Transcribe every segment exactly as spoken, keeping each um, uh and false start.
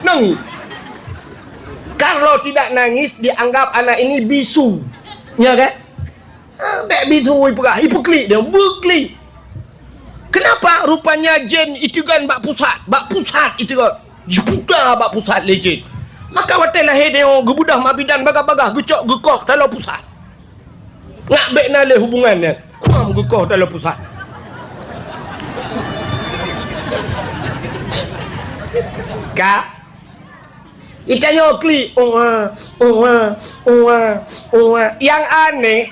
Nangis. Kalau tidak nangis, dianggap anak ini bisu. Ya kan? Ha, bèk bisu ipeugah, ipeklik dia, beuklik. Kenapa? Rupanya jén iteugon bak pusat, bak pusat iteugon. Jiputa bak pusat lé jén. Maka watèe lahé nyoe geubeudôh mabidan bagah-bagah, geucok geukoh taloe pusat. Ngat bèk na lé hubungan nyan. Kuam geukoh taloe pusat. Ka. Itanyoe klik, "Uwa, uwa, uwa, uwa." Yang aneh,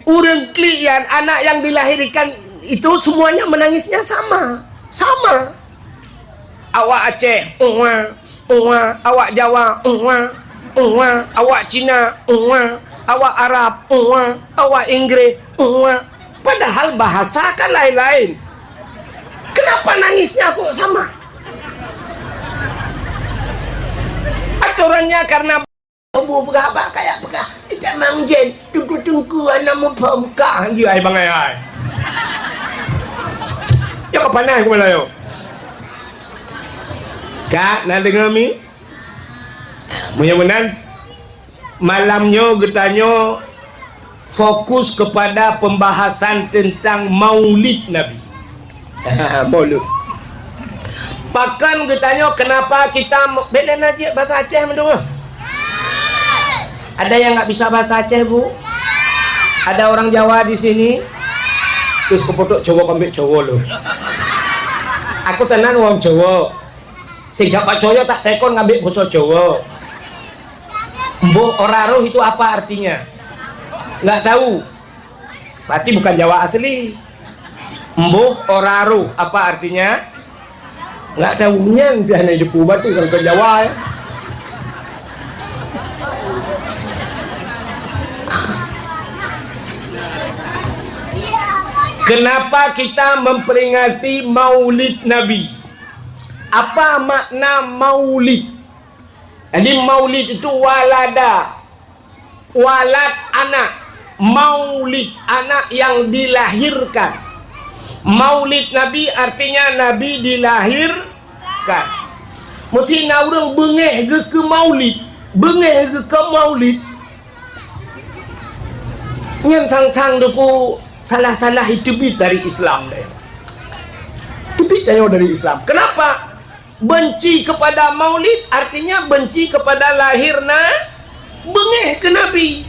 ureueng klik nyan, anak yang dilahirkan itu semuanya menangisnya sama. Sama. Awak Aceh, "Uwa, uwa." Awak Jawa, "Uwa, uwa." Awak Cina, "Uwa." Awak Arab, "Uwa." Awak Inggris, "Uwa." Padahal bahasa kan lain-lain. Kenapa nangisnya kok sama? Aturannya karena bu peugah haba kayak peugah, "Itamang jén, teungku-teungku, hana muphom kah." Anjir, ai bangai ai. Nyoe ka panas keumalai nyoe. Ka, na deungoe mi? Meunyoe meunan, malam nyoe geutanyoe fokus kepada pembahasan tentang Maulid Nabi. Maulud. Pakon geutanyoe, kenapa kita me-, bèk lé na jeuet bahasa Aceh meudeuh? Ada yang nggak bisa bahasa Aceh, Bu? Ada orang Jawa di sini? Terus keupotok Jawa kambek Jawa loh. Aku tenan wong Jawa. Sehingga Pak Coyo tak tekon ngambil bahasa Jawa. Mboh ora roh itu apa artinya? Nggak tahu. Berarti bukan Jawa asli. Mboh ora roh apa artinya? Nggak tahu. Nyan piah na depu, berarti kan ke Jawa, ya. Kenapa kita memperingati Maulid Nabi? Apa makna Maulid? Jadi, Maulid itu walada, walad anak, Maulid anak yang dilahirkan. Maulid Nabi artinya Nabi dilahirkan. Meusti na ureueng beungéh geukeue Maulid, beungéh geukeue Maulid. Nyan sang-sang deungon salah-salah teubiet dari Islam deh. Teubiet tanyoe dari Islam. Kenapa? Benci kepada Maulid artinya benci kepada lahir na-, beungéh keu Nabi.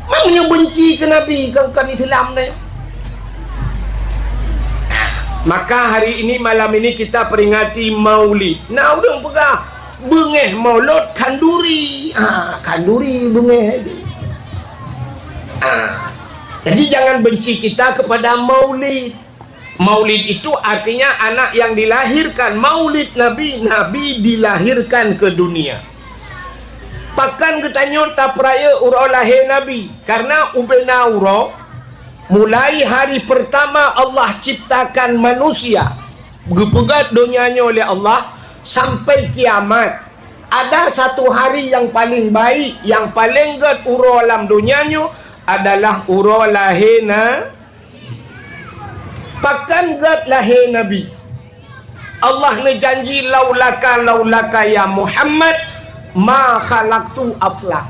Maknanya benci keu Nabi, kon, kon Islam nyan. Maka hari ini, malam ini kita peringati Maulid. Na ureueng peugah, beungéh Maulud khanduri. Ha, khanduri beungéh. Ha. Jadi jangan benci kita kepada Maulid. Maulid itu artinya anak yang dilahirkan. Maulid Nabi, Nabi dilahirkan ke dunia. Pakon geutanyoe tapeurayeuk uroe lahé Nabi? Karena ubena uroe, mulai hari pertama Allah ciptakan manusia, geupeugét donya nyoe lé Allah, sampai kiamat, ada satu hari yang paling baik, yang paling gét uroe lam donya nyoe adalah uroe lahé Na-, Pakon gét lahé Nabi? Allah neujanji, "Laulaka, laulaka ya Muhammad, ma khalaqtu aflak."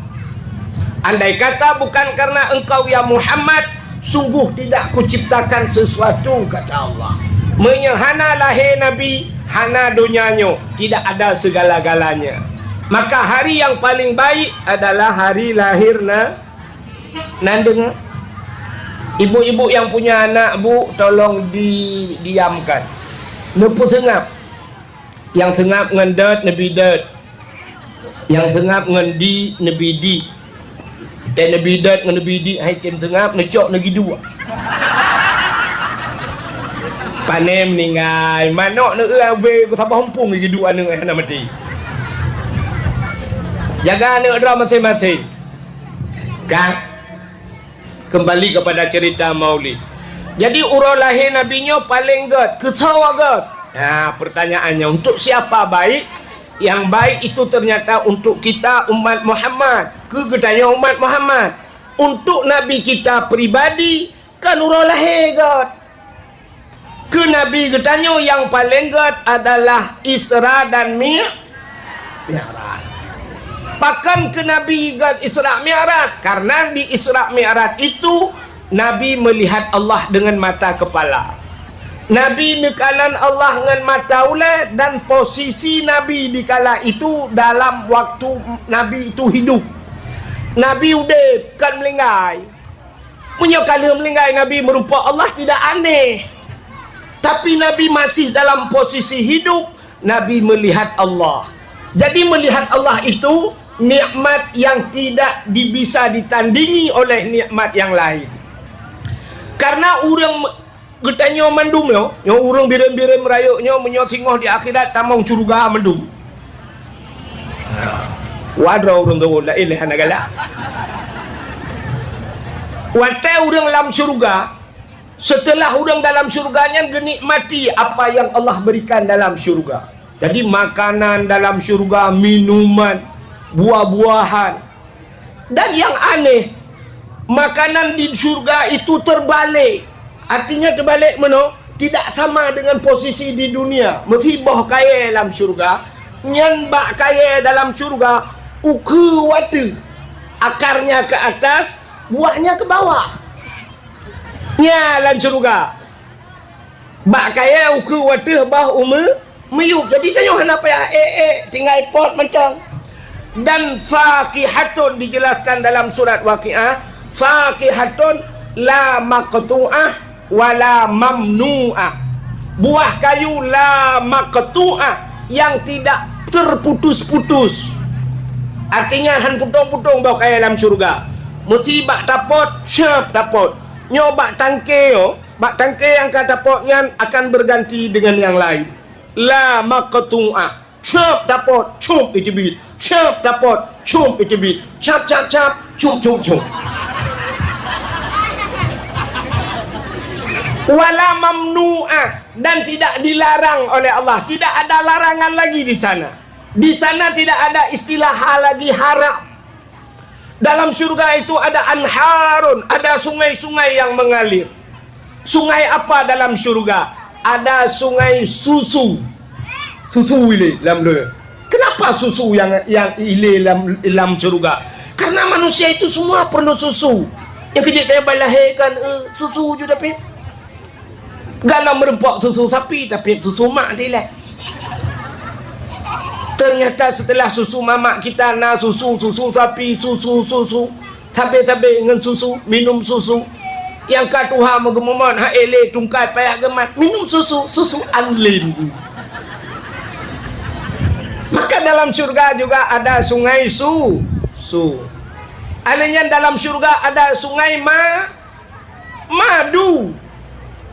Andai kata bukan karena engkau ya Muhammad, sungguh tidak kuciptakan sesuatu, kata Allah. Meunyoe hana lahé Nabi, hana donya nyoe, tidak ada segala-galanya. Maka hari yang paling baik adalah hari lahé Na-, Nan deungoe. Ibu-ibu yang punya anak, Bu, tolong didiamkan. Neupeuseungab. Nyang seungab ngon dot, neubi dot. Nyang seungab ngon di, neubi di. Teuh neubi dot ngon neubi di, hai tem seungab, neucok neugi dua. Pane meuninggai, manok neueu abéh, saboh eumpung neugi dua aneuk hana maté. Jaga aneuk droe maséng-maséng. Kan? Kembali kepada cerita Maulid. Jadi, uroe lahé Nabi nyoe paleng gét, keu soe gét? Nah, pertanyaannya, untuk siapa baik? Yang baik itu ternyata untuk kita umat Muhammad. Keu geutanyoe umat Muhammad. Untuk Nabi kita pribadi, kan uroe lahé gét. Keu Nabi geutanyoe nyang paleng gét adalah Isra dan Mi-, Mi'raj. Pakon keu Nabi gét Isra Mi'raj? Karena di Isra Mi'raj itu Nabi melihat Allah dengan mata kepala. Nabi neukalon Allah ngon mata ulée dan posisi Nabi di kala itu dalam waktu Nabi itu hidup. Nabi udeb, kon meuninggai. Meunyoe ka lheueh meuninggai Nabi meurumpok Allah, tidak aneh. Tapi Nabi masih dalam posisi hidup, Nabi melihat Allah. Jadi melihat Allah itu nikmat yang tidak di-, bisa ditandingi oleh nikmat yang lain. Karena ureuëng geutanyoe mandum nyoe, nyoe ureuëng birem-birem rayeuk nyoe, meunyoe singoh di akhirat tamong syeuruga mandum. Wadroe ureuëng tuwö laén lé hana galak. Watée ureuëng lam syeuruga, seuteulah ureuëng dalam syeuruga nyan geunikmati apa yang Allah berikan dalam syeuruga. Jadi makanan dalam syeuruga, minuman, buah-buahan. Dan yang aneh, makanan di syeuruga itu terbalik. Artinya terbalik meunoe, tidak sama dengan posisi di dunia. Meusi boh kayée lam syeuruga, nyan bak kayée dalam syeuruga ukeue u ateueh, akarnya ke atas, buahnya ke bawah. Nyan lam syeuruga. Bak kayée ukeue u ateueh, boh u meu-, meuyueb. Jadi tanyoe hana payah ék-ék, tinggai pot mantong. Dan fakihatun dijelaskan dalam surat Waqiah, fakihatun la maqtu'ah wa la mamnu'ah. Buah kayu la maqtu'ah yang tidak terputus-putus. Artinya han putong-putong boh kayée lam syeuruga. Meusi bak tapot, syab tapot. Nyoe bak tangke nyoe, bak tangke nyang ka tapot nyan akan berganti dengan yang lain. La maqtu'ah. Cop tapot, cop iteubiet. Cop tapot, cop iteubiet. Cap, cap, cap, cop, cop, cop. Wala mamnu'ah, dan tidak dilarang oleh Allah. Tidak ada larangan lagi di sana. Di sana tidak ada istilah ha-, lagi haram. Dalam syurga itu ada anharun, ada sungai-sungai yang mengalir. Sungai apa dalam syurga? Ada sungai susu. Susu ilé lam donya. Kenapa susu yang, yang ilé lam, lam syurga? Karena manusia itu semua perlu susu. Nyang keu jeuet teubalahé kan, eh, susu ju tapi. Galom meureumpok susu sapi, tapi susu mak dilèe. Ternyata setelah susu mamak kita na susu, susu sapi, susu, susu, sabé-sabé ngon susu, minum susu. Nyang ka tuha meugeumumon, ha ilé tungkai payah geumat, minum susu, susu anlin. Maka dalam syurga juga ada sungai su-, su. Aneh nyan dalam syurga ada sungai ma-, Madu.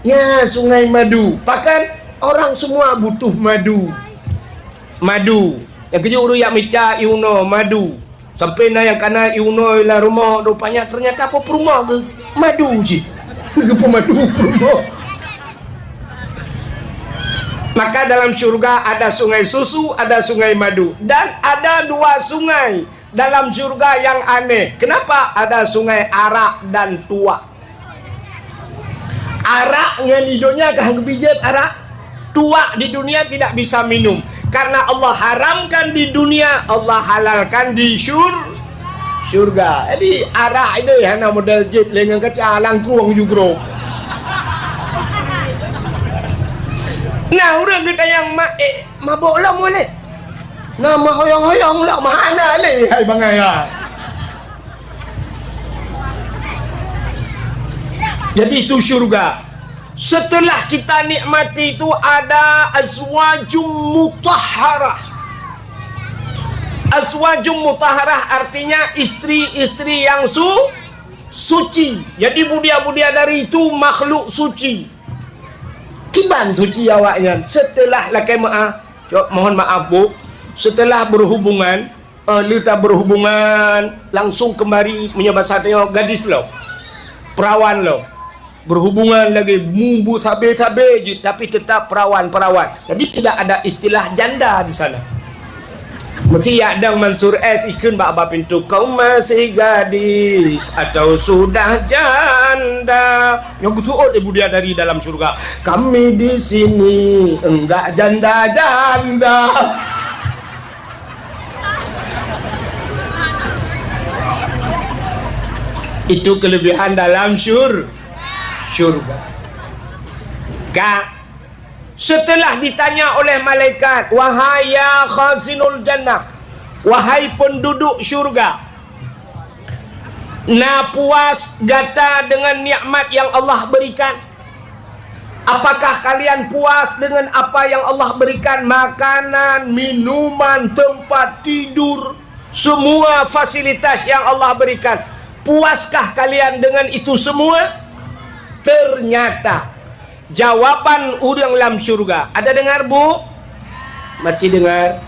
Ya, sungai madu. Pakan orang semua butuh madu. Madu. Nyang keujeuet ureueng jak mita ié unoe madu. Sampai na nyang kana ié unoe lam rumoh, rupanya ternyata apa peurumoh geuh madu cit. Geupeumadu peurumoh. Maka dalam syurga ada sungai susu, ada sungai madu. Dan ada dua sungai dalam syurga yang aneh. Kenapa ada sungai arak dan tuak? Arak ngon di donya ka hana geubri jieb arak. Tuak di dunia tidak bisa minum. Karena Allah haramkan di dunia, Allah halalkan di syur-, syurga. Jadi arak itu hana model jieb lé ngon kaca langkong ju groe. Nah, ureueng geutanyong mak, eh, mabök lom uleh. Na meuhoyong-hoyong lom hana lé hai bangai ha. Jadi itu syurga. Setelah kita nikmati itu ada azwajum mutahharah. Azwajum mutahharah artinya istri-istri yang su-, suci. Jadi budia-budia dari itu makhluk suci. Kiban suci awaknyan setelah lakée meu'ah. Cok, mohon maaf, Bu. Setelah berhubungan, eh, leuta berhubungan, langsung kembali meunyoe basa tanyoe gadis lom. Perawan lom. Berhubungan lagi, mubu sabe-sabe jih, tapi tetap perawan-perawan. Jadi tidak ada istilah janda di sana. Meusi jak dong Mansur S ikheun bak ba pintoe, "Kau masih gadis atau sudah janda?" Nyang geuseuôt ibu dia dari dalam syurga, "Kami di sini enggak janda-janda." Itu kelebihan dalam syur-, syurga. Ka, setelah ditanya oleh malaikat, "Wahai ya khazinul jannah, wahai penduduk syurga, na puas gata dengan nikmat yang Allah berikan? Apakah kalian puas dengan apa yang Allah berikan? Makanan, minuman, tempat tidur, semua fasilitas yang Allah berikan. Puaskah kalian dengan itu semua?" Ternyata jawaban ureuëng lam syurga. Ada dengar, Bu? Masih dengar?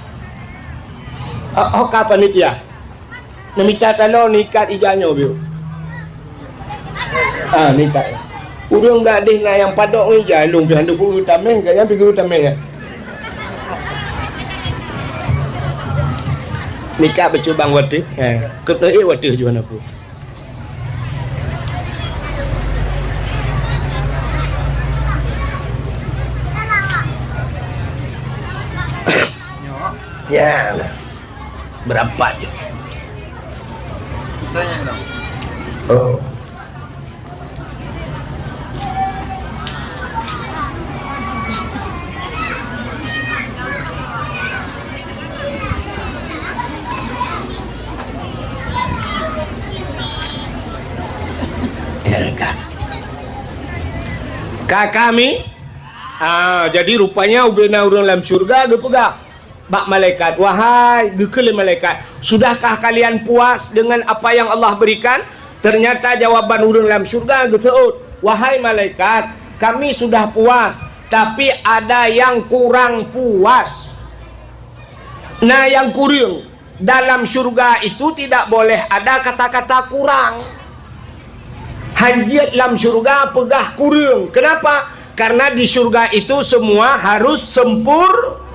Oh, oh, ka panitia. Neumita tanoh nikat ija nyoe, Bu. Ah, nikat. Ureuëng dak deh na nyang padok ngon ija, lôn pih hana peue tameh, gaya pih tameh, ya. Nikat beucubang watèe. Eh, keuneuk watèe juan aku. Ya, berapa je? Oh. Ya, ka. Ka kami? Ah, jadi rupanya ubena ureuëng lam syurga geupeugah bak malaikat, "Wahai," geukheun lé malaikat, "sudahkah kalian puas dengan apa yang Allah berikan?" Ternyata jawaban ureuëng lam syurga geuseuôt, "Wahai malaikat, kami sudah puas, tapi ada yang kurang puas." Na nyang kureueng. Dalam syurga itu tidak boleh ada kata-kata kurang. Hanjeuet lam syurga peugah kureueng. Kenapa? Karena di syurga itu semua harus sempur-,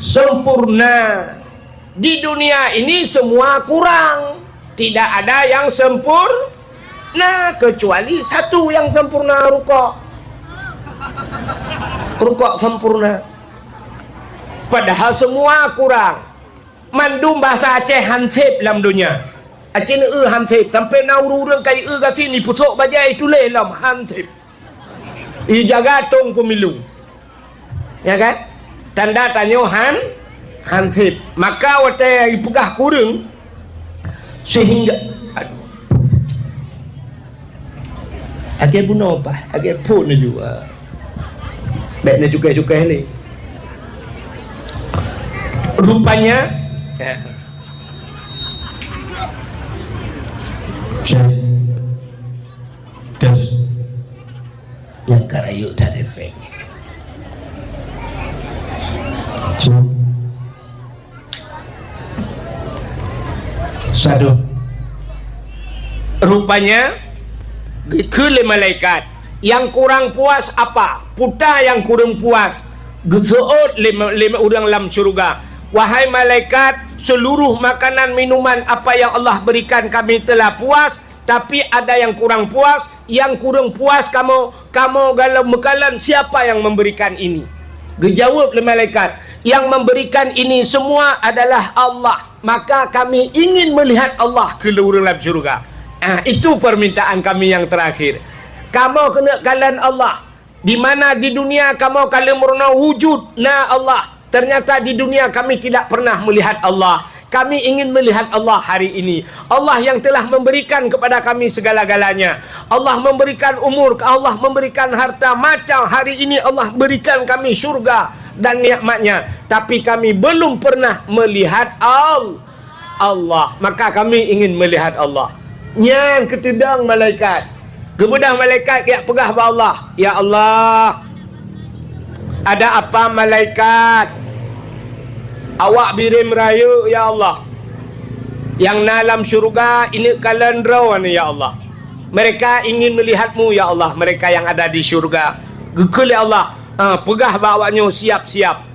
sempurna. Di dunia ini semua kurang. Tidak ada yang sempurna, kecuali satu yang sempurna, rukok. Rukok sempurna. Padahal semua kurang. Mandum bahasa Aceh hansip lam dunia. Aceh neu hansip. Sampai na ureuëng-ureuëng kai eu gasien, ipusok bajée, ituléh lom hansip. Ijaga tong pemilu. Ya kan? Tanda tanyoe han-, hansip. Maka watée ipeugah kureueng, sehingga, aduh. Lagée bunoe paih, lagée phon laju. Ah. Bék neucukai-cukai lé. Rupanya, ya. Cek. Tes. Nyang ka rayeuk that efek. Cek. Satu. Rupanya, geukheun lé malaikat, "Nyang kurang puas apa? Peue nyang kureueng puas?" Geuseuôt lé, lé ureuëng lam syeuruga, "Wahai malaikat, seluruh makanan minuman apa yang Allah berikan kami telah puas, tapi ada yang kurang puas, yang kureueng puas kamoe, kamoe galom meukalon siapa yang memberikan ini." Geujaweueb lé malaikat, "Yang memberikan ini semua adalah Allah. Maka kami ingin melihat Allah," kheun lé ureuëng lam syeuruga. Ah, itu permintaan kami yang terakhir. Kamoe keuneuk kalon Allah. Di mana di dunia kamoe ka lheueh meurunoe wujud na Allah. Ternyata di dunia kami tidak pernah melihat Allah. Kami ingin melihat Allah hari ini. Allah yang telah memberikan kepada kami segala-galanya. Allah memberikan umur, Allah memberikan harta, macam hari ini Allah berikan kami syurga dan nikmatnya. Tapi kami belum pernah melihat Al-, Allah. Maka kami ingin melihat Allah. Nyan keuteudong malaikat. Geubeudôh malaikat geujak peugah bak Allah, "Ya Allah, ada apa malaikat? Awak birém rayeuk, ya Allah. Nyang na lam syeuruga, ineuk kalon droe, ya Allah. Mereka ingin melihat-Mu, ya Allah, mereka yang ada di syeuruga." Geukheun lé Allah, "Ah, peugah bak awaknyoe siap-siap.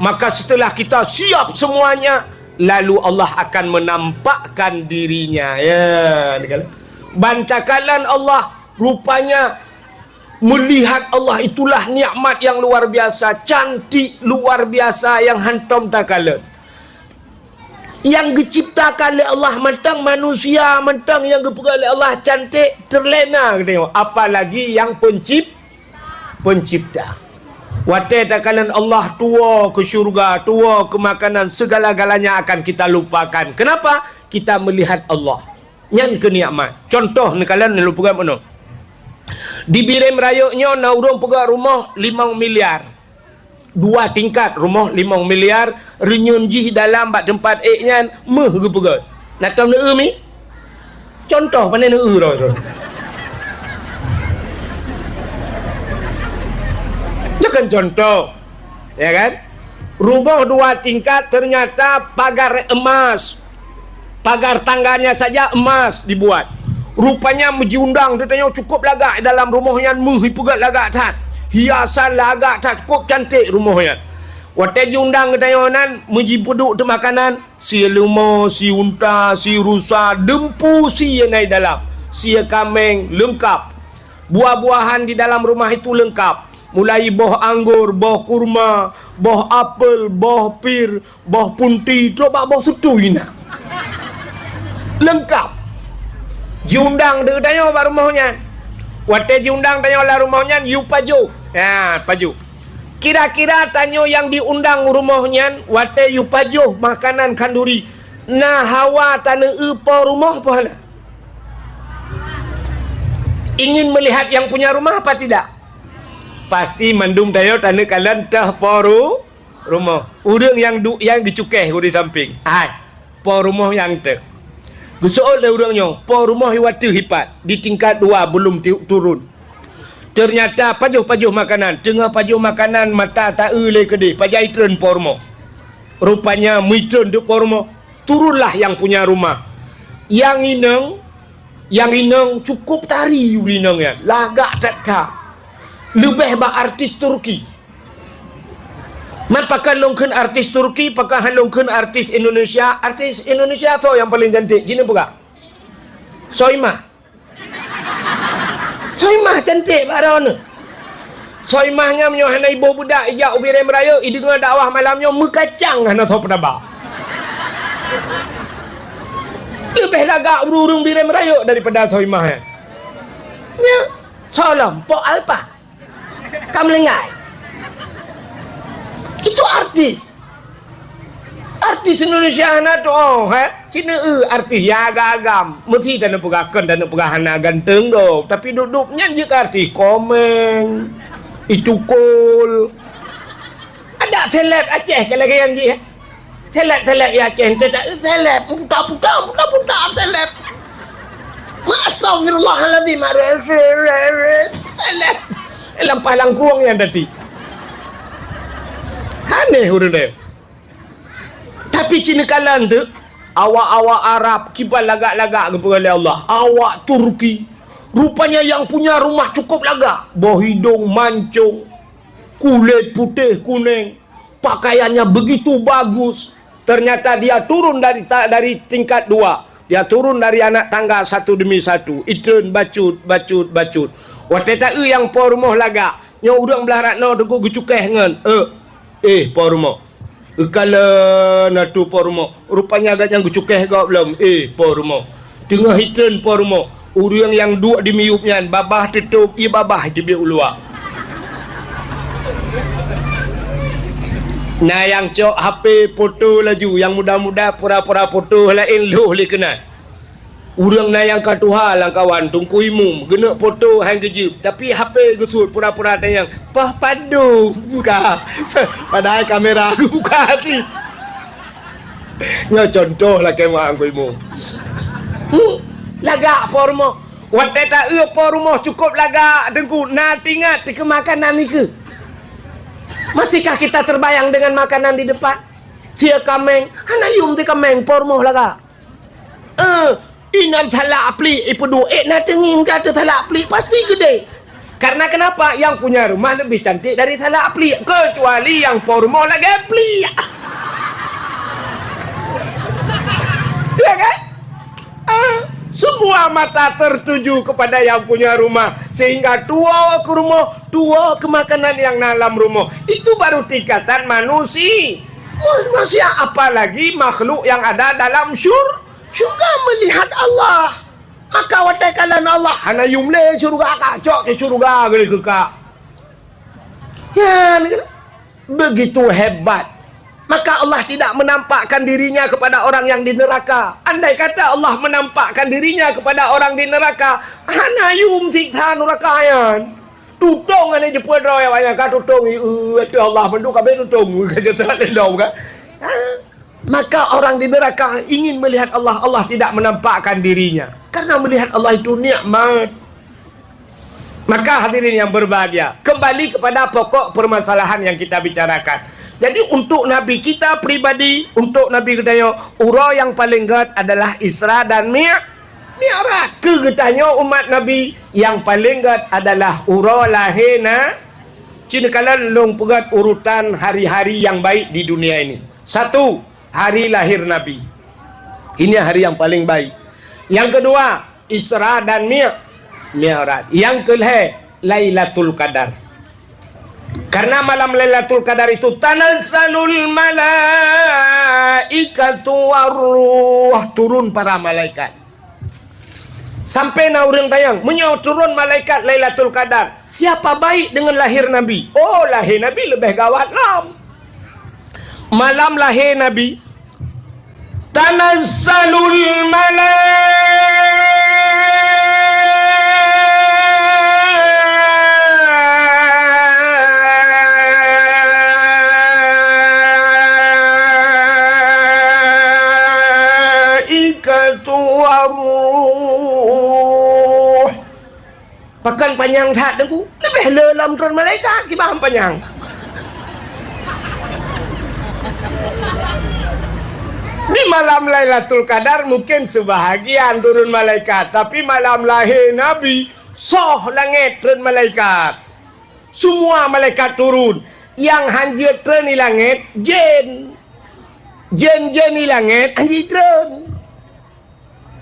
Maka setelah kita siap semuanya, lalu Allah akan menampakkan diri-Nya." Ya, ni kan? Ban takalon Allah, rupanya melihat Allah itulah nikmat yang luar biasa, cantik luar biasa yang hantom takalon. Nyang geuciptakan lé Allah mantong, manusia mantong nyang geupeugah lé Allah cantik, terlena geutanyoe, apalagi nyang pencip-, pencipta. Watée takalon Allah tuwoe keu syeuruga, tuwoe keu makanan, segala-galanya akan kita lupakan. Kenapa? Kita melihat Allah. Nyan keuh nikmat. Contoh neukalon lôn peugah meunoe. Di Bireuen Rayeuk nyoe na ureuëng peugah rumoh limong miliar. Dua tingkat rumoh limong miliar, reunyeun jih dalam bak teumpat ék nyan méuh geupeugah. Na tom neu-eu mi? Contoh, pane neu-eu droe. Nyoe kan contoh. Ya kan? Rumoh dua tingkat ternyata pagar emas. Pagar tangganya saja emas dibuat. Rupanya meujiundang geutanyoe cukup lagak dalam rumoh nyan, méuh ipeugét lagak that. Hiasan lagak that, cukup cantik rumoh nyan. Watée jiundang geutanyoe nan, meujipeuduek teu makanan, sie leumo, sie unta, sie rusa, deumpu sie na i dalam, sie kaméng, leungkap. Buah-buahan di dalam rumah itu leungkap. Mulai boh anggor, boh kurma, boh apel, boh pir, boh punti, trok bak boh seutui na. Leungkap. Jiundang geutanyoe bak rumoh nyan. Watée jiundang tanyoe lam rumoh nyan, yue pajoh. Ha, pajoh. Kira-kira tanyoe nyang diundang rumoh nyan, watée yue pajoh makanan khanduri, na hawa taneu-eu po rumoh po hana? Ingin melihat yang punya rumah apa tidak? Pasti mandum tanyoe taneukalon teuh po ru-, rumoh. Ureuëng nyang du-, nyang geucukéh u di sampéng. Hai, po rumoh nyang teuh. Geuseuôt lé ureuëng nyoe, po rumoh i wateueh ipat, di tingkat dua, belum ti-, turun. Ternyata pajoh-pajoh makanan, teungoh pajoh makanan mata ta-eu lé keudeh, pajan itreun po rumoh. Rupanya meuitreun teuk po rumoh, turunlah yang punya rumah. Nyang inong, nyang inong cukup tari ureuëng inong nyan, lagak that-that. Leubeh bak artis Turki. Man pakon lôn kheun artis Turki, pakon han lôn kheun artis Indonesia? Artis Indonesia soe nyang paleng cantik? Ci neupeugah. Soimah. Soimah cantik bak droeneuh. Soimah nyan meunyoe hana iboh beudak ijak u Bireuen Rayeuk, ideungoe dakwah malam nyoe meukacang hana soe peutaba. Leubeh lagak ureuëng Bireuen Rayeuk daripada Soimah nyan. Nyan, soe lom, Pok Alpa. Ka meulinggai. Itu artis. Artis Indonesia hana tuoh, he? Ci neu-eu artis nyang agam-agam. Meusti taneupeugah kon, taneupeugah hana ganteng gob. Tapi dup-dup nyan jeuet keu artis. Komeng, Itukul. Adak seleb Aceh ka lagée nyan jih, he? Seleb-seleb ya Aceh, ente tak, eh, seleb, puta-puta, puta-puta seleb. Ma astagfirullahaladzim, seleb. Lam palang kuang yang tadi. Aneh ureuëng deh. Tapi ci neukalon tu, awak-awak Arab kiban lagak-lagak geupeugah lé Allah. Awak Turki, rupanya yang punya rumah cukup lagak. Boh hidong mancung, kulit putih kuning. Pakaiannya begitu bagus. Ternyata dia turun dari ta-, dari tingkat dua. Dia turun dari anak tangga satu demi satu. Itreun bacut, bacut, bacut. Watée ta-eu nyang po rumoh lagak, nyoe ureuëng blah rat noe teungku geucukéh ngon, "Eh, eh, po rumoh. Eukalon atu po rumoh." Rupanya gobnyan geucukéh gob lom, eh, po rumoh. Teungoh itreun po rumoh, ureuëng nyang duek di miyueb nyan babah teutôb, ié babah teubiet u luwa. Na nyang cok H P foto laju, nyang muda-muda pura-pura foto laén lhôh lé keunan. Ureuëng na nyang ka tuha lam kawan, Teungku Imum, geuneuk foto han geujeuet, tapi H P geusuet pura-pura tanyong, "Poh padum ka?" Padahai kamera geubuka cit. Nyoe contoh lakée meu'ah Teungku Imum. Hmm, lagak po rumoh. Watée ta-eu po rumoh cukôp lagak, Teungku, na teuingat keu makanan nikeue. Masihkah kita terbayang dengan makanan di depan? Sie kaméng, hana yum sie kaméng, po rumoh lagak. Eh, inan salak aplik ipeuduek, ék na teungieng ka teusalak aplik, pasti geudeh. Karena kenapa? Yang punya rumah lebih cantik dari salak aplik, kecuali yang po rumoh lagée aplik. Ya kan? Ah, semua mata tertuju kepada yang punya rumah, sehingga tuwoe keu rumoh, tuwoe keu makanan nyang na lam rumoh. Itu baru tingkatan manusi-, Manusia, apalagi makhluk yang ada dalam syur-, syurga melihat Allah. Maka watée kalon Allah, hana yum lé syurga, ka cok keu syurga geuleuka. Ya, begitu hebat. Maka Allah tidak menampakkan dirinya kepada orang yang di neraka. Andai kata Allah menampakkan dirinya kepada orang di neraka, hana yum siksa neraka nyan. Tutong hana jipeuet droe awaknyan, ka tutong, "Ih, ateueh Allah mandum ka beh tutong," ka jasa lé lom kan. Ha? Maka orang di neraka ingin melihat Allah, Allah tidak menampakkan dirinya. Karena melihat Allah itu nikmat. Maka hadirin yang berbahagia, kembali kepada pokok permasalahan yang kita bicarakan. Jadi untuk Nabi kita pribadi, untuk Nabi geutanyoe, uroe yang paling gét adalah Isra dan Mi-, Mi'raj. Keu geutanyoe umat Nabi, yang paling gét adalah uroe lahé na-, Cina kalon lôn peugét urutan hari-hari yang baik di dunia ini. Satu, hari lahir Nabi. Ini hari yang paling baik. Yang kedua, Isra dan Mi-, Mi'raj. Yang kelhée, Lailatul Qadar. Karena malam Lailatul Qadar itu, tanazzalul malaikatu warruh, turun para malaikat. Sampai na ureuëng tanyong, "Meunyoe turun malaikat Lailatul Qadar, siapa baik dengan lahir Nabi?" Oh, lahé Nabi leubeh gawat lom. Malam lahé Nabi, tanazzalul malaikatu warruh. Pakon panyang that, Teungku? Leubeh le lom turun malaikat, kiban panyang. Di malam Lailatul Qadar mungkin sebahagian turun malaikat, tapi malam lahé Nabi, soh langét turun malaikat. Semua malaikat turun. Nyang hanjeuet turun di langét, jén. Jén-jén di langét hanjeuet turun.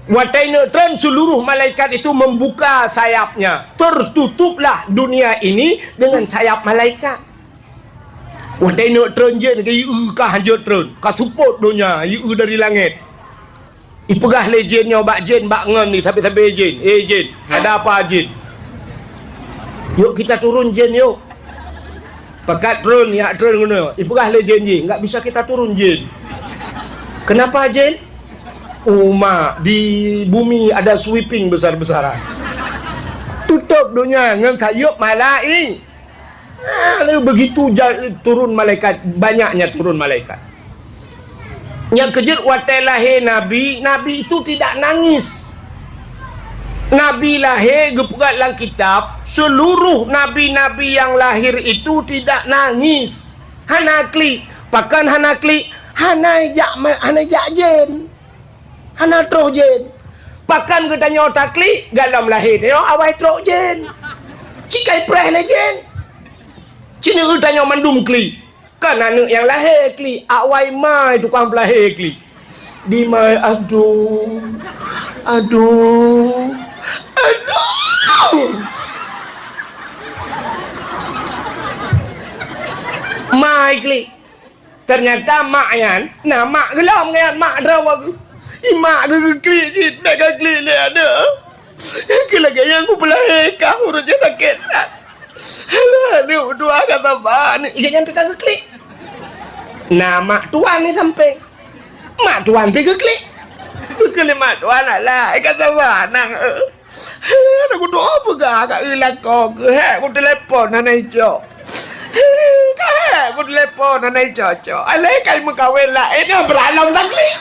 Watée neuk treun, seluruh malaikat itu membuka sayapnya. Tertutuplah dunia ini dengan sayap malaikat. Watée neuk treun jén, geu-eu ka hanjeuet treun, ka seupôt donya, geu-eu dari langét. Ipeugah lé jén nyoe bak jén bak ngon ni, sabe-sabe jén, "Eh jén, ada apa jén? Yuk kita turun jén yuk." Pakat treun, jak treun keunoe. Ipeugah lé jén jih, "Enggak bisa kita turun, jén." "Kenapa, jén?" "Uma, di bumi ada sweeping besar-besaran. Tutôp donya ngon sayup malai-, ah, lalu begitu ja-, turun malaikat, banyaknya turun malaikat." Nyang keujeuet watée lahé Nabi, Nabi itu tidak nangis. Nabi lahé geupeugah lam kitab, seluruh nabi-nabi yang lahir itu tidak nangis. Hana klik. Pakon hana klik? Hana jak ma-, hana jak jén. Hana troh jén. Pakon geutanyoe taklik? Golom lahé tanyoe awai troh jén. Cikai preh lé jén. Cina geutanyoe mandum klik. Kan aneuk nyang lahé klik, awai mai tukang peulahé klik. Di mai, aduh, aduh, aduh. Mai klik. Ternyata mak nyan, na mak geulom ngon mak droe geuh. I mak geuh geuklik cit, bèk geuklik lé aneuk. Keu lagèe nyan kupeulahé kah ureueng nyang sakét that. Alah, aneuk dua ka saban. Ingat nyan teuka geuklik. Na mak tuan di sampéng. Mak tuan pi geuklik. Geuklik mak tuan, alah, ka saban nang, eh. Hei, aneuk kudoa peugah ka eu lakoe keuh, hek kutelepon hana icok. Hei, ka hek kutelepon hana icok-cok. Alah, kai meukawen laén, eh, beuralom taklik.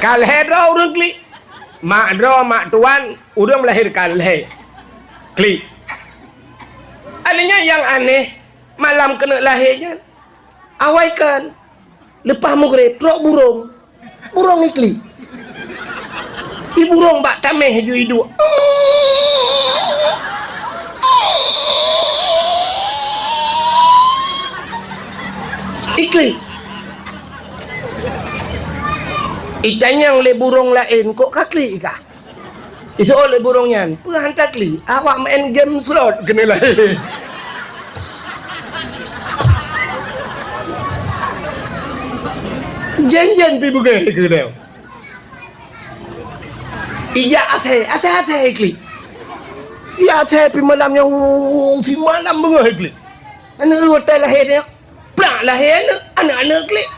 Ka lhèe droe ureueng klik. Mak droe, mak tuan, ureueng meulahé ka lhèe. Klik. Aneuk nyan nyang aneh, malam keuneuk lahé nyan, awai kan, leupah mugréb, trok burông. Burông iklik. I burông bak taméh ju iduek. Iklik. Itanyong lé burông laén, "Kok ka klik kah?" Iseuôt lé burông nyan, "Peue han taklik? Awak maén game slot keuneuk lahé." Jén-jén pih beungéh keu lé. Ija asèe, asèe-asèe klik. Ija asèe pih malam nyan, pi malam beungéh klik. Aneuk watèe lahé nyan, plak lahé aneuk, aneuk-aneuk klik.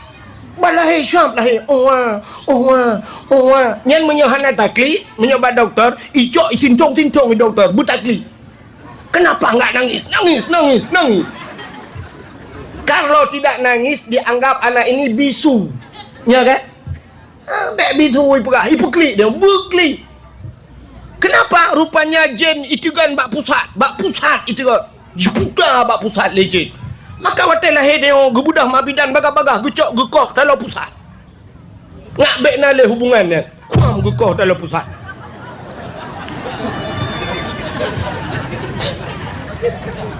Bah lahé syap lahé, uwa, uwa, uwa. Nyan meunyoe hana taklik, meunyoe bak dokto, icok isintong-sintong dokto, beutaklik. Kenapa enggak nangis? Nangis, nangis, nangis. Kalau tidak nangis, dianggap anak ini bisu. Ya kan? Ah, bèk bisu ipeugah, ipeklik dia, beuklik. Kenapa? Rupanya jén iteugon bak pusat, bak pusat iteugon. Jiputa bak pusat lé jén. Maka watèe lahé dia geubeudôh mabidan bagah-bagah geucok geukoh dalam pusat. Ngat bèk na lé hubungan nyan. Kuam geukoh dalam pusat.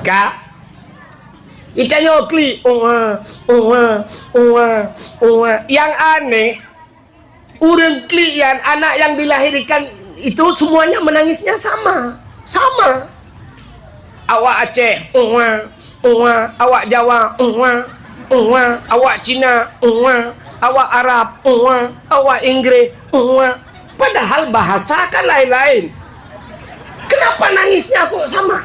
Ka? Itanyoe klik, uwa, uwa, uwa, uwa. Yang aneh, ureueng klik nyan, anak yang dilahirkan itu semuanya menangisnya sama. Sama. Awak Aceh, uwa, uwa, awak Jawa, uwa, uwa, awak Cina, uwa, awak Arab, uwa, awak Inggris, uwa. Padahal bahasa kan lain-lain. Kenapa nangisnya kok sama?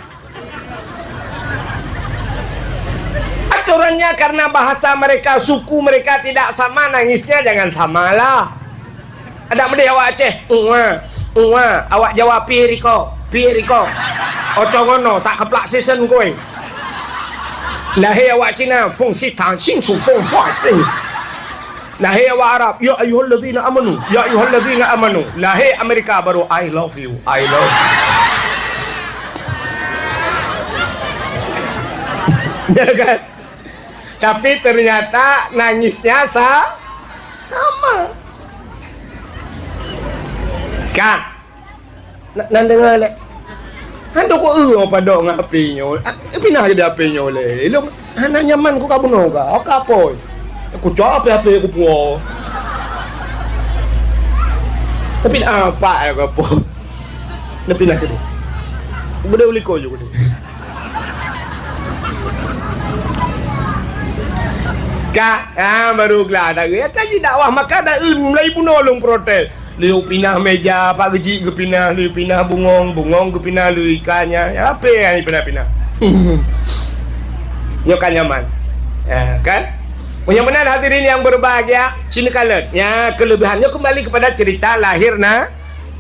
Aturannya karena bahasa mereka, suku mereka tidak sama, nangisnya jangan samalah. Adak meudeh awak Aceh, "Uwa, uwa," awak Jawa, "Piye riko, piye riko." Ocongono, tak keplak sisen kue. Lahé awak Cina, "Fung si tang sing su fung fua sing." Lahé awak Arab, "Ya ayyuhallazina amanu, ya ayyuhallazina amanu." Lahé Amerika baru, "I love you, I love you." Ya kan? Tapi ternyata nangisnya sa-, sama. Kak, na-, nan deungoe lé. Kan dok eu padok ngon H P nyoe. Ah, pinah keu di H P nyoe lé. Ilong hana nyaman ku ka bunoe ka. Oka apoi. Ku cok H P-H P ku puo. Tapi apa ya ka puo. Dah pinah keu dia. Beda uliko je keu dia. Ka, ah, baru gelah dah. Ya, tadi dakwah maka dah, eh, mulai bunoe lôn protes. Lheuh pinah meja, Pak Geuchik geupinah, lheuh pinah bungong, bungong geupinah, lheuh ikannya. Ya, apa yang pinah-pinah? Nyoe kan nyaman. Ya, kan? Meunyoe meunan hadirin yang berbahagia, sini kalon. Ya, kelebihannya kembali kepada cerita lahir na-,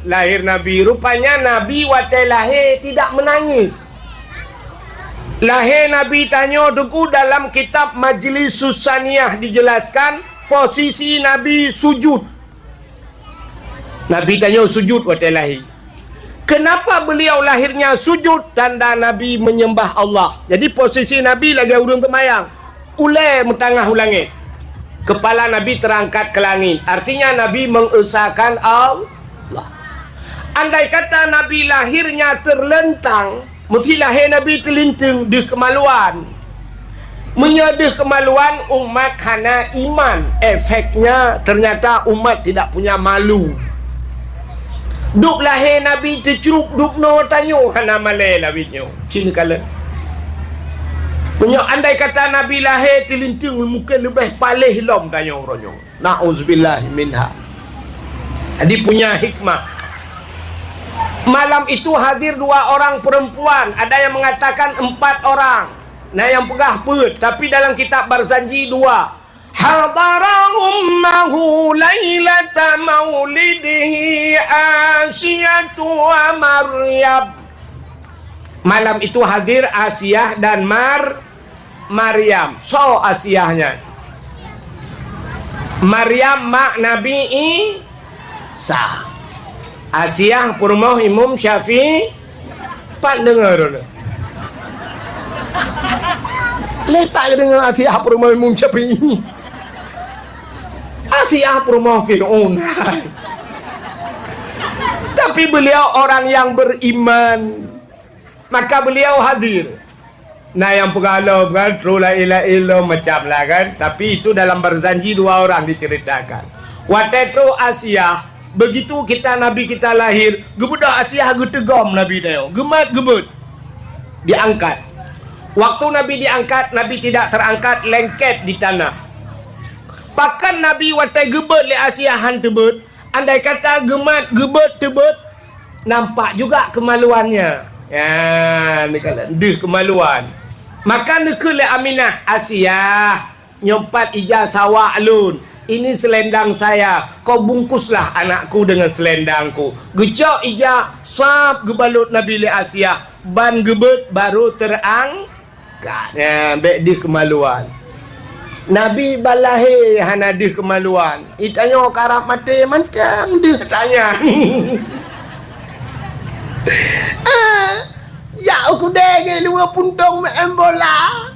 lahir Nabi. Rupanya Nabi watèe lahé tidak menangis. Lahé Nabi tanyoe teungku dalam kitab Majlis Susaniyah dijelaskan posisi Nabi sujud. Nabi tanyoe sujud watèe lahé. Kenapa beliau lahirnya sujud? Tanda Nabi menyembah Allah. Jadi posisi Nabi lagèe ureueng teumayang. Ulèe meutangah u langèt. Kepala Nabi terangkat ke langit. Artinya Nabi mengesahkan Allah. Andai kata Nabi lahirnya terlentang, mesti lahé Nabi teulinteung deuh kemaluan. Meunyoe deuh kemaluan, umat hana iman, efeknya ternyata umat tidak punya malu. Dub lahé Nabi teucrueb dub noe tanyoe hana malèe lawét nyoe. Cit neukalon. Meunyoe andai kata Nabi lahé teulinteung, mungken leubeh paléh lom tanyoe uroe nyoe. Na'udzubillah minha. Jadi punya hikmah. Malam itu hadir dua orang perempuan, ada yang mengatakan empat orang. Nah, yang peugah peuet, tapi dalam kitab Barzanji dua. Hadara ummahu lailata maulidihi Asiyatu wa Maryam. Malam itu hadir Asiah dan Mar-, Maryam. Soe Asiah nyan? Maryam mak Nabi Isa. Asiah peurumoh Imam Syafi'i. Pat deungoe droeneuh? Lé pat deungoe Asiah peurumoh Imam Syafi'i? Asiah peurumoh Fir'aun. Tapi beliau orang yang beriman. Maka beliau hadir. Nah, nyang peugah lom kan, trok laén-laén lom macam lah kan. Tapi itu dalam Barzanji dua orang diceritakan. Watèe trok Asiah, begitu kita Nabi kita lahir, geubeudôh Asiah geuteugom Nabi nyoe, geumat geubeuet, diangkat. Waktu Nabi diangkat, Nabi tidak terangkat, lengket di tanah. Bahkan Nabi watée geubeuet lé Asiah han teubeuet, andai kata geumat geubeuet teubeuet, nampak juga kemaluannya. Ya, ni kan deuh kemaluan. Maka neukheun lé Aminah, "Asiah, nyoe pat ija sawak lôn. Ini selendang saya. Kau bungkuslah anakku dengan selendangku." Geucok ija, sab geubalot Nabi lé Asiah, ban geubeuet baru terang Ka, nyan, bék deuh keumaluan. Nabi ban lahé hana deuh keumaluan. Itanyoe karab maté mantong deuh tanyan. Ah, jak u keudè geuh luweue puntông meu'en bola.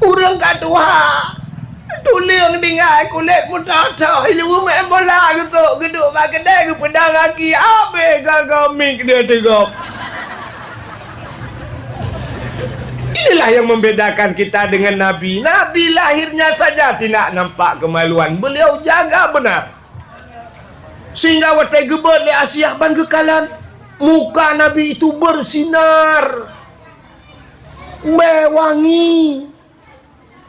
Ureueng ka tuha. Tuleueng tinggai kulét meutoh-toh, ilu meu'en bola geusok geuduek bak keudè geupeudang gaki, abéh gaga mik dia teugok. Inilah yang membedakan kita dengan Nabi. Nabi lahirnya saja tidak nampak kemaluan. Beliau jaga benar. Sehingga watée geubeuet lé Asiah ban geukalon, muka Nabi itu bersinar. Bèe wangi.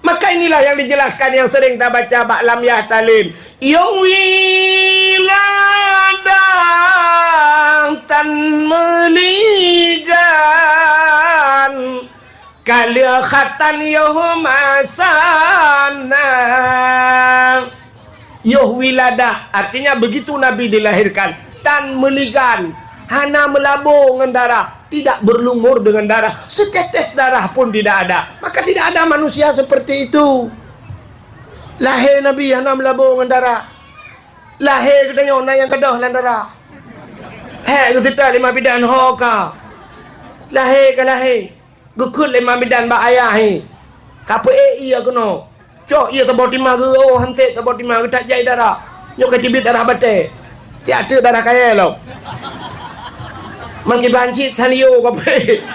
Maka inilah yang dijelaskan yang sering tabaca bak lam yah talin. Yôh wiladah tan meuligan, ka lheueh khatan yôh masana. Yôh wiladah, artinya begitu Nabi dilahirkan, tan meuligan, hana meulabô ngon darah, tidak berlumur dengan darah, setetes darah pun tidak ada. Maka tidak ada manusia seperti itu. Lahé Nabi hana meulabô ngon darah. Lahé geutanyoe na nyang gadôh lam darah. Hék geuseutôt lé Imam Bidan ho ka. Lahé ka lahé. Geukheun lé Imam Bidan bak ayah, "Hé, ka peuék ié keunoe. Cok ié saboh timah geu, oh, han sép saboh timah geutak jai darah. Nyoe ka teubiet darah batée. Siat teuk darah kayée lom." Meukiban cit sanyo ka peuék.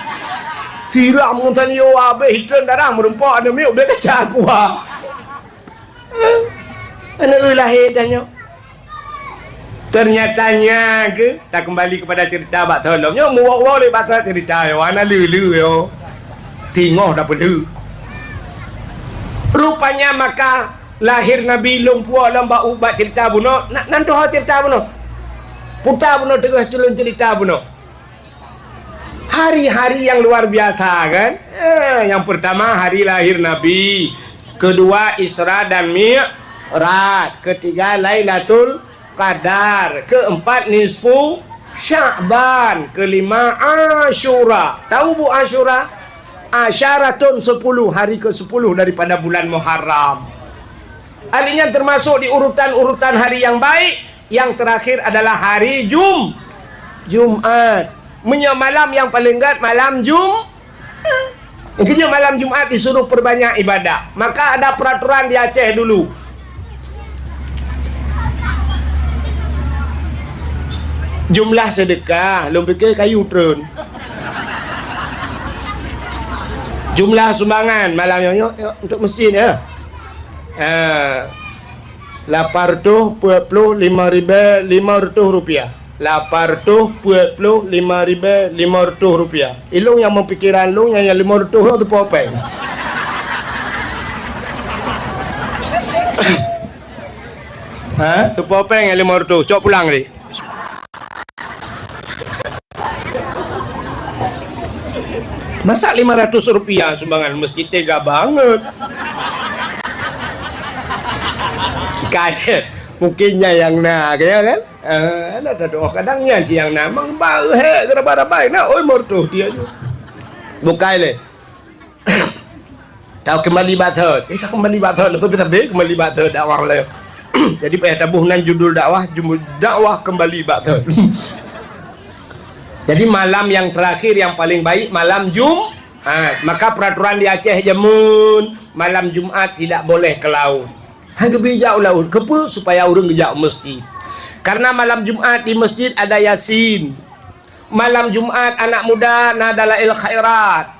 Siram ngon sanyo abéh, itreun darah meurumpok aneuk miet ubé kaca kuah. Aneuk eu lahé tanyoe. Ternyata nya ke, takeumbali kepada cerita bak Solom. Nyoe muwoe-woe lé bak cerita yo, hana leu-leu yo. Singoh dah peuleu. Rupanya maka lahé Nabi lôn puwoe lom bak, bak cerita bunoe, na, nan tuho cerita bunoe. Puta bunoe teungoh tulôn cerita bunoe. Hari-hari yang luar biasa, kan? Eh, yang pertama hari lahir Nabi, kedua Isra dan Mi'raj, ketiga Lailatul Qadar, keempat nisfu Sya'ban, kelima Asyura. Tahu bu Asyura? Asyaratun sepuluh, hari ke sepuluh daripada bulan Muharram. Artinya termasuk di urutan-urutan hari yang baik, yang terakhir adalah hari Jum-, Jumat. Meunyoe malam yang paling gét malam Jum-, Makanya malam Jumat disuruh perbanyak ibadah. Maka ada peraturan di Aceh dulu. Jumlah sedekah, lôn pikir kayu treun. Jumlah sumbangan malam nyoe, nyoe, nyoe untuk masjid ya. Ah, lapan reutôh peuet ploh lima ribèe lima reutôh rupiah. Lapan reutôh peuet ploh lima ribèe lima reutôh rupiah. Ilôn nyang meupikiran lôn nyang, nyang lima reutôh nyoe teupeue péng. Ha? Teupeue péng nyang lima reutôh. Cok pulang, Dik. Masa lima ratus rupiah sumbangan masjid, tega banget. Kan, mungkin nyan nyang na, ya kan? Ah, na tadoa kadang nyan cit nyang na. Mang ba hek geurabai-rabai na, oi, meureutôh dia nyoe. Bukai lé. Tau kembali bak thot. Eh, ka kembali bak thot, tapi, tapi kembali bak thot dakwah lé. Jadi payah taboh nan judul dakwah, judul dakwah kembali bak thot. Jadi malam yang terakhir yang paling baik malam Jumat. Maka peraturan di Aceh jameun malam Jumat tidak boleh ke laut. Han geubri jak u laôt. Keupeue? Supaya ureuëng geujak u masjid. Karena malam Jumat di masjid ada Yasin. Malam Jumat anak muda na dalail khairat.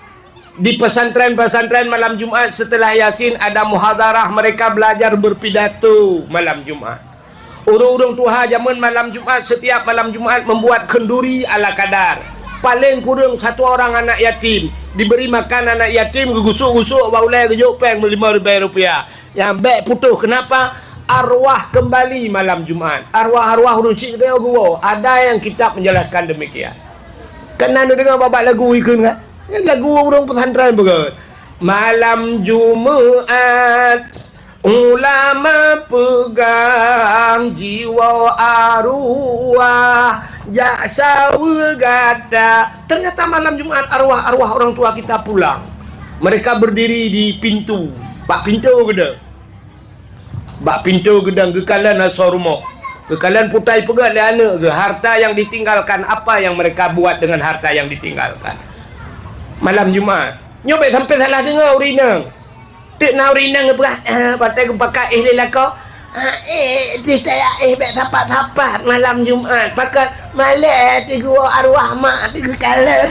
Di pesantren-pesantren malam Jumat setelah Yasin ada muhadharah, mereka belajar berpidato malam Jumat. Ureuëng-ureuëng tuha jameun malam Jumat, setiap malam Jumat membuat kenduri ala kadar. Paling kurang satu orang anak yatim diberi makan anak yatim, geugusuk-gusuk bak ulée geujok péng lima ribèe rupiah. Nyang bèk putôh, kenapa? Arwah kembali malam Jumat. Arwah-arwah ureueng chik geuwoe. Ada yang kitab menjelaskan demikian. Kan na neudeungoe bak-bak lagu ikheun kan? Nyan lagu ureueng pesantren beugèt. Malam Jumat, ulama peugah jiwoe arwah jak saweue gata. Ternyata malam Jumat arwah-arwah orang tua kita pulang. Mereka berdiri di pintu. Bak pintoe geudong. Bak pintoe geudong geukalon asoe rumoh. Geukalon putai peugah lé aneuk geuh, harta yang ditinggalkan, apa yang mereka buat dengan harta yang ditinggalkan. Malam Jumat. Nyoe bèk sampai salah deungoe ureueng inong. Teuk na ureueng inong geupeugah, "Ah, watèe geupakat éh lé lakoe. Ah, éh, teuh tajak éh bèk sapat-sapat malam Jumat. Pakon malèe teuh geuwoe arwah mak teuh geukalon."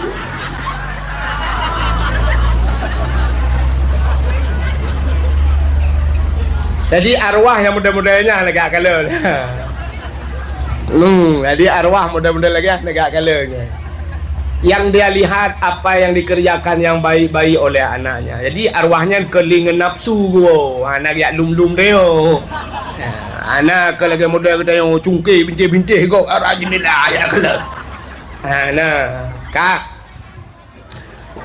Jadi arwah nyang muda-muda nyan lagèe kalon. Hmm, jadi arwah muda-muda lagèe nyan lagèe kalon nyan. Yang dia lihat apa yang dikerjakan yang baik-baik oleh anaknya. Jadi arwah nyan keulingan nafsu geuwoe. Ha, na geujak lum-lum teuh. Ha, na keu lagèe model geutanyoe cungké bintéh-bintéh gob arah jeundela jak kalon. Ha, na. Ka.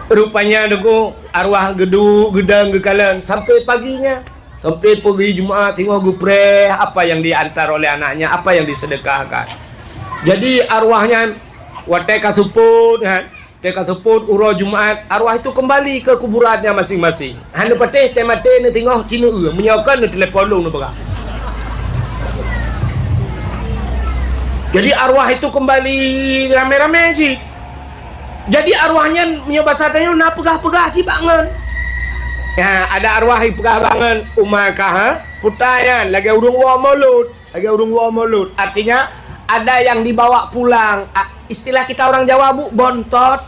Rupanya teungku arwah geuduek geudong geukalon sampai paginya. Sampai pagi Jumat teungoh geupreh apa yang diantar oleh anaknya, apa yang disedekahkan. Jadi arwah nyan watèe ka seupôt kan, watèe ka seupôt uroe Jumat, arwah itu kembali ke kuburannya masing-masing. Hana patéh teuh maté neuteungoh ci neueu, meunyoe kon neutelepon lôn neupeugah. Jadi arwah itu kembali ramé-ramé cit. Jadi arwah nyan meunyoe basa tanyoe na peugah-peugah cit bak ngon. Ya, ada arwah jipeugah bak ngon, "Uma kah, ha? Puta nyan lagèe ureueng woe mulod, lagèe ureueng woe mulod." Artinya ada yang dibawa pulang. A, istilah kita orang Jawa, Bu, bontot.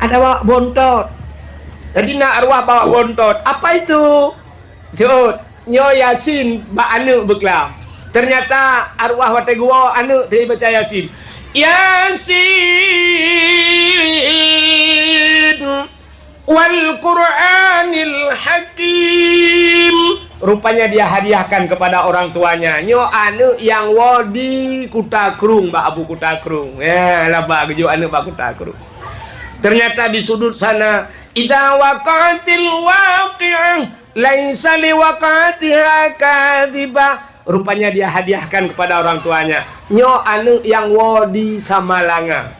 Ada bawa bontot. Jadi na arwah bawa bontot. Apa itu? Jeuet, nyoe Yasin bak aneuk beuklam. Ternyata arwah watèe geuwoe aneuk teuh baca Yasin. "Yasin wal Qur'anil Hakim." Rupanya dia hadiahkan kepada orang tuanya. Nyoe aneuk nyang woe di Kuta Krueng bak Abu Kuta Krueng. Ya, laba geujok aneuk bak Kuta Krueng. Ternyata di sudut sana, "Idza waqa'atil waqi'ah." "Laisa liwaqatiha kadhibah." Rupanya dia hadiahkan kepada orang tuanya. Nyoe aneuk nyang woe di Samalanga.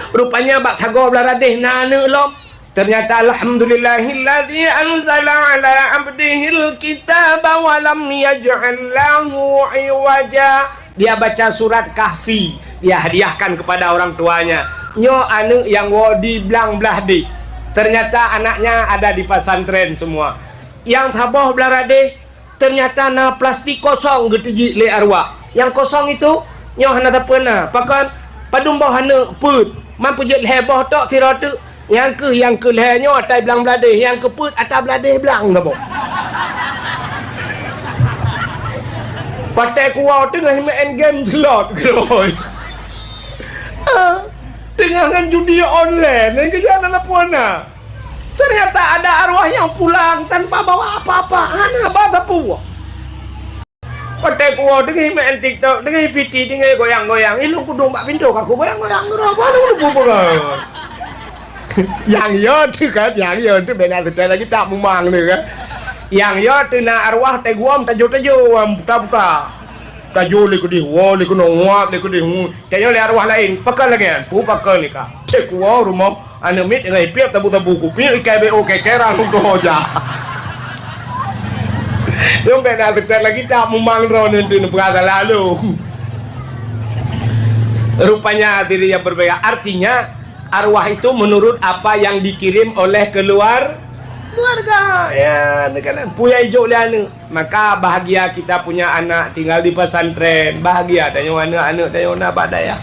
Rupanya bak sagoe blah radeh na aneuk lom. Ternyata, "Alhamdulillahilladzi anzala ala abdihil kitaba wa lam yaj'al lahu iwaja." Dia baca surat Kahfi, dia hadiahkan kepada orang tuanya. Nyoe aneuk nyang woe di blang blah deh. Ternyata anaknya ada di pesantren semua. Nyang saboh blah radeh, ternyata na plastik kosong geuteujiek lé arwah. Nyang kosong itu, nyoe hana sapeue na. Pakon, padum boh aneuk peuet, man peujeuet lhèe boh tok sidroe teuk. Nyang keu, nyang keu lhèe nyoe ata blang blah deh, nyang keu peuet ata blah deh blang saboh. Watèe kuwoe teungoh main game slot, keurôi. Ah, teungoh ngon judi online, nyan keuh hana sapeue na. Ternyata ada arwah yang pulang tanpa bawa apa-apa, hana ba sapeue. Watèe kuwoe teungoh main TikTok, teungoh fiti, teungoh goyang-goyang. Ilôn kudong bak pintoe ka kugoyang-goyang keudroe, apa lôn peugah. Nyang yo teuh kan, nyang yo teuh bèk na teutai lagi tak mumang teuh kan. Nyang yo teuh na arwah teuguom tajo-tajo, puta-puta. Tajo lé keudeh, woe lé keunoe, nguap lé keudeh. Tanyoe lé arwah laén, pakon lagèe nyan, peue pakon lé ka. Cék woe rumoh, aneuk miet teungoh ipiep sabu-sabu kupiep ikai B O kekerang untuk hoja. Nyang bèk na teutet lagi tak mumang droeneuh teuh neupeugah salah lôn. Rupanya hadirin yang berbahagia, artinya arwah itu menurut apa yang dikirim oleh keluar-, keluarga. Ya, ni kan peue nyang ijok lé aneuk. Maka bahagia kita punya anak tinggal di pesantren. Bahagia tanyoe aneuk-aneuk tanyoe na bak dayah.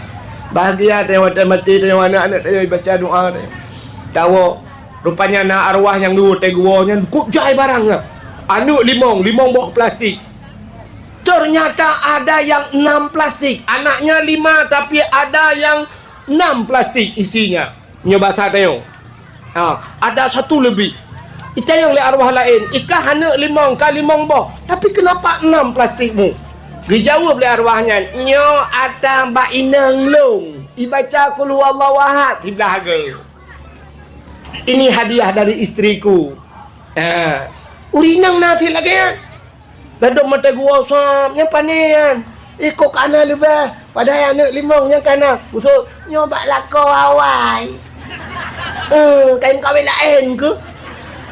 Bahagia tanyoe watèe maté tanyoe aneuk-aneuk tanyoe baca doa tanyoe. Tawoe, rupanya na arwah nyang dua teuguwoe nyan kok jai barang nyan. Aneuk limong, limong boh plastik. Ternyata ada yang enam plastik. Anaknya lima, tapi ada yang enam plastik isinya. Nyoe basa tanyoe. Ha, ada satu lebih. Itanyong lé arwah laén, "Ikah aneuk limong, ka limong boh, tapi keunapa nam plastikmu?" Geujaweueb lé arwah nyan, "Nyoe atra bak inong lôn, ibaca Qul Huwallahu Ahad siblah goe. Ini hadiah dari istriku." Ha. Ureueng inong na sit lagée nyan. Ladôm mata gua sab, nyang pane nyan. Eh, kok kana leubeh, padahai aneuk limong nyang kana. Usut, nyoe bak lakoe awai. Eh, kayém kawén laén keuh.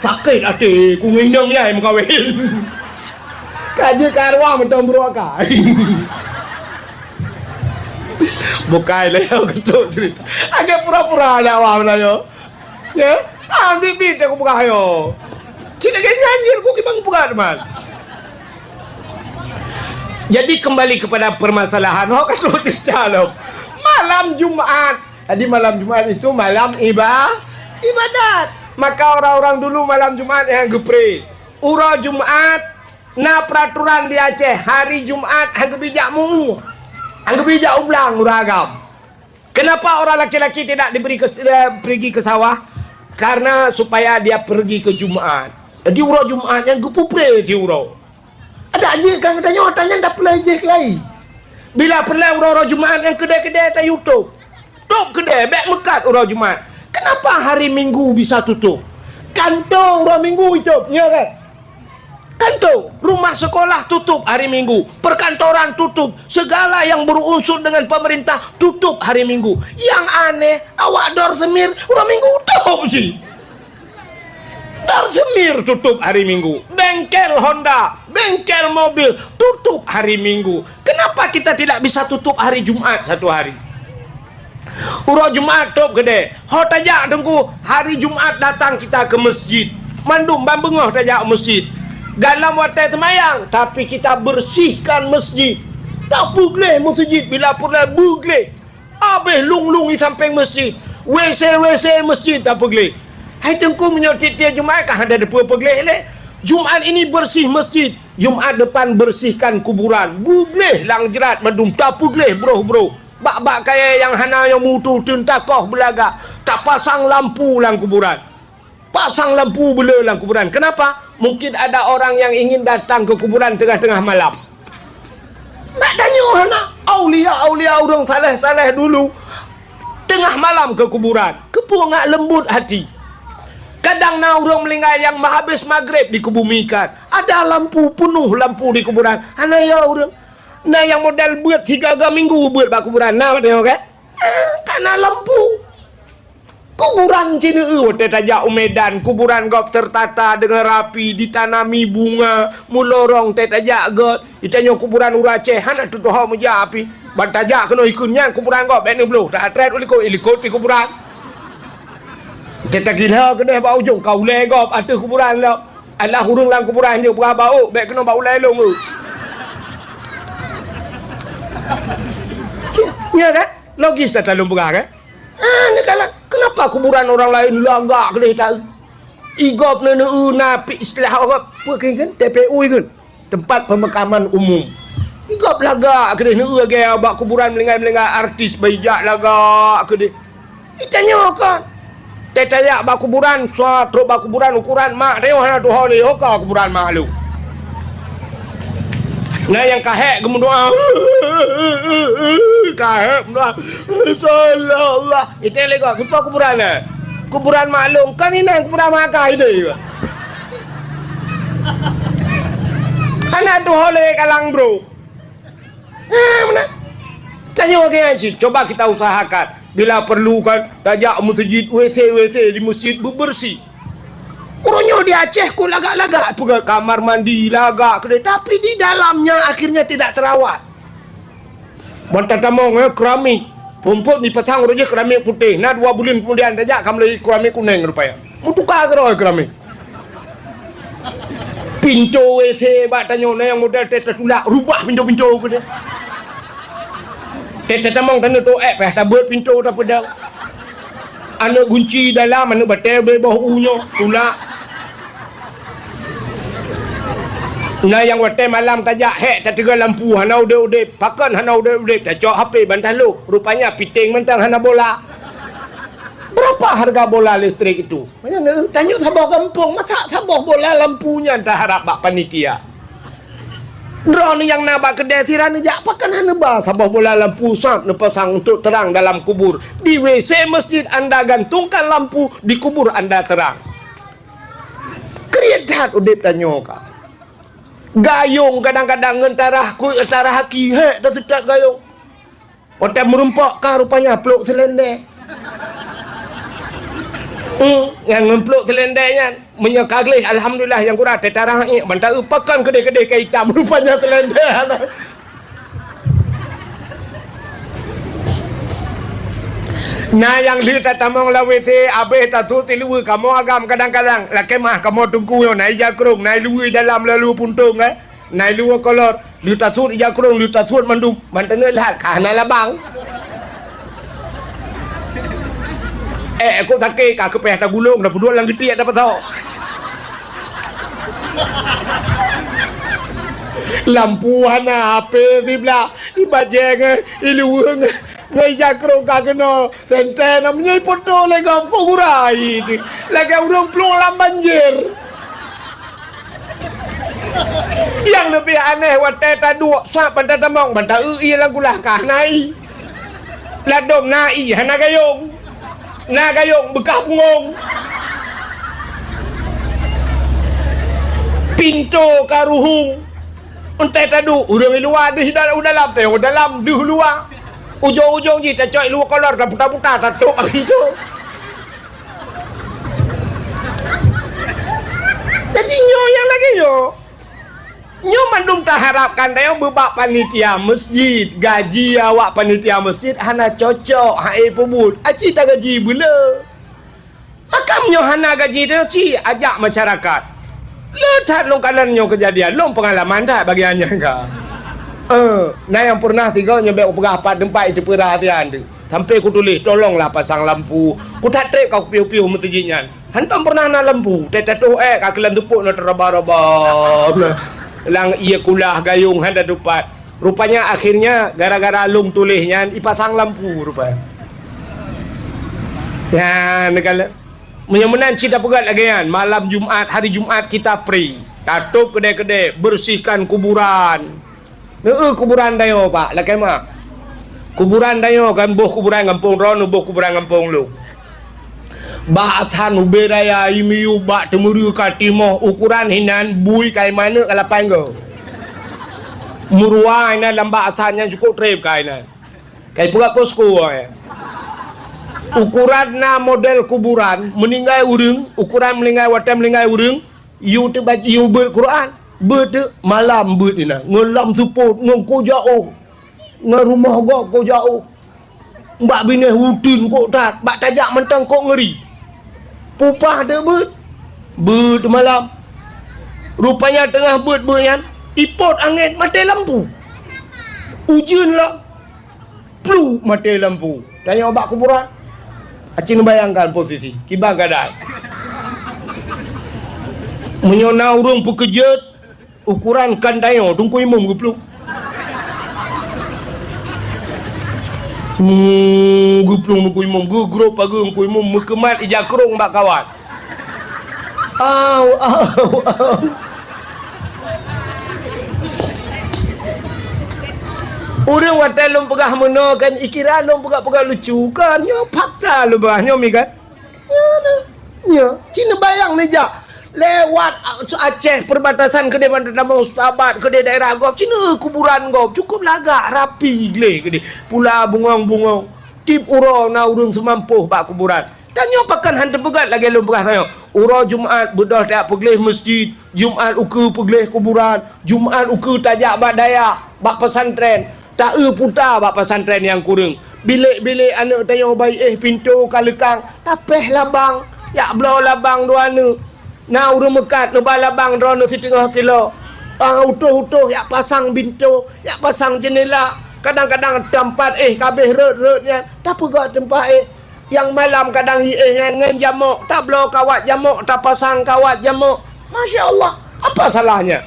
Sakét até ku ngon inong nyang meukawen. Ka jeuet ka arwah mantong brok akai. Bukai lé keutôk ceurita. Agak pura-pura dakwah meunan nyoe. Ya, ah, bit-bit aku peugah yo. Cit lagée nyan jih ku kibang peugah teuma. Jadi kembali kepada permasalahan ho ka troh cerita lom. Malam Jumat. Jadi malam Jumat itu malam iba-, ibadat. Maka orang-orang dulu malam Jumat nyang geupre. Uroe Jumat na peraturan di Aceh, hari Jumat han geubijak mu. Han geubijak ublang ureueng agam. Kenapa orang laki-laki tidak diberi ke, eh, pergi ke sawah? Karena supaya dia pergi ke Jumat. Jadi uroe Jumat nyang geupupre siuroe. Adak jih kan geutanyoe, tanyan tapeureulée jih keulai. Bila peureulée uroe-uroe Jumat nyang keudée-keudée tayue tôb. Tôb keudée, bék meukat uroe Jumat. Kenapa hari Minggu bisa tutup? Kanto uroe Minggu itôb, nyo kan? Kanto, rumah sekolah tutup hari Minggu, perkantoran tutup, segala yang berunsur dengan pemerintah tutup hari Minggu. Yang aneh, awak Dor Semir uroe Minggu tôb cit. Dor Semir tutup hari Minggu, bengkel Honda, bengkel mobil tutup hari Minggu. Kenapa kita tidak bisa tutup hari Jumat satu hari? Uroe Jumat tôb keudée. Ho tajak Teungku, hari Jumat datang kita ke masjid. Mandum ban beungoh tajak masjid. Dalam watée teumayang, tapi kita bersihkan masjid. Tapeugleh masjid bila peureulée beugleh. Abéh lung-lung i sampéng masjid. W C, W C masjid tapeugleh. Hai Teungku, meunyoe tiep-tiep Jumat ka hana teupeu peugleh lé. Jumat ini bersih masjid. Jumat depan bersihkan kuburan. Beugleh lam jrat mandum, tapeugleh broh-broh. Bak-bak kayée nyang hana nyoe mutu teuntakoh beulagak, tapasang lampu lam kuburan. Pasang lampu beuleu lam kuburan. Kenapa? Mungkin ada orang yang ingin datang ke kuburan tengah-tengah malam. Bak tanyoe hana aulia-aulia ureuëng saleh-saleh dulu tengah malam ke kuburan. Keupeue ngak lembut hati. Kadang na ureuëng meuninggai nyang meuhabéh maghrib dikeubumikan. Ada lampu, peunoh lampu di kuburan. Hana ya ureuëng. Na nyang model beuet sigaga minggu beuet bak kuburan, na watée nyoe kan? Ah, ka na lampu. Kuburan Cineue watée tajak u Medan, kuburan gob tertata dengan rapi, ditanami bunga, meulorong tée tajak göt. Itanyoe kuburan ureuëng Aceh hana teutuho meujak api. Ban tajak keunoe ikun nyan kuburan gob bék neubloh, tatrét u likot, i likot pih kuburan. Tée tagila keudeh bak ujong ka ulée gob ateueh kuburan lom. Alah ureuëng lam kuburan jeuet peugah bak ôk, bék keunoe bak ulée lôn ôk. Nya kan? Logis ata lôn peugah kan? Ah, ni kan, kenapa kuburan orang lain lagak keudeh ta-, igop neuneu na pi istilah orang apa ke kan? T P U kan? Tempat pemakaman umum. Igop lagak keudeh neuneu lagée bak kuburan meuninggai-meuninggai artis baijak lagak keudeh. Itanyoe kan. Tée tajak bak kuburan, sua trok bak kuburan ukuran mak teuh hana tuho lé, ho ka kuburan mak lôn. Na nyang kahek geumeudoa. Kahek meudoa. Sallallahu. Itée lé gob, kiban kuburan na? Kuburan mak lôn, kan inan kuburan mak kai deh. Hana tuho lé kalang bro. Ha, meunan. Tanyoe lagée nyan cit, coba kita usahakan. Bila perlu kan, tajak meuseujid, W C, W C di meuseujid beubeureusi. Uroe nyoe di Aceh kok lagak-lagak peugah kamar mandi lagak keudeh, tapi di dalamnya akhirnya tidak terawat. Ban tatamong, eh, keramik. Phon-phon dipasang uroe jih keramik putéh. Na dua buleuen keumudian tajak ka meulai keramik kunéng rupanya. Meutuka keudroe keramik. Pintoe W C bak tanyoe na nyang model teuh tatulak, rubah pintoe-pintoe keudeh. Teuh tatamong tanyoe toh ék payah tabeuet pintoe tapeudong. Aneuk gunci dalam, aneuk batée ubé boh u nyoe, tulak. Na nyang watée malam tajak hék tateuga lampu hana udeb-udeb, pakon hana udeb-udeb, tacok H P ban taloh, rupanya piténg mantong hana bola. Berapa harga bola listrik itu? Tanyoe saboh gampông, masa saboh bola lampu nyan taharab bak panitia? Droeneuh nyang na bak keudè sira neujak pakon hana ba saboh bola lampu sab neupasang untuk terang dalam kubur. Di W C masjid anda gantungkan lampu, di kubur anda terang. Kriet that udeb tanyoe ka. Gayong kadang-kadang ngon tarah ku-, tarah aki, hek, taseutat gayong. Watèe meurumpok ka rupanya plôk seulendè. Hmm, nyang ngon plôk seulendè nyan, meunyoe ka gleh, alhamdulillah, nyang gura teutarah, eh, ban ta-eu pakon keudeh-keudeh ka itam rupanya seulendè. Na nyang lheueh tatamong lam W C, abéh tasut siluweue kamoe agam kadang-kadang. Lakèe meu'ah kamoe teungku nyoe, na ija krông, na iluweue dalam lalu puntông, eh. Na iluweue kolor, lheueh tasut ija krông, lheueh tasut mandum, ban teungeut lhat ka hana labang. Eh, kok sakét, ka keupéh tagulong, tapeuduek lam geutiek tapasoe. Lampu hana, H P siblah, ibajèe ngon iluweue ngon, ngon ija krông ka keunoe. Sentée na meunyoe ipoto lé gob kok gura ai teuh, lagèe ureueng plueng lam banjir. Nyang leubeh aneh watèe taduek sab ban tatamong ban ta-eu ié lam gulah ka hana ié. Ladôm na ié hana gayong. Na gayong beukah bungong. Pintoe ka ruhueng. Entée taduek ureueng i luwa deuh u dalam, teuh u dalam deuh luwa. Ujong-ujong jih tacok iluweue kolor taputa-puta tatôp bak pintoe. Jadi nyoe nyang lagèe nyoe. Nyoe mandum taharapkan tanyoe bak panitia masjid. Gaji awak panitia masjid hana cocok, hana peubuet. Aci tagaji beuleu. Maka meunyoe hana gaji teuh, ci ajak masyarakat. Le that lôn kalon nyoe keujadian, lôn peungalaman that bagi anyang ka. Eh, na nyang pernah sigoe nyoe bèk kupeugah pat teumpat, itu peurahasiaan teuh. Sampai kutuléh, "Tolonglah pasang lampu." Kuthat trép ka kupiôh-piôh meuseujid nyan. Hantom pernah na lampu, teuh tatoh ék ka keulan teupok na teuraba-raba. Lam ié kulah gayong hana tupat. Rupanya akhirnya gara-gara lôn tuléh nyan ipasang lampu rupanya. Nyan, neukalon. Meunyoe meunan cit tapeugah lagèe nyan, malam Jumat, hari Jumat kita free. Tatôp keudè-keudè, bersihkan kuburan. Neu-eu kuburan tanyoe, Pak, lakèe meu'ah. Kuburan tanyoe kan boh kuburan gampông droeneuh, boh kuburan gampông lôn. Bah that ubé raya, i miyueb bak teumeureu ka timoh, ukuran hinan bui ka iman neuk ka lapan goe. Meuruwa inan lam bah that nyan cukôp trép ka inan. Ka ipeugah posko, eh. Ukuran na model kuburan, meuninggai ureueng, ukuran meuninggai, watèe meuninggai ureueng, yue teuh baca, yue beuet Quran. Beuet teuh malam beuet inan, ngon lam seupôt, ngon kojak ôh, ngon rumoh gob kojak ôh. Bak binéh uteuen kok that, bak tajak mantong kok ngeuri. Peue paih teuh beuet, beuet malam. Rupanya teungoh beuet-beuet nyan, ipot angén maté lampu. Ujeuen lom, pluek maté lampu. Tanyoe bak kuburan. Aci neubayangkan posisi, kiban keuadaan. Meunyoe na ureueng peukeujeuet, ukuran kan tanyoe, Teungku Imum geuplueng. Hmm, geuplueng Teungku Imum, geugrôp pageue Teungku Imum, meukeumat ija krông bak kawat. Au, au, au. Ureueng watèe lôn peugah meunoe kan, ikira lôn peugah-peugah lucu kan, nyoe fakta lôn peugah nyoe mi kan. Nyoe, nyoe. Ci neubayang neujak lewat Aceh perbatasan keudéh ban teutamong Setabat keudéh daerah gob, ci neu kuburan gob, cukup lagak, rapi gleh keudéh. Pula bungong-bungong. Tiep uroe na ureueng seumampôh bak kuburan. Tanyoe pakon han teupeugah lagèe lôn peugah tanyoe. Uroe Jumat beudôh tajak peugleh masjid, Jumat ukeue peugleh kuburan, Jumat ukeue tajak bak dayah, bak pesantren, ta-eu puta bak pesantren nyang kureueng. Bilék-bilék aneuk tanyoe bayi éh pintoe ka leukang, tapéh labang, jak bloe labang dua neuk. Na ureueng meukat neuba labang droeneuh siteungoh kilo. Ah, utoh-utoh jak pasang bintoe, jak pasang jeunela. Kadang-kadang teumpat éh ka abéh rhot-rhot nyan, tapeugah teumpat éh. Nyang malam kadang hi éh nyan ngon jamok, tabloe kawat jamok, tapasang kawat jamok. Masya Allah, apa salahnya?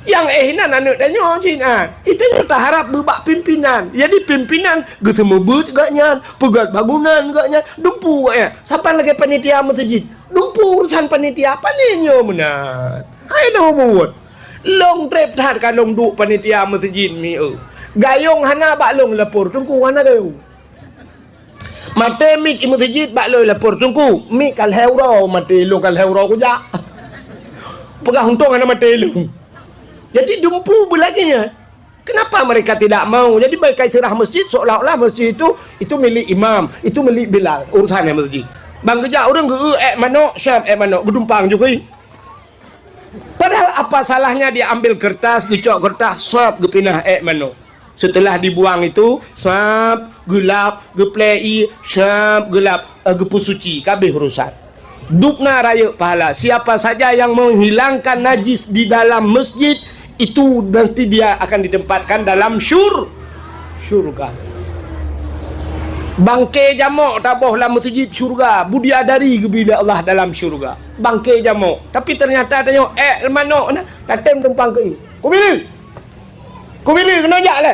Nyang éh nan aneuk tanyoe cit nyan. Tanyoe taharab bak pimpinan. Jadi pimpinan geuseumeubeuet gobnyan, peugöt bangunan gobnyan, dumpeue gobnyan. Saban lagèe panitia meuseujid, dumpeue urusan panitia, pane nyoe meunan. Hai nyoe buet. Lôn trép that ka lôn duek panitia meuseujid mi eu. Gayong hana bak lôn lapor, teungku hana gayong. Maté mik i meuseujid bak lôn lapor, teungku, mik ka lhèe uroe maté, lôn ka lhèe uroe kujak. Peugah untông hana maté lôn. Jadi dumpeue beulagèe nyan. Kenapa mereka tidak mau? Jadi mereka istilah masjid seolah-olah masjid itu, itu milik imam, itu milik Bilal, urusan yang masjid. Bang geujak ureueng geu ék manok, siap ék manok, geudumpang jukui. Padahal apa salahnya dia ambil kertas, geucok kertas, sap geupinah ék manok. Setelah dibuang itu, sap, geulap, geuplei, sap, geulap, eh, geupeusuci, kabeh urusan. Dubna rayeuk pahala. Siapa saja yang menghilangkan najis di dalam masjid, itu nanti dia akan ditempatkan dalam syur-, syurga. Bangke jamok taboh lam masjid syurga, budiadari geubri lé Allah dalam syurga. Bangke jamok. Tapi ternyata tanyoe ék manok na, tatem tumpang keu i. Kubileue. Kubileue keunoe jak lé.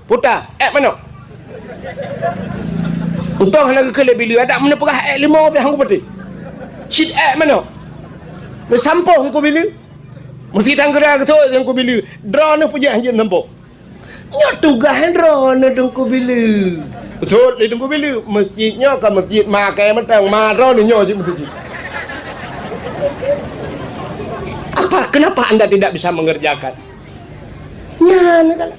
Puta, ék manok. Untông hana geukheun lé bileue, adak meuneuk peugah ék leumo pih hana kupeuteuh. Cit ék manok. Meusampôh kubileue. Meusi tanggeura geusok teungku bileue. Droeneuh peujeuet hanjeuet sampôh. Nyoe tugaih droeneuh teungku bileue. Beutôi lé teungku bileue. Masjid nyoe ka masjid makai mantong, ma droeneuh nyoe cit masjid. Apa, kenapa anda tidak bisa mengerjakan? Nyan kan.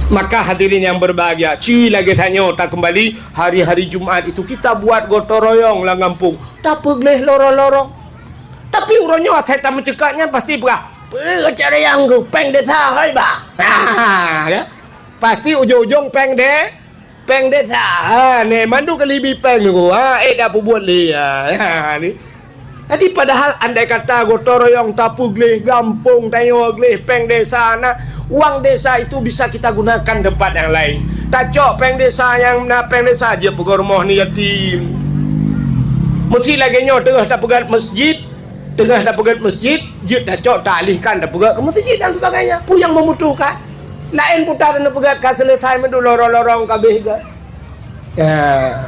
Maka hadirin yang berbahagia, ci lagèe tanyoe takeumbali hari-hari Jumat itu kita buat gotong royong lam gampông, tapeugleh lorong-lorong. Tapi uroe nyoe asai tameuceukat nyan pasti peugah, "Peue cara nyang geu péng desa hoi bah." Ya. Pasti ujong-ujong péng de-, péng desa. Ha, nè mandu kali bi péng nunggu. Ha, ék dak peubuet lé. Ha, ha, ni. Jadi padahal andai kata gotong royong tapeugleh gampông tanyoe gleh péng desa na, uang desa itu bisa kita gunakan tempat yang lain. Tacok péng desa nyang na péng desa jeuet peugöt rumoh ni yatim. Meusi lagèe nyoe teungoh tapeugöt masjid, teungoh tapeugöt masjid, jeuet tacok taalihkan tapeugöt keu masjid dan sebagainya. Peue nyang membutuhkan? Laén puta tapeugöt ka selesai mandum lorong-lorong ka abéh geuh. Ya,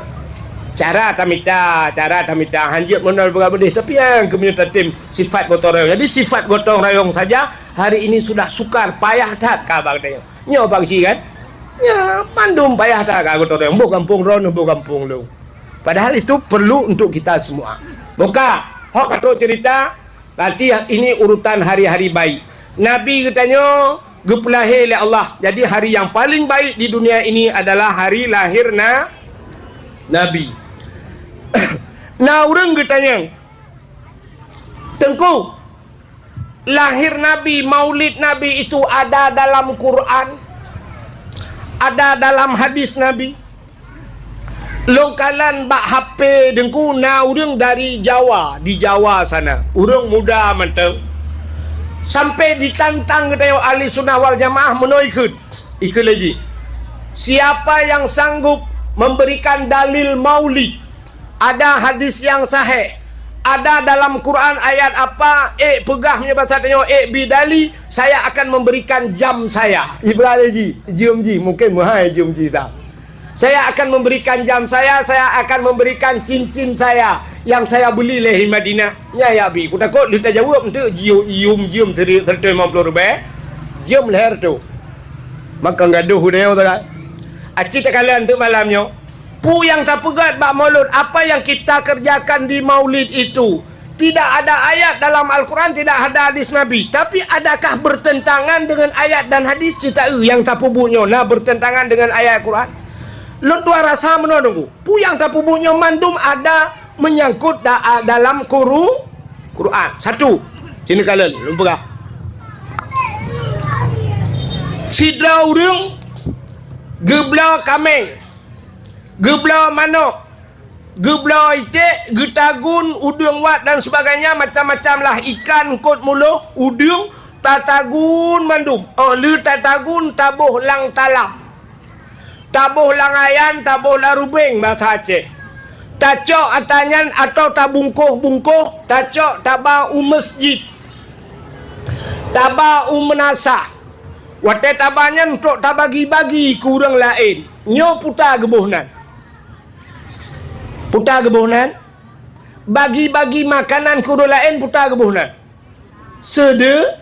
cara tamita, cara tamita hanjeuet meunol beurabedeh, tapi nyang keumeunyoe tatem sifat gotong royong. Jadi sifat gotong royong saja hari ini sudah sukar, payah that ka bak tanyoe. Nyoe bak si kan? Ya, mandum payah that ka gotong royong. Boh gampông droeneuh, boh gampông lôn. Padahal itu perlu untuk kita semua. Boka, hok ka trok cerita, berarti ini urutan hari-hari baik. Nabi geutanyoe geupeulahé lé Allah. Jadi hari yang paling baik di dunia ini adalah hari lahir na-, Nabi. Na ureueng geutanyong, "Teungku, lahir Nabi, maulid Nabi itu ada dalam Quran? Ada dalam hadis Nabi?" Lôn kalon bak H P Teungku na ureueng dari Jawa, di Jawa sana. Ureueng muda mantong. Sampai ditantang geutanyoe ahli sunnah wal jamaah meunoe ikheun. Ikheun lé jih. Siapa yang sanggup memberikan dalil maulid? Ada hadis yang sahih. Ada dalam Quran ayat apa? Ék peugah meunyoe basa tanyoe, ék bi dali, saya akan memberikan jam saya. Ibrahim ji, jeuem ji, mungkin meuhai jeuem ji ta. Saya akan memberikan jam saya, saya akan memberikan cincin saya yang saya beli lé di Madinah. Nya ya bi, kutakot leuta jaweueb enteuk jiôh ium jeuem seri-, seratus lima puluh ribèe. Jeuem lhèe reutôh. Maka gadoh udah nyoe tagai. Aci takalon teuk malam nyoe. Peue nyang tapeugöt bak mulod, apa yang kita kerjakan di maulid itu? Tidak ada ayat dalam Al-Quran, tidak ada hadis Nabi. Tapi adakah bertentangan dengan ayat dan hadis? Cita eu nyang tapeubuet nyoe na bertentangan dengan ayat Quran? Lôn tuan rasa meunoe Teungku. Peue nyang tapeubuet nyoe mandum ada menyangkut da-, dalam Quru-, Quran. Satu, sini kalon, lôn peugah. Sidroe ureueng geubloe kaméng, geubloe manok, geubloe iték, geutagun, udeueng wat dan sebagainya, macam-macam lah, ikan, eungkôt muloh, udeueng, tatagun mandum. Óh lheueh tatagun, taboh lam talam. Taboh lam ayan, taboh lam rubeng, basa Aceh. Tacok ata nyan atawa tabungkoh-bungkoh, tacok taba u masjid. Taba u meunasah. Watée taba nyan trok tabagi-bagi keu ureuëng laén. Nyoe peue ta geuboh nan? Peue ta geuboh nan? Bagi-bagi makanan keu ureuëng laén peue ta geuboh nan? Seude-,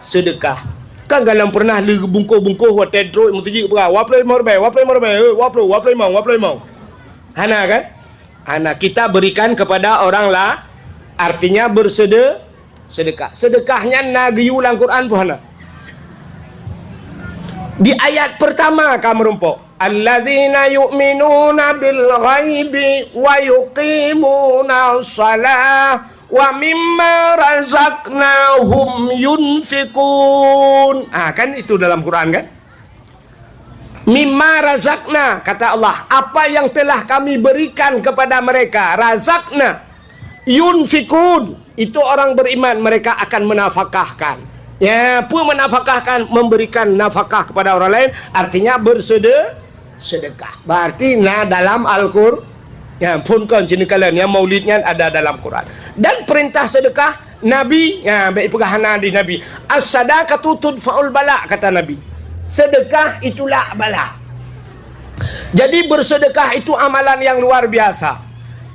seudeukah. Kan galom peureunah lé geubungkoh-bungkoh watée trok meuseujid peugah, "Waploh limong ribée, waploh limong ribée, eh, waploh, waploh limong, waploh limong." Hana kan? Hana, kita berikan kepada orang la-, artinya bersede-, sedekah. Sedekah nyan na geuyue lam Quran peue hana? Di ayat pertama ka meurumpok. "Alladzina yu'minuna bil ghaibi wa yuqimuna shalah wa mimma razaqnahum yunfiqun." Ah, kan itu dalam Quran kan? "Mimma razaqna," kata Allah, "apa yang telah Kami berikan kepada mereka, razaqna, yunfikun, itu orang beriman, mereka akan menafakahkan." Ya, peue menafakahkan? Memberikan nafakah kepada orang lain, artinya bersede-, sedekah. Berarti na dalam Al-Qur-, ya, phon kon sini kalian, ya, maulid nyan ada dalam Quran. Dan perintah sedekah Nabi, ya, baik peugah hana di Nabi. "As-sadaqatu tudfa'ul bala," kata Nabi. Sedekah itu lak bala. Jadi bersedekah itu amalan yang luar biasa.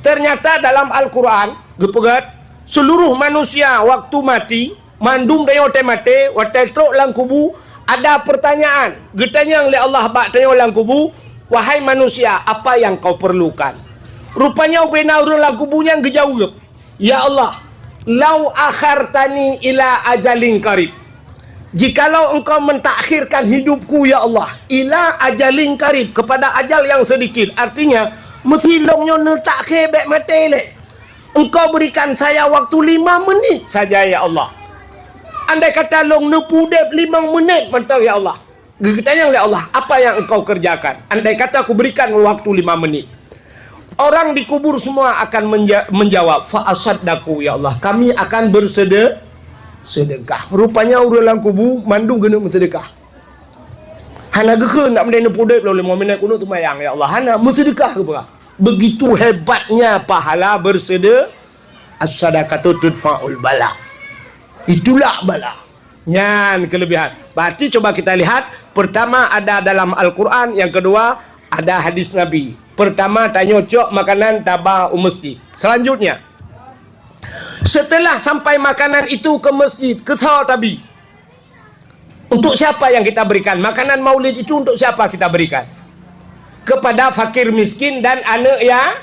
Ternyata dalam Al-Quran geupeugah, seluruh manusia waktu mati, mandum tanyoe watée maté, watée trok lam kubu, ada pertanyaan. Geutanyong lé Allah bak tanyoe lam kubu, "Wahai manusia, apa yang kau perlukan?" Rupanya ubena ureuëng lam kubu nyan geujaweueb, "Ya Allah, lau akhartani ila ajalin qarib." Jikalau Engkau mentakhirkan hidupku, ya Allah, ila ajalin qarib, kepada ajal yang sedikit. Artinya, meusilong nyoe neutakhé bék maté lé. Engkau berikan saya waktu lima menit saja, ya Allah. Andai kata lôn neupudeb limong menit mantong, ya Allah. Geutanyong lé Allah, "Apa yang engkau kerjakan? Andai kata kuberikan waktu lima menit." Orang dikubur semua akan menja-, menjawab, "Fa asaddaqu, ya Allah, kami akan bersede-, sedekah." Rupanya ureuëng lam kubu mandum keuneuk meusedekah. Hana geukheun nak meunan neupudeb lom limong menit keuneuk seumayang, ya Allah. Hana, meusedekah keupeue? Begitu hebatnya pahala bersede-, as-sadaqatu tudfa'ul bala. Itulah bala. Nyan kelebihan. Berarti cuba kita lihat, pertama ada dalam Al-Quran, yang kedua ada hadis Nabi. Pertama, tanyoe cok makanan taba u masjid. Selanjutnya, setelah sampai makanan itu ke masjid, keu soe tabi? Untuk siapa yang kita berikan? Makanan maulid itu untuk siapa kita berikan? Kepada fakir miskin dan anak ya-,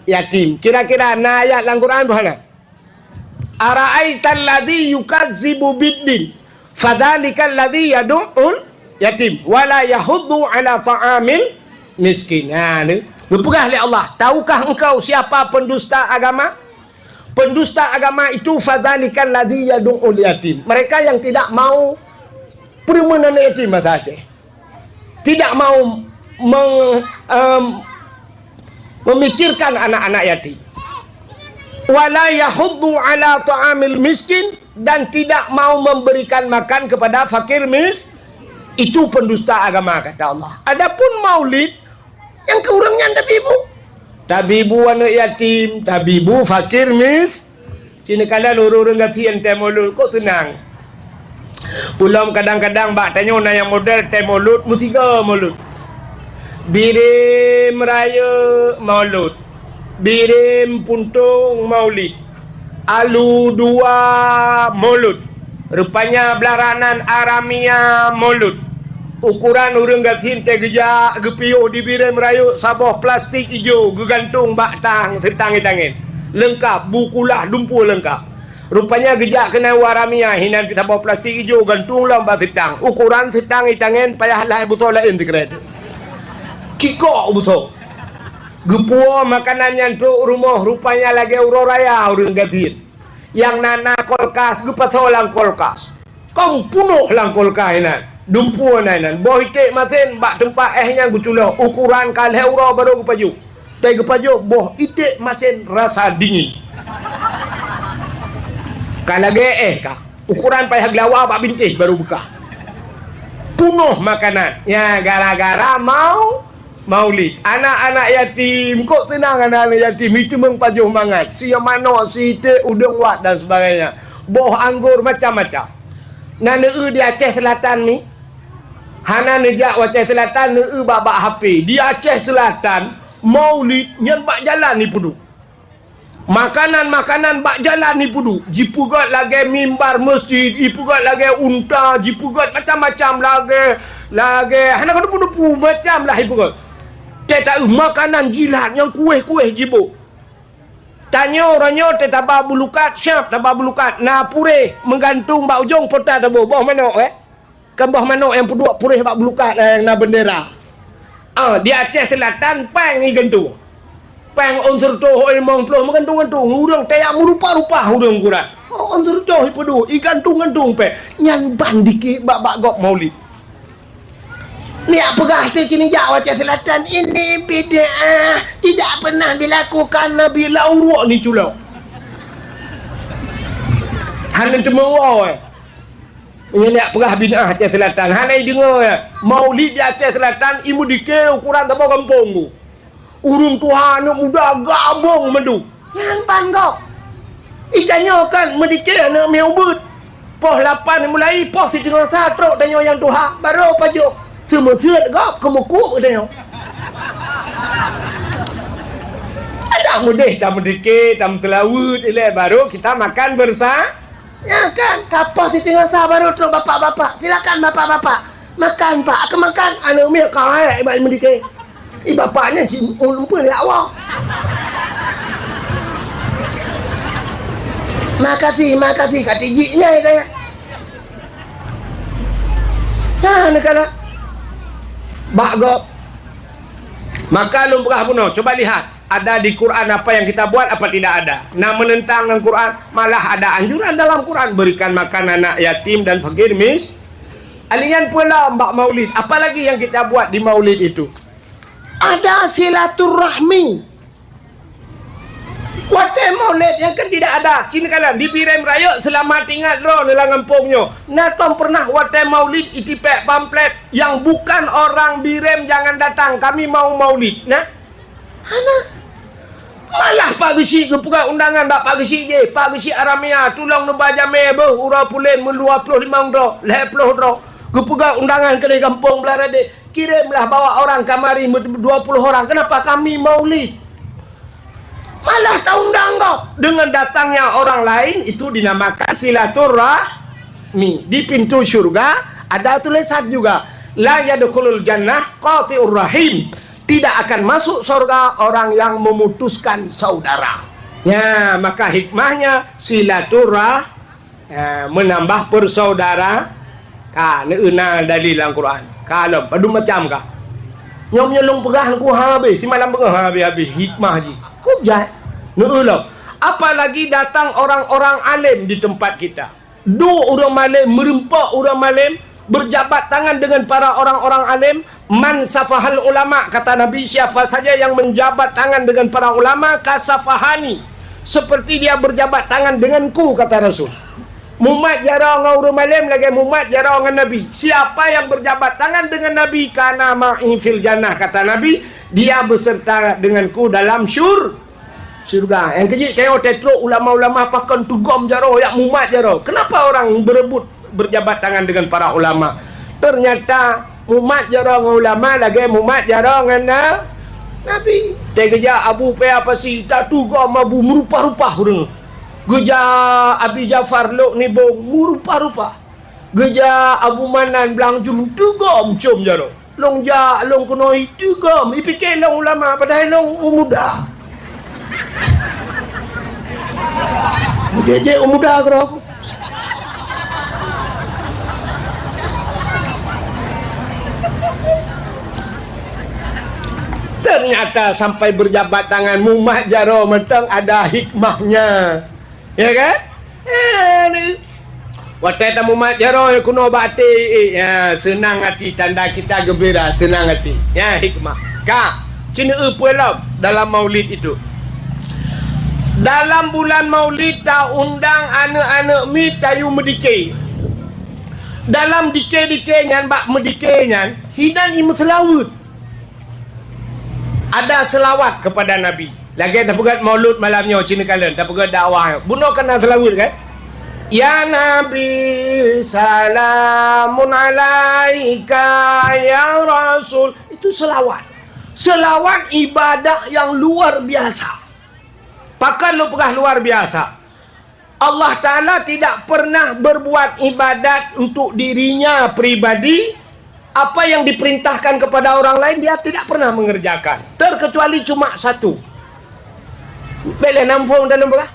yatim. Kira-kira na ayat lam Quran peue hana? "Ara'aital ladzi yukazzibu biddin, fadzalikal ladzi yadu'ul yatim, wa la yahuddu ala ta'amil miskin." Ha, ni. Geupeugah lé Allah, "Tahukah engkau siapa pendusta agama? Pendusta agama itu, fadzalikal ladzi yadu'ul yatim." Mereka yang tidak mau peureumeun anak yatim, bahasa Aceh. Tidak mau meng-, em, memikirkan anak-anak yatim. "Wa la yahuddu ala ta'amil miskin," dan tidak mau memberikan makan kepada fakir mis-, itu pendusta agama, kata Allah. Adapun maulid, nyang keu ureuëng nyan tabibu. Tabibu anak yatim, tabibu fakir mis-, Cina kanan ureuëng-ureuëng gasien tée mulod, kok seunang. Ulôn kadang-kadang bak tanyoe na nyang model tée mulod, meusigoe mulod. Bireuen rayeuk mulod. Bireuen puntông maulid. Alu dua mulod. Rupanya blah ranan aramia mulod. Ukoran ureuëng gasien tée geujak geupiôh di Bireuen Meurayeuk saboh plastik ijo geugantung bak tang seutang itangen. Leungkab, bu kulah, dumpue leungkab. Rupanya geujak keunan u aramia hinan saboh plastik ijo gantung lom bak seutang. Ukoran seutang itangen payah lhée beusoe laén sikrek. Cikok beusoe. Geupuwoe makanan nyan trok u rumoh rupanya lagée uroe raya ureuëng gasien. Nyang na, na kulkas geupasoe lam kulkas. Kong punoh lam kulkas inan. Dumpue na inan. Boh iték masen bak teumpat éh nyan geuculoh. Ukoran ka lhée uroe barô geupajoh. Tée geupajoh boh iték masen rasa dingin. Ka lagée éh ka. Ukoran payah geulawa bak bintéh barô beukah. Punoh makanan. Nya gara-gara mau Maulid. Anak-anak yatim, kok seunang anak-anak yatim, iteumeung pajoh mangat, sie manok, sie iték, udeueng wat dan sebagainya. Boh anggor macam-macam. Na neueu di Aceh Selatan ni. Hana neujak u Aceh Selatan, neueu bak-bak H P. Di Aceh Selatan, Maulid nyan bak jalan ipeuduek. Makanan-makanan bak jalan ipeuduek. Jipeugét lagée mimbar meuseujid, ipeugét lagée unta, jipeugét macam-macam lagée, lagée hana ka dupu-dupu macam lah ipeugét. Teuh taeu makanan jilat nyang kueh-kueh jiboh. Tanyoe uroe nyoe teuh taba bulukat, siab taba bulukat, na puréh meugantung bak ujong pota taboh, boh manok, eh. Kan boh manok nyang peuduek puréh bak bulukat, eh, nyang na bendera. Ah, di Aceh Selatan péng igantung. Péng ôn seureutôh, ôn limong ploh meugantung-gantung. Ureuëng teuh jak meurupa-rupa ureuëng ukuran. Oh, ôn seureutôh ipeuduek, igantung-gantung péng. Nyan ban dikeue bak, bak gob Maulid. Neujak peugah teuh cit jak u Aceh Selatan, "Ini bid'ah, tidak pernah dilakukan Nabi." Lam uruek ni culok. Hana teumeuwoe. Neujak peugah bid'ah Aceh Selatan. Hana ideungoe. Maulid di Aceh Selatan, imeudikeue ukuran saboh gampông tu. Ureuëng tuha aneuëk muda gabong mandum. Nyan ban gob. Itanyoe kan meudikeue aneuëk miet ubit. Poh lapan mulai, poh siteungoh sa trok tanyoe nyang tuha, barô pajoh. Seumeuseuet gob keumeukuek tanyoe. Adak mudeh tameudikeue, tameuseulaweuet ilée, barô kita makan beursa-, ya kan? Ka poh siteungoh sa barô trok bapak-bapak. Silakan bapak-bapak. Makan, Pak. Akan makan. Aneuëk miet ka hai bak meudikeue. Ih, bapak nyan cit ulôn pun ya Allah. Makasih, makasih, ka tijik nyai kaya. Nah, neukala. Bak gob. Maka lôn peugah bunoe, coba lihat, ada di Quran apa yang kita buat apa tidak ada. Nah, menentang dengan Quran, malah ada anjuran dalam Quran, berikan makan anak yatim dan fakir mis-, Alian pula bak maulid, apalagi yang kita buat di maulid itu? Ada silaturahmi. Watée maulid nyang kan tidak ada. Cina kalan, di Birem Rayeuk selamat ingat droe neulang gampông nyoe. Na tom pernah watée maulid itipek pamflet, "Yang bukan orang Birem jangan datang, kami mau maulid." Nah, hana. Malah Pak Geuchik geupeugah undangan bak Pak Geuchik jih, "Pak Geuchik Aramia, tulông neuba jamé beuh uroe pulen meudua ploh limong droe, lhée ploh droe." Geupeugah undangan keudeh gampông Beulah Radeh, "Kirimlah bawa orang kamari meudua ploh orang, kenapa kami maulid?" Malah taundang gob. Dengan datangnya orang lain itu dinamakan silaturahmi. Di pintu syurga ada tulisan juga, "La yadkhulul jannah qati'ur rahim." Tidak akan masuk surga orang yang memutuskan saudara. Ya, maka hikmahnya silaturah-, ya, menambah persaudaraan. Ka, neueu na dalil lam Quran. Ka lom, padum macam ka. Nyoe meunyoe lôn peugah ngon ku habéh, simalam beungoh habéh-habéh hikmah jih. Hujat. Neueu lom. Apalagi datang orang-orang alim di tempat kita. Duek ureuëng malém, meureumpok ureuëng malém, berjabat tangan dengan para orang-orang alim, man safahal ulama, kata Nabi, siapa saja yang menjabat tangan dengan para ulama, kasafahani, seperti dia berjabat tangan denganku, kata Rasul. Mumat jaroe ngon ureuëng malém lagée mumat jaroe ngon Nabi. Siapa yang berjabat tangan dengan Nabi, kana ma'i fil jannah, kata Nabi, dia beserta denganku dalam syur-, syurga. Nyang keujeuet tanyoe tatrok ulama-ulama pakon teugom jaroe, yak mumat jaroe. Kenapa orang berebut berjabat tangan dengan para ulama? Ternyata mumat jaroe ngon ulama lagée mumat jaroe ngon na-, Nabi. Teugeujak Abu Paya Pasi, tatugom Abu meurupa-rupa ureuëng. Geujak Abi Jafar Lok Nibong meurupa-rupa. Geujak Abu Manan Blang Jum tugom com jaroe. Lôn jak, lôn keunoe tugom, ipike lôn ulama, padahai lôn u muda. Jijak u muda keudroe. Ternyata sampai berjabat tangan mumat jaroe mantong ada hikmahnya. Ya kan? Eh, ni. Watée tamumat jaroe keunoe bak até, eh, ya, seunang hati, tanda kita gembira, seunang hati. Ya, hikmah. Ka, ceuneuk peue lom dalam maulid itu. Dalam bulan maulid taundang aneuëk-aneuëk miet tayue meudike. Dalam dike-dike nyan, bak meudike nyan, hinan imeuseulaweuet. Ada selawat kepada Nabi. Lagée tapeugét maulud malam nyoe, cina kalon, tapeugét dakwah. Bunoe kan na selaweuet kan? Ya Nabi, Salamun alaika ya Rasul. Itu selawat. Selawat ibadah yang luar biasa. Pakon lôn peugah luar biasa? Allah Ta'ala tidak pernah berbuat ibadat untuk dirinya pribadi, apa yang diperintahkan kepada orang lain, dia tidak pernah mengerjakan. Terkecuali cuma satu. Bèk lé nampung dalam beurah.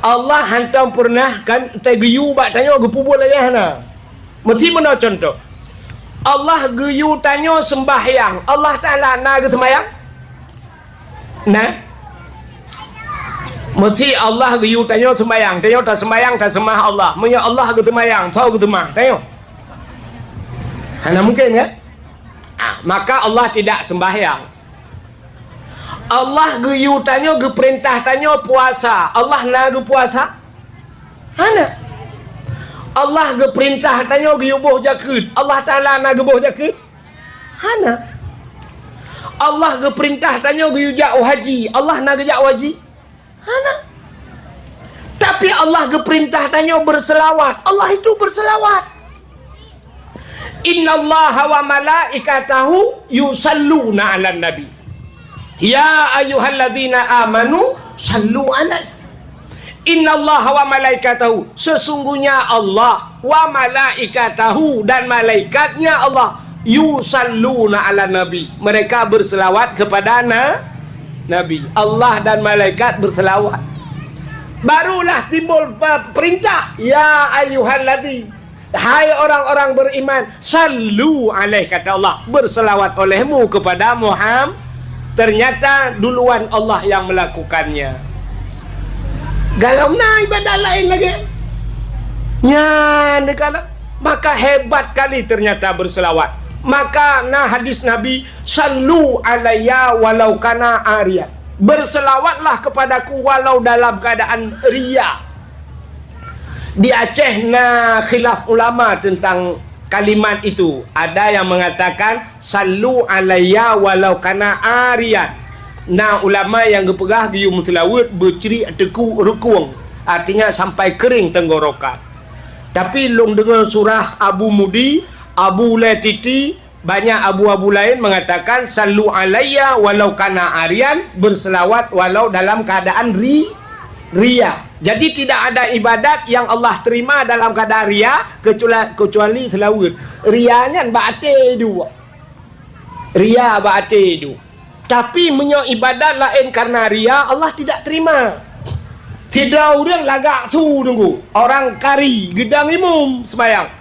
Allah hantom pernah kan teugeuyue bak tanyoe geupeubuet lagèe hana. Meusti meunoe contoh. Allah geuyue tanyoe sembahyang. Allah Ta'ala na geuseumbahyang? Nah, meusti Allah geuyue tanyoe seumbahyang, tanyoe taseumbahyang, taseumah Allah. Meunyoe Allah geuseumbahyang, soe geuseumah? Tanyoe. Hana mungken, kan? Ah, maka Allah tidak sembahyang. Allah geuyue tanyoe, geupeurintah tanyoe puasa. Allah na geupuasa? Hana. Allah geupeurintah tanyoe geuyue boh jakeuet. Allah Ta'ala na geuboh jakeuet? Hana. Allah geupeurintah tanyoe geuyue jak u haji. Allah na geujak u haji? Hana. Tapi Allah geupeurintah tanyoe beuseulawat. Allah itu beuseulawat. Innallaha wa malaikatahu yusalluna 'alan nabi. Ya ayyuhalladzina amanu sallu 'alaihi. Innallaha wa malaikatahu, sesungguhnya Allah, wa malaikatahu, dan malaikatnya Allah, yusalluna 'alan nabi, mereka berselawat kepada na-, Nabi. Allah dan malaikat berselawat. Barulah timbul pe-, perintah, ya ayyuhalladzi, hai orang-orang beriman, sallu 'alaihi, kata Allah, berselawat olehmu kepada Muhammad. Ternyata duluan Allah yang melakukannya. Galom na ibadat laén lagèe nyan, kan? Maka hebat kali ternyata berselawat. Maka na hadis Nabi, "Sallu alayya walau kana ariyan." Berselawatlah kepadaku walau dalam keadaan ria. Di Aceh na khilaf ulama tentang kalimat itu. Ada yang mengatakan, "Sallu alayya walau kana ariyan." Na ulama nyang geupeugah geuyue meuseulaweuet beucriek teukuk rukung, artinya sampai kering tenggorokan. Tapi lôn deungoe surah Abu Mudi, Abu Ulaititi, banyak abu-abu laén mengatakan, "Sallu alayya walau kana ariyan," berselawat walau dalam keadaan ri-, ria. Jadi tidak ada ibadat yang Allah terima dalam keadaan ria kecuali, kecuali seulaweuet. Ria nyan bak até duek. Ria bak até duek. Tapi meunyoe ibadat laén karena ria, Allah tidak terima. Sidroe ureueng lagak su teungku, orang kari geudang imum seumayang.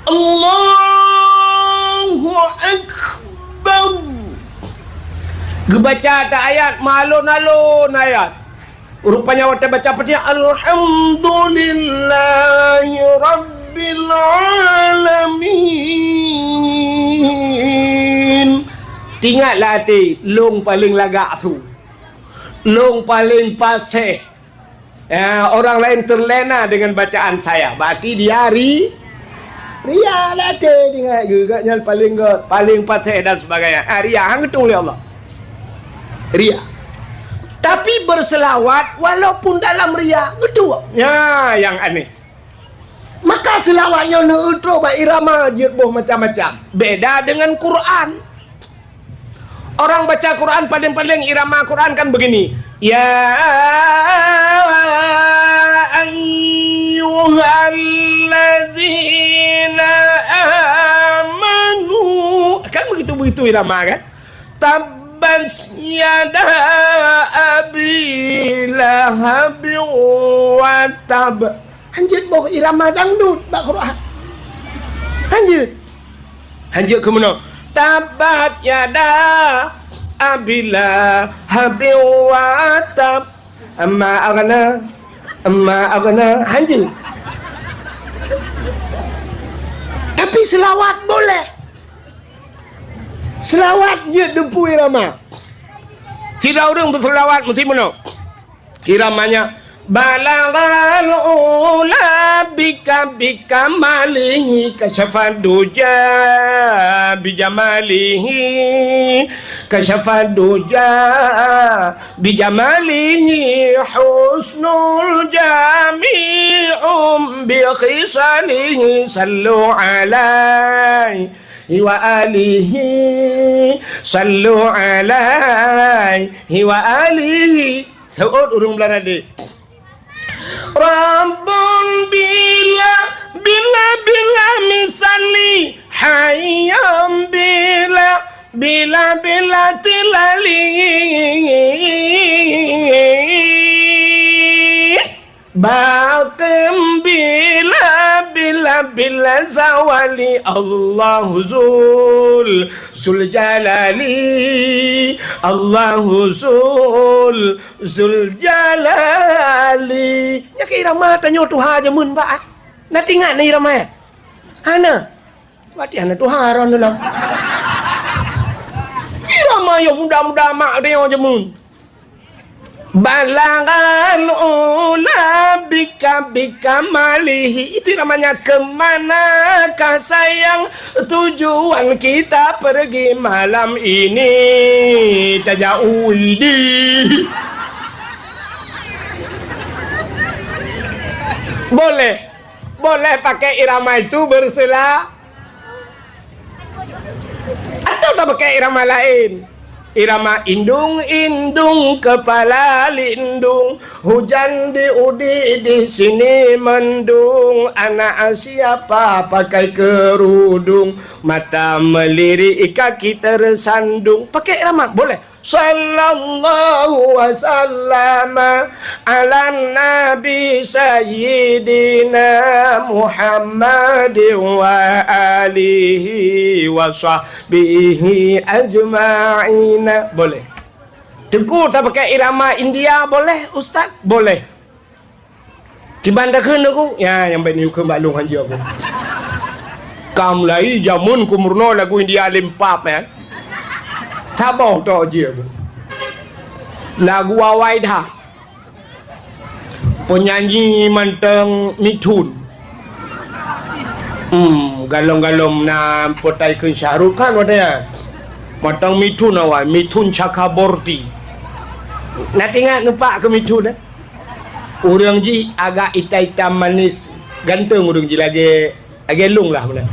Allahu Akbar. Geubaca ata ayat meualon-alon ayat. Rupanya watèe baca Fatihah, "Alhamdulillahi Rabbil Alamin." Tingat lam até, lôn paleng lagak su. Lôn paleng paséh. Ya, orang lain terlena dengan bacaan saya. Berarti dia ri-, ria lam até, ingat geuh, gobnyan paleng göt, paleng paséh dan sebagainya. Ah, ria, han geutueng lé Allah. Ria. Tapi berselawat walaupun dalam ria, geutueng. Ya, yang aneh. Maka selawat nyoe neutrok bak irama jeuet boh macam-macam. Beda dengan Quran. Orang baca Quran, paling-paling irama Quran kan begini, "Ya ayyuhallazina amanu." Kan begitu-begitu irama, kan? "Tabbat yada abi lahabin wa tab." Hanjeuet boh irama dangdut bak Quran. Hanjeuet. Hanjeuet keu meunoe. "Tabbat yada abi lahabin wa tab. Ma aghna, ma aghna." Hanjeuet. Tapi selawat boleh. Selawat jeuet deungon irama. Sidroe ureueng beuselawat meusti meunoe. Iramanya, "Balaghal ula bika, bika malihi, kasyafad duja bijamalihi, kasyafad duja bijamalihi, husnul jami'um bi khisalihi, sallu alaihi wa alihi, sallu alaihi wa alihi. Seuôt ureuëng Beulanda deh. Rabbun bila, bila, bila misali, hayyam bila, bila, bila tilali. Baqim bila, bila, bila zawali. Allahu zul, zul jalali. Allahu zul, zul jalali. Nyan keuh irama tanyoe tuha jameun, Pak, ah. Na teuingat na irama nyan? Hana. Berarti hana tuha droeneuh lom. Irama nyang muda-muda mak tanyoe jameun. Balagha ula bika, bika malihi. Itu namanya ke manakah sayang, tujuan kita pergi malam ini. Tajak uidi. Boleh. Boleh pakai irama itu bersela-, atau tapakai irama laén. Irama indung-indung, kepala lindung, hujan di udi, di sini mendung, anak siapa pakai kerudung, mata melirik, kaki tersandung. Pakai irama boleh. Sallallahu wa sallama ala nabi sayyidina Muhammad wa alihi wa sahbihi ajma'ina. Boleh. Teungku, tapakai irama India boleh, Ustaz? Boleh. Kiban takheun Teungku, ya, nyang bèk neuyue kheun bak lôn hanjeuet Teungku. Ka mulai jameun kumeurunoe lagu India lempap, ya. Saboh tok jeuet Teungku. Lagu awai that. Penyanyi mantong Mithun. Hmm, galom-galom na potai kheun Shah Rukh Khan watèe nyan. Mantong Mithun awai, Mithun Chakraborty. Na teuingat nupak keu Mithun, eh? Ureueng jih agak itam-itam manis, ganteng ureueng jih lagèe, lagèe lôn lah meunan.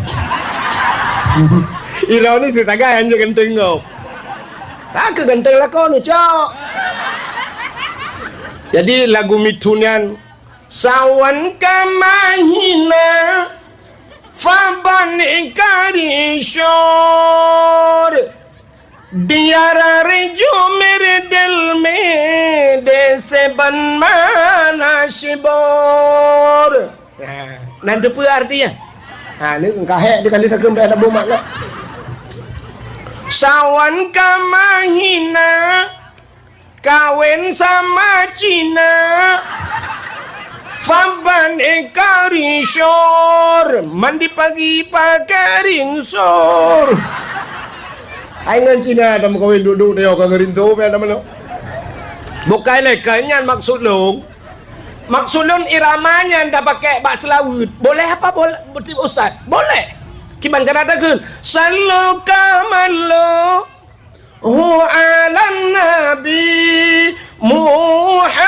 Ironi teuh tagai hanjeuet ganteng gob. Ka keu ganteng lakoe neucok. Jadi lagu Mithun nyan, sawan ka mahina, faban ka rishor. Biar reju merdel me de seban mana shibor. Nah, nan teupeue artinya? Ha, ni ka hék di kali takheun bèk ada bomak lah. Sawan ka mahina, kawin sama Cina. Faban ka rishor, mandi pagi pakai rinsor. Hai ngon Cina dah meukawen duek-duek dia ka ngerinso pih dah meunoe. Bukai lé keu nyan maksud lôn. Maksud lôn irama nyan dah pakai bak seulaweuet. Boleh apa boleh, ustaz? Boleh. Kiban cara takheun. Sallu kamallu hu 'alan nabi Muhammadin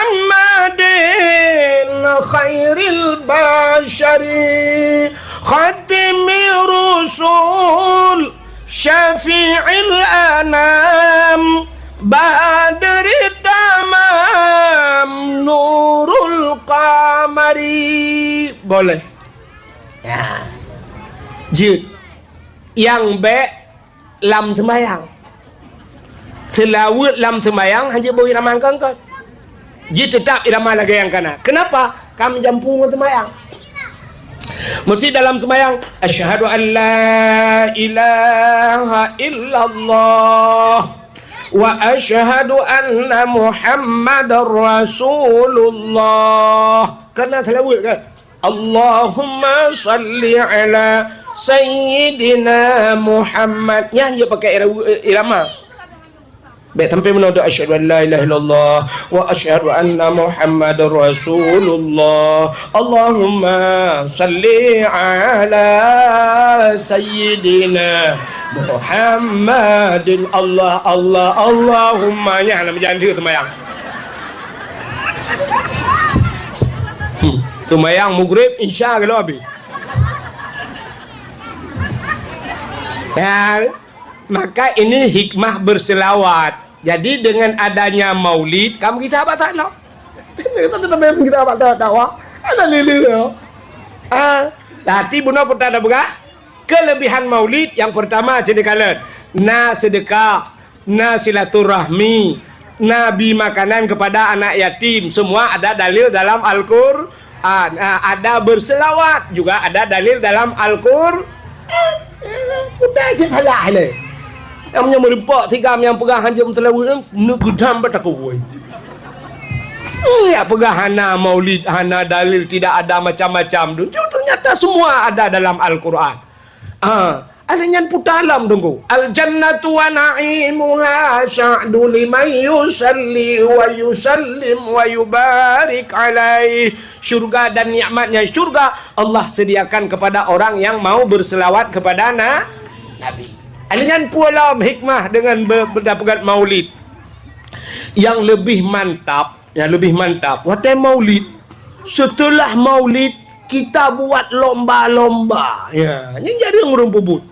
khairil basyari khatimir rusul syafi'il anam badri tamam nurul qamari. Boleh. Ya. Jeuet. Nyang bèk lam seumayang. Seulaweuet lam seumayang hana boh irama keu-keu. Jih teutap irama lagèe nyang kana. Keunapa? Ka meujampu ngon seumayang. Meusti dalam seumayang, asyhadu an la ilaha illallah wa asyhadu anna Muhammadar Rasulullah. Kana seulaweuet kan? Allahumma salli ala sayyidina Muhammad. Nyan jeuet pakai ira-, irama. Bèk sampai meunoe, asyhadu an la ilaha illallah wa asyhadu anna Muhammadar Rasulullah. Allahumma salli ala sayyidina Muhammadin. Allah, Allah, Allahumma. Nyan lam jandu seumayang. Hmm. Seumayang Maghrib, Isya ka lheueh abéh. Ya, maka ini hikmah berselawat. Jadi, dengan adanya maulid, kamu kita apa tak nak? Tapi, tapi kita apa tak dakwah? Ada lele ya. Ah, tadi bunoe pun tak ada begah. Kelebihan maulid yang pertama, cina kalian. Na sedekah, na silaturahmi, na bi makanan kepada anak yatim. Semua ada dalil dalam Al-Quran. Ah, ada berselawat juga ada dalil dalam Al-Quran. Udah je salah le. Yang punya meureumpok tiga yang peugah hanjeuet meusalaweut, neuk geudam bak takue. Hmm, ya peugah hana maulid, hana dalil, tidak ada macam-macam tu. Ternyata semua ada dalam Al-Quran. Ah, ada nyan puta alam tunggu. Al jannatu wa na'imuha sya'du liman yusalli wa yusallim wa yubarik alaih. Syurga dan nikmatnya syurga Allah sediakan kepada orang yang mau berselawat kepada na, Nabi. Ada nyan pulang hikmah dengan ber- berdapat maulid. Yang lebih mantap, yang lebih mantap, watée maulid, setelah maulid, kita buat lomba-lomba. Ya, nyan jareueng ureuëng peubuet.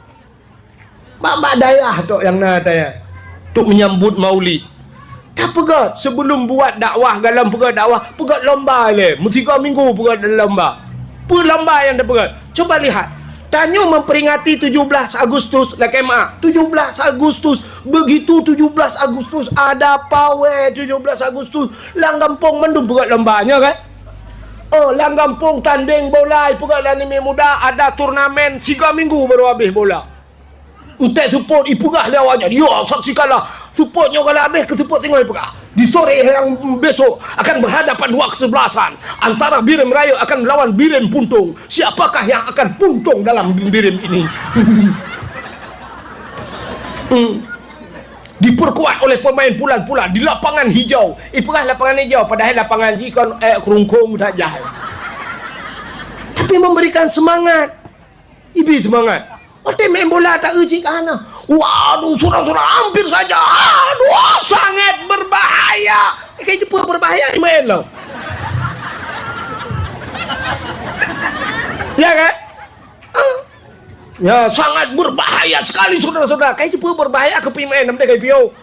Bak-bak dayah tok nyang na taya. Untuk menyambut maulid. Tapeugét, sebelum buat dakwah, galom peugét dakwah, peugét lomba ilée. Meusigoe minggu peugét lomba. Peue lomba nyang tapeugét? Coba lihat. Tanyoe memperingati tujuh belas Agustus, lakée meuah. Tujuh belas Agustus, begitu tujuh belas Agustus, ada pawai tujuh belas Agustus, lam gampông mandum peugét lomba, nyoe kan? Oh, lam gampông tandeng bola, peugét lam nimi muda, ada turnamen, sigoe minggu baru habéh bola. Entek seupôt ipeugah lé awak nyan, "Ya, saksikanlah, seupôt nyoe galak habéh keu seupôt singoh ipeugah. Di sore yang besok akan berhadapan dua kesebelasan antara Birim Raya akan melawan Birim Puntung. Siapakah yang akan puntung dalam Birim ini?" Hmm. Diperkuat oleh pemain pulan-pulan di lapangan hijau. Ipeugah lapangan hijau, padahai lapangan jih kon, eh, kerungkung saja. Tapi memberikan semangat. Ibi seumangat. Watée main bola tak eu cit ka hana. Waduh, surang-surang hampir saja. Aduh, sangat berbahaya. Eh, kai jeuet berbahaya main lah. Ya kan? Ah. Ya, sangat berbahaya sekali saudara-saudara. Kai jeuet berbahaya keu pemain, nama kai piu.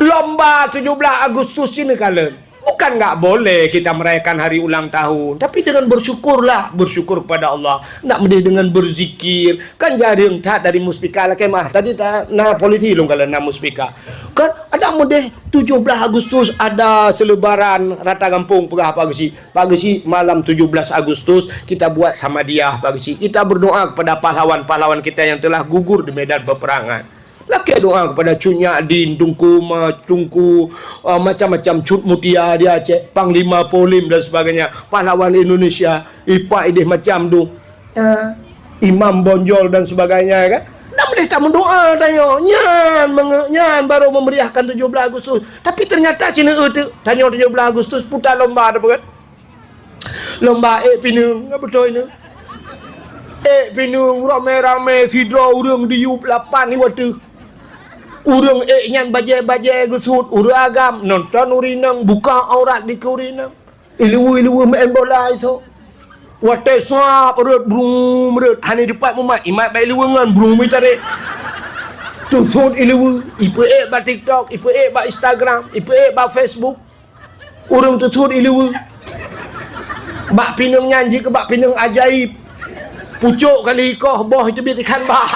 Lomba tujuh belas Agustus sini kalian. Bukan nggak boleh kita merayakan hari ulang tahun, tapi dengan bersyukurlah, bersyukur kepada Allah. Ndak meude dengan berzikir, kan jareueng that dari muspika lakée mah. Tadi ta-, na polisi lôn kala na muspika. Kan ada meude tujuh belas Agustus ada selebaran rata gampông peugah Pak Geuchik. Pak Geuchik, malam tujuh belas Agustus kita buat samadiah Pak Geuchik. Kita berdoa kepada pahlawan-pahlawan kita yang telah gugur di medan peperangan. Lakée doa kepada Cut Nyak Din, Teungku Ma-, Teungku, uh, macam-macam, Cut Mutia di Aceh, Panglima Polim dan sebagainya, pahlawan Indonesia, ipak ideh macam tu. Ya, Imam Bonjol dan sebagainya, ya kan? Dak boleh tak mendoa tanyoe. Nyan menge-, nyan baru memeriahkan tujuh belas Agustus. Tapi ternyata cina eu tu, tanyoe tujuh belas Agustus putar lomba tu, kan? Lomba ék pineung, apa beutôi nyoe? Ék pineung ramé-ramé sidroe ureuëng diyueb lapan iwa teuh. Ureuëng ék nyan bajée-bajée geusuet ureuëng agam, nonton ureuëng inong, buka aurat di keu ureuëng inong. Ileue-ileue main bola isoe. Watée sab rot brum rot, hana dipat mumat, imat bak ileue ngon brum itarek. Tutup ileue, ipeuék bak TikTok, ipeuék bak Instagram, ipeuék bak Facebook. Ureuëng tutup ileue. Bak pineung nyan jih keu bak pineung ajaib. Pucok kali ikoh boh teubiet ikan bak.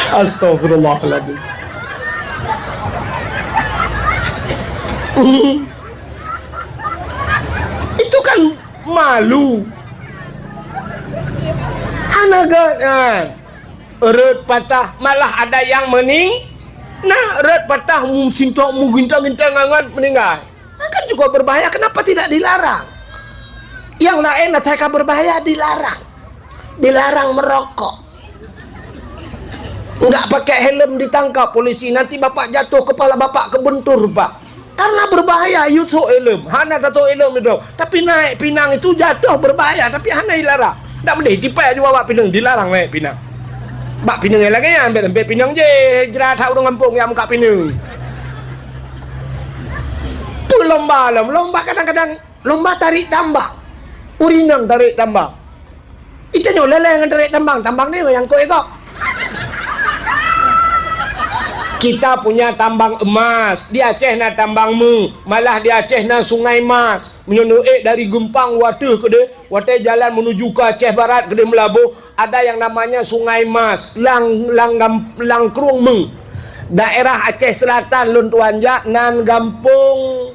Astagfirullahaladzim. Itu kan malu. Hana gét kan. Rot patah, malah ada yang mening-, nah, rot patah, mu-, sintok meuginta-ginta ngangat meninggal. Kan juga berbahaya, kenapa tidak dilarang? Yang lain asai ka berbahaya, dilarang. Dilarang merokok. Enggak pakai helm ditangkap polisi, nanti bapak jatuh, kepala bapak kebentur, Pak. Karena berbahaya, yusok helm. Hana tatok helm itu. Tapi naik pinang itu jatuh berbahaya, tapi hana ilarang. Ndak mendeh, tipai aja bak pineung, dilarang naik pinang. Bak pineung yang lagée nyan, sampai pineung je, jerat hak ureuëng gampông yang muka pineung. Lomba lom, lomba kadang-kadang lomba tarék tambang. Ureueng inong tarék tambang. Itanyoe lé-lé ngon tarék tambang, tambang nyoe nyang kok-kok. Kita punya tambang emas, di Aceh na tambang meuh, malah di Aceh na sungai emas. Meunyoe neuék dari Geumpang u ateueh keudeh, watée jalan menuju ke Aceh Barat keudeh Meulaboh, ada yang namanya Sungai Emas, lam, lam gam-, lam krueng meuh. Daerah Aceh Selatan lôn tuan jak nan gampông,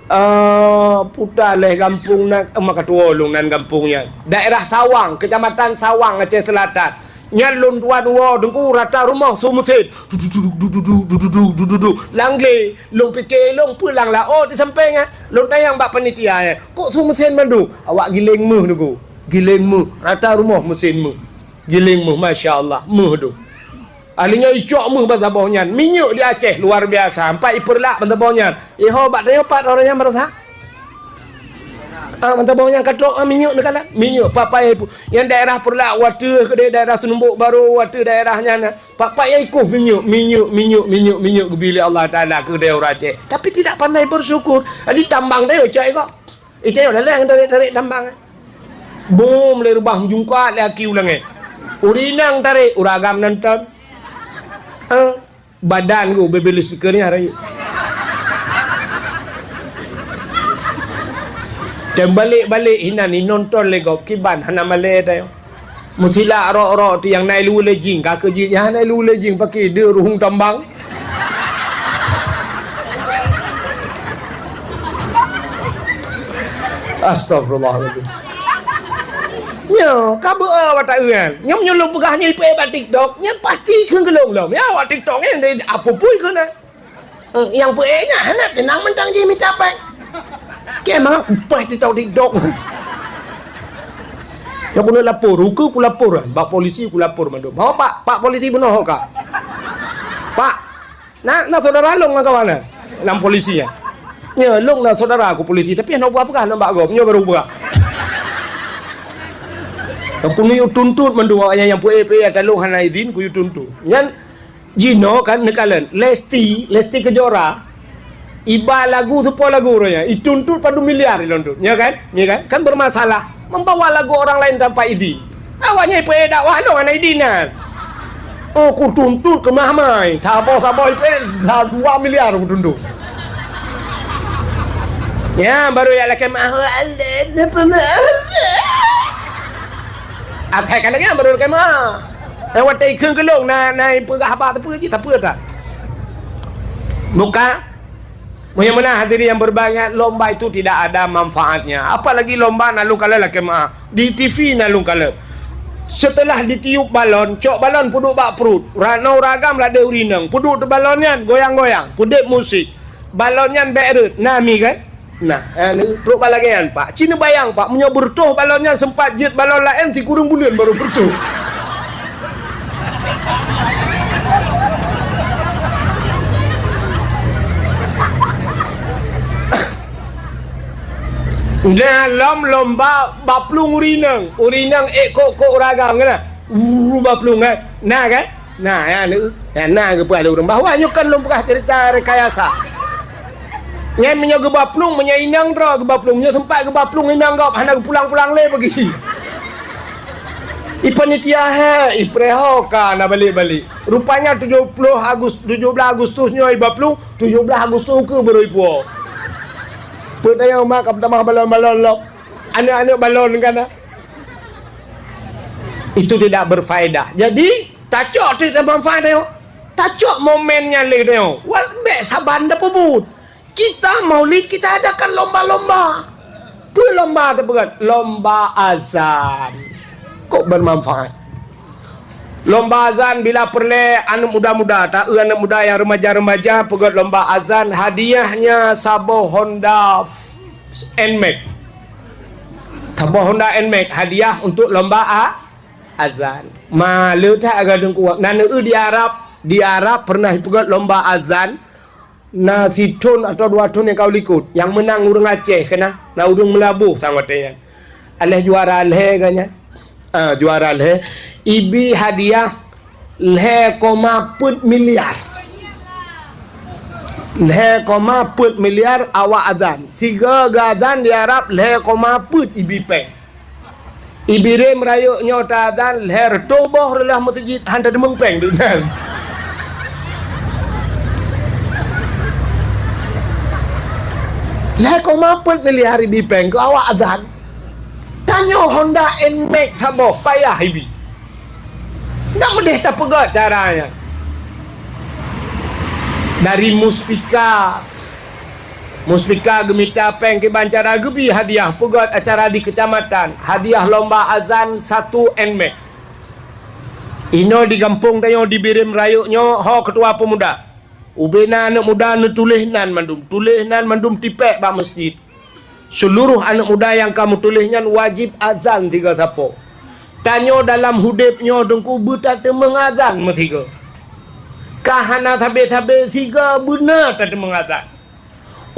eh, puta lé gampông nan, eh, maka tuwo lôn nan gampông nyan. Daerah Sawang, Kecamatan Sawang, Aceh Selatan. Nyan lôn tuan woe Teungku, rata rumoh su meusén. Du, du, du, du. Lam glé, lôn pike lôn peue lam laôt di sampéng nyan. Lôn tanyong bak panitia nyan, "Kok su meusén mandum?" Awak giléng meuh Teungku. Giléng meuh, rata rumoh meusén meuh. Giléng meuh, masya Allah, meuh dum. Ahli nyan icok meuh ban saboh nyan. Minyeuk di Aceh luar biasa. Sampai ipeurlak ban saboh nyan. Iho bak tanyoe pat orang nyan marasa. Ah, ban saboh nyan ka trok, ah, minyeuk neukalon. Minyeuk papai pu-, nyang daerah Peurlak u ateueh keudeh, daerah Seunumbok Barô u ateueh daerah nyan, ah. Papai nyang ikoh minyeuk, minyeuk, minyeuk, minyeuk, minyeuk geubi lé Allah Taala keudeh ureueng Aceh. Tapi tidak pandai bersyukur. Jadi tambang tanyoe cok iko. Itanyoe lé-lé tarék-tarék tambang. Bom lé reubah meujungkat lé aki u langét. Ureueng inong tarék, ureueng agam nonton. Eh, badan ku bebel speaker nyan rayeuk. Dan balek-balek inan inonton lé gob kiban hana malée tanyoe. Meusilak rok-rok tu nyang na ilue lé jing, ka keuh jih nyan na ilue lé jing paké deuh ruhueng tambang. Astagfirullahaladzim. Nyoe ka beu, eh, watak nyan. Nyoe meunyoe lôn peugah nyoe ipeuék bak TikTok, nyan pasti kheun geulong lom. Ya, awak TikTok nyan deh, apa pun kheun nyan. Eh, nyang peuék nyan hana teunang mantong jih mita péng. Keu mangat kupaih TikTok, TikTok. Nyoe keuneuk lapor, ukeue kulapor, bak polisi kulapor mandum. Ho, Pak, Pak Polisi, bunoe ho ka. Pak, na, na saudara lôn ngon kawan na, lam polisi nyan. Nyoe lôn na saudara ku polisi, tapi hana peugah-peugah nyan bak gob, nyoe baru peugah. Kuyue tuntut mandum awak nyan nyang peuék-peuék ata lôn hana izin, kuyue tuntut. Nyan Jinoe kan neukalon, Lesti, Lesti Kejora, iba lagu, seupôt lagu uroe nyan, ituntut padum miliar ilôn tuntut, ya kan? Ya kan? Kan bermasalah, membawa lagu orang lain tanpa izin. Awak nyan ipeuék dakwah lôn hana izin nyan. Oh, kutuntut keumah-mah, saboh-saboh ipeuék sa dua miliar kutuntut. Ya, baru ya lakée maaf, asai ka lagée baru lakée maaf. Eh, watée ikheun keu lôn na, na ipeugah haba teupeu jih, teupeu that. Buka. Meunyoe meunan hadirin yang berbahagia, lomba itu tidak ada manfaatnya. Apalagi lomba na lôn kalon lakée meuah. Di T V na lôn kalon. Setelah ditiup balon, cok balon peuduek bak pruet. Rano ragam ladée urineueng. Peuduek di balon nyan, goyang-goyang. Peudeb musik. Balon nyan bék rhot. Na mi kan? Nah, eh, trok bak lagée nyan, Pak. Ci neubayang, Pak, meunyoe beureutoh balon nyan seumpat jeuet balon laén sikureueng buleuen baru beureutoh. Nah, lom lomba baplueng urineueng. Urineueng ék kok-kok ureueng agam, kan? Wuu, baplueng, kan? Nah, kan? Nah, ya, na, ya, na geupeugah lé ureueng bahwa nyoe kan lôn peugah cerita rekayasa. Nyan meunyoe geuba plueng, meunyoe inong droe geuba plueng, meunyoe seumpat geuba plueng inong gob, hana geupulang-pulang lé bagi. I panitia he, i preho ka na balek-balek. Rupanya tujoh ploh Agus-, tujoh blaih Agustus nyoe iba plueng, tujoh blaih Agustus ukeue baru ipuwoe. Peue tanyong mak ka meutamah balon-balon lom. Aneuk-aneuk balon ka na. Itu tidak berfaedah. Jadi, tacok tu manfaat tayong. Tacok momen nyan lé tayong. Wal bék saban tapeubuet. Kita Maulid, kita adakan lomba-lomba. Peue lomba teupeugah? Lomba azan. Kok bermanfaat? Lomba azan bila peureulée aneuk muda-muda, ta-eu aneuk muda nyang remaja-remaja peugét lomba azan, hadiahnya saboh Honda Nmax. Saboh Honda Nmax hadiah untuk lomba a-, azan. Ma le that agak dengkuak. Na neu di Arab, di Arab pernah peugét lomba azan. Na sithon atau dua thon nyang ka u likot, nyang meunang ureuëng Aceh keunan, na ureuëng Meulaboh sang watée nyan. Aléh juara lhée geuh nyan. Ah, juara lhée, ibi hadiah lhée koma peuet miliar. Lhèe koma peuet miliar awak azan. Sigoe geuazan di Arab lhèe koma peuet ibi péng. Ibi rem rayeuk nyoe ta azan lhèe reutôh boh reulah meuseujid han tadeumeung péng deungon. Lhèe koma peuet miliar ibi péng keu awak azan. Tanyoe Honda Nmax saboh payah ibi. Ndak meudeh tapeugah cara nyan. Dari Muspika, Muspika geumita péng kiban cara geubi hadiah peugöt acara di keucamatan, hadiah lomba azan satu Nmax. Inoe di gampông tanyoe di Bireuen Rayeuk nyoe ho keutua peumuda. Ubena aneuk muda neutuléh nan mandum, tuléh nan mandum tipék bak meuseujid. Seuluroh aneuk muda nyang ka meutuléh nyan wajéb azan sigoe sapo. Tanyoe dalam udép nyoe teungku beutateumeung azan meusigoe. Ka hana sabe-sabe sigoe beuna tateumeung azan.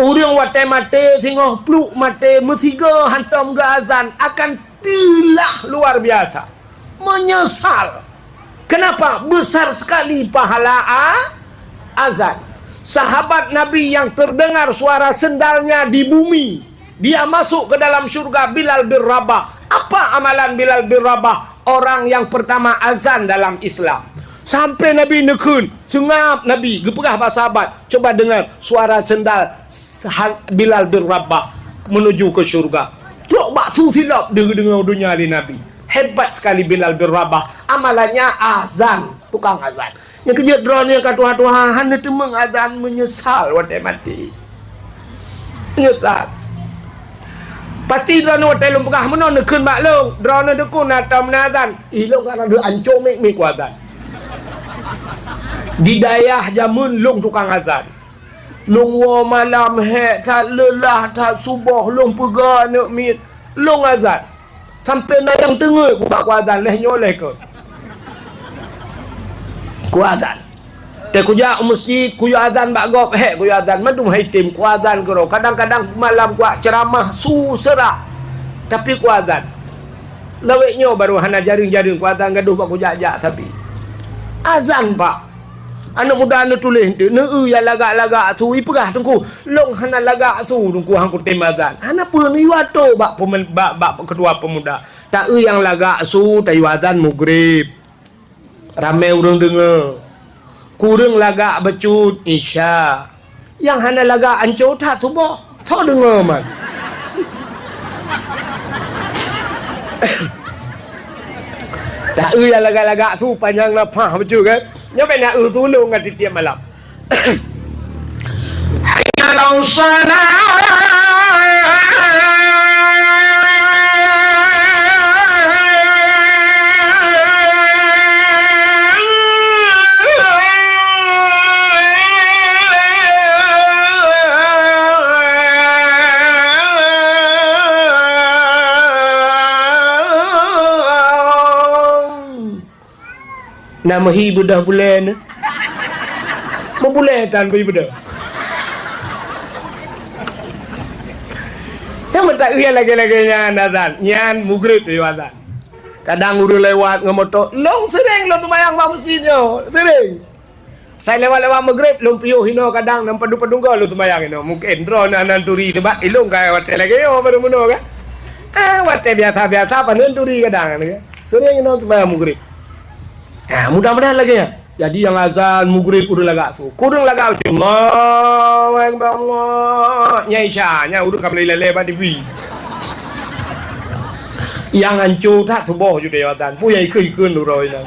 Ureuëng watée maté singoh pluek maté meusigoe hantom geuazan akan teulah luar biasa. Menyesal. Kenapa? Besar sekali pahala a-, azan. Sahabat Nabi yang terdengar suara sendalnya di bumi, dia masuk ke dalam syurga, Bilal bin Rabah. Apa amalan Bilal bin Rabah? Orang yang pertama azan dalam Islam. Sampai Nabi neukheun, seungab Nabi geupeugah bak sahabat, "Coba dengar suara sendal Bilal bin Rabah menuju ke syurga." Trok bak su silop deudeungoe donya lé Nabi. Hebat sekali Bilal bin Rabah. Amalannya azan, tukang azan. Nyang keujeuet droeneuh ka tuha-tuha hana teumeung azan, menyesal watée maté. Menyesal. Pasti droeneuh watée lôn peugah meunoe neukheun bak lôn, droeneuh dukun atau meunan azan. Ih, lôn ka rada ancô miet-miet kuazan. Di dayah jameun lôn tukang azan. Lôn woe malam hék that, leulah that, suboh lôn peugah aneuk miet, lôn azan. Sampai na nyang teungeut kubak kuazan lheueh nyoe lheueh keuh. Kuazan. Teuh kujak u meuseujid, kuyue azan bak gob, hék kuyue azan, mandum hai tem kuazan keudroe. Kadang-kadang malam kuat ceuramah su seurak. Tapi kuazan. Lawét nyoe barô hana jareueng-jareueng kuazan gadoh bak kujak-jak sabe. Azan, Pak. Aneuk muda neutuléh eunteuk, neueu nyang lagak-lagak su, ipeugah teungku, lôn hana lagak su teungku han kutem azan. Hana peue, neuyue atô bak peume-, bak, bak keutua peumuda. Taeu nyang lagak su, tayue azan mugrib. Ramé ureuëng deungoe. Kureueng lagak bacut, isya. Nyang hana lagak ancô that suboh. Tho deungoe man. Taeu nyang lagak-lagak su panyang nafah bacut kan. Nyoe bèk na eu su lôn ngon tiep-tiep malam. Hayya 'alas shalah. Na meuhi beudôh bulèe nyoe. Meubulèe tan bri beudôh. Nyang meutak lagèe-lagèe nyan azan. Nyan mugrib tayue azan. Kadang ureueng lewat ngon moto, lôn sering lôn seumayang bak meuseujid nyoe. Sering. Sai lewat-lewat mugrib, lôn piôh inoe kadang, nang padum-padum goe lôn seumayang inoe. Mungken droeneuh hana turi, sabab ilôn ka watèe lagèe nyoe barô meunoe kan. Ah, watèe biasa-biasa, paneuen turi kadang kan. Sering inoe seumayang mugrib. Ah, mudah-mudahan lagèe nyan. Jadi nyang azan mugrib ureueng lagak su. Kureueng lagak su. Allahu Akbar, Allah. Nyan isya, nyan ureueng ka meulai lalé bak T V. Nyang ancô that suboh ju tayue azan. Peue nyang ikheun-ikheun uroe nyan.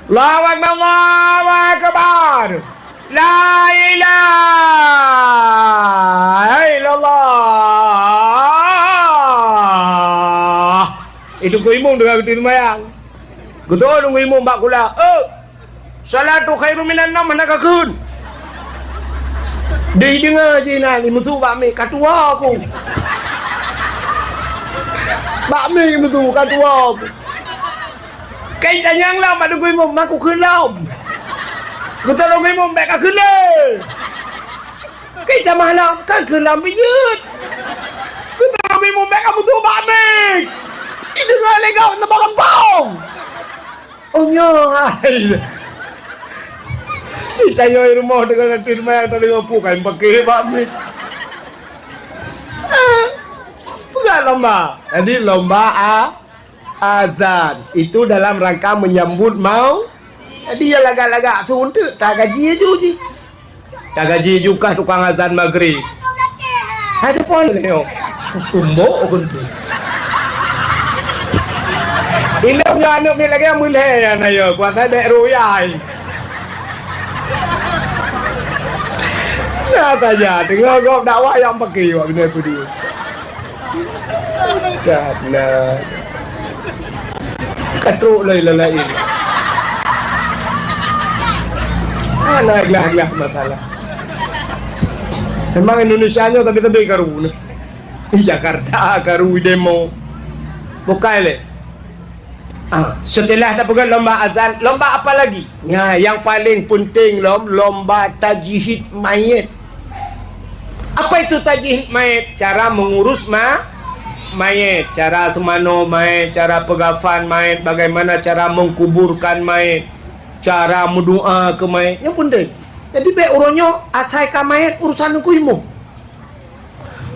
Allahu Akbar, Allahu Akbar. La ilaha illallah. Itu ku imum dengan geuti seumayang. Geutoh nunggu imum bak kula. Eh, salatu khairum minan naum hana kakheun. Deuh deungoe jinan, imusu bak mi, ka tuwoe ku. Bak mi imusu, ka tuwoe ku. Kai tanyong lom bak Teungku Imum, ma kukheun lom. Geutanyoe Teungku Imum bèk kakheun lé. Kai tamah lom, kan kheun lom pih jeuet. Geutanyoe Teungku Imum bèk kamusoe bak mic. Ideungoe lé gob teubang gampông. Oh nyoe hai. Tanyoe di rumoh teuka nanti seumayang tadeungoe peue ka paké bak mic. Ah, peugah lomba. Jadi lomba a-, azan. Itu dalam rangka menyambut mau. Jadi ya lagak-lagak su eunteuk tagaji aju jih. Tagaji aju kah tukang azan maghrib. Hai tu pon lé. Tumbok pun tu. Ilong nyoe aneuk miet lagèe meulhèe nyan ayo, kuasa dek ruyai. Nah saja, teungoh gob dakwah nyang paké wak keuneuk peudeuh. Dah, nah. Ka trok lé lain. Ah, na glah-glah masalah. Memang Indonesia nyoe tapi-tapi karu ni. Di Jakarta karu demo. Bukai lé. Ah, setelah tapeugah lomba azan, lomba apa lagi? Nya, yang paling penting lom, lomba tajhid mayit. Apa itu tajhid mayit? Cara mengurus ma-, mayit, cara seumanoe mayit, cara peugafan mayit, bagaimana cara mengkuburkan mayit, cara meudoa keu mayit. Nyan penting. Jadi bèk uroe nyoe asai ka mayit urusan Teungku Imum.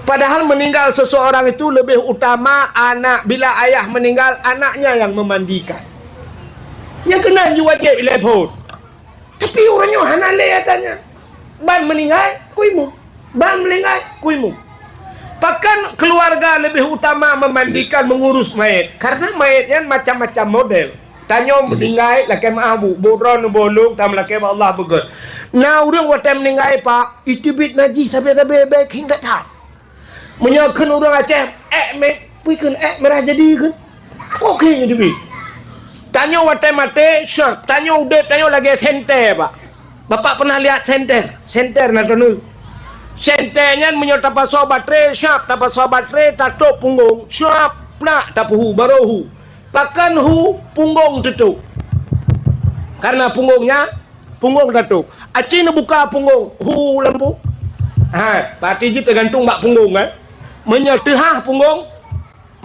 Padahal meninggal seseorang itu lebih utama anak, bila ayah meninggal, anaknya yang memandikan. Nyang keunan ju wajéb ilée phon. Tapi ureueng nyoe hana lé ata nyan. Ban meuninggai, ku imum. Ban meuninggai, ku imum. Pakon keuluwarga leubeh utama memandikan, meungurus manyét? Karena manyét nyan macam-macam model. Tanyoe meuninggai lakée meu'ah bu, bu droeneuh bu lôn, tameulakée bak Allah beugét. Na ureueng watée meuninggai, Pak, iteubiet najih sabe-sabe, bék khieng that-that. Meunyoe kheun ureueng Aceh, ék mé, peue kheun ék mirah jadi kheun. Kok kheun jadi mé? Tanyoe watée maté, syab. Tanyoe udeb, tanyoe lagée sentée, Pak. Bapak pernah lihat senter? Senter na droeneuh. Sentée nyan meunyoe tapasoe baterai, syab, tapasoe baterai, tatôb punggong, syab, plak, tapeuhu, barô hu. Pakon hu, punggong teutôb. Karena punggong nyan Punggong tatôb. Aci neubuka punggong, hu lampu. Ha, pati jih teugantung bak punggong, kan? Meunyoe teuhah punggong,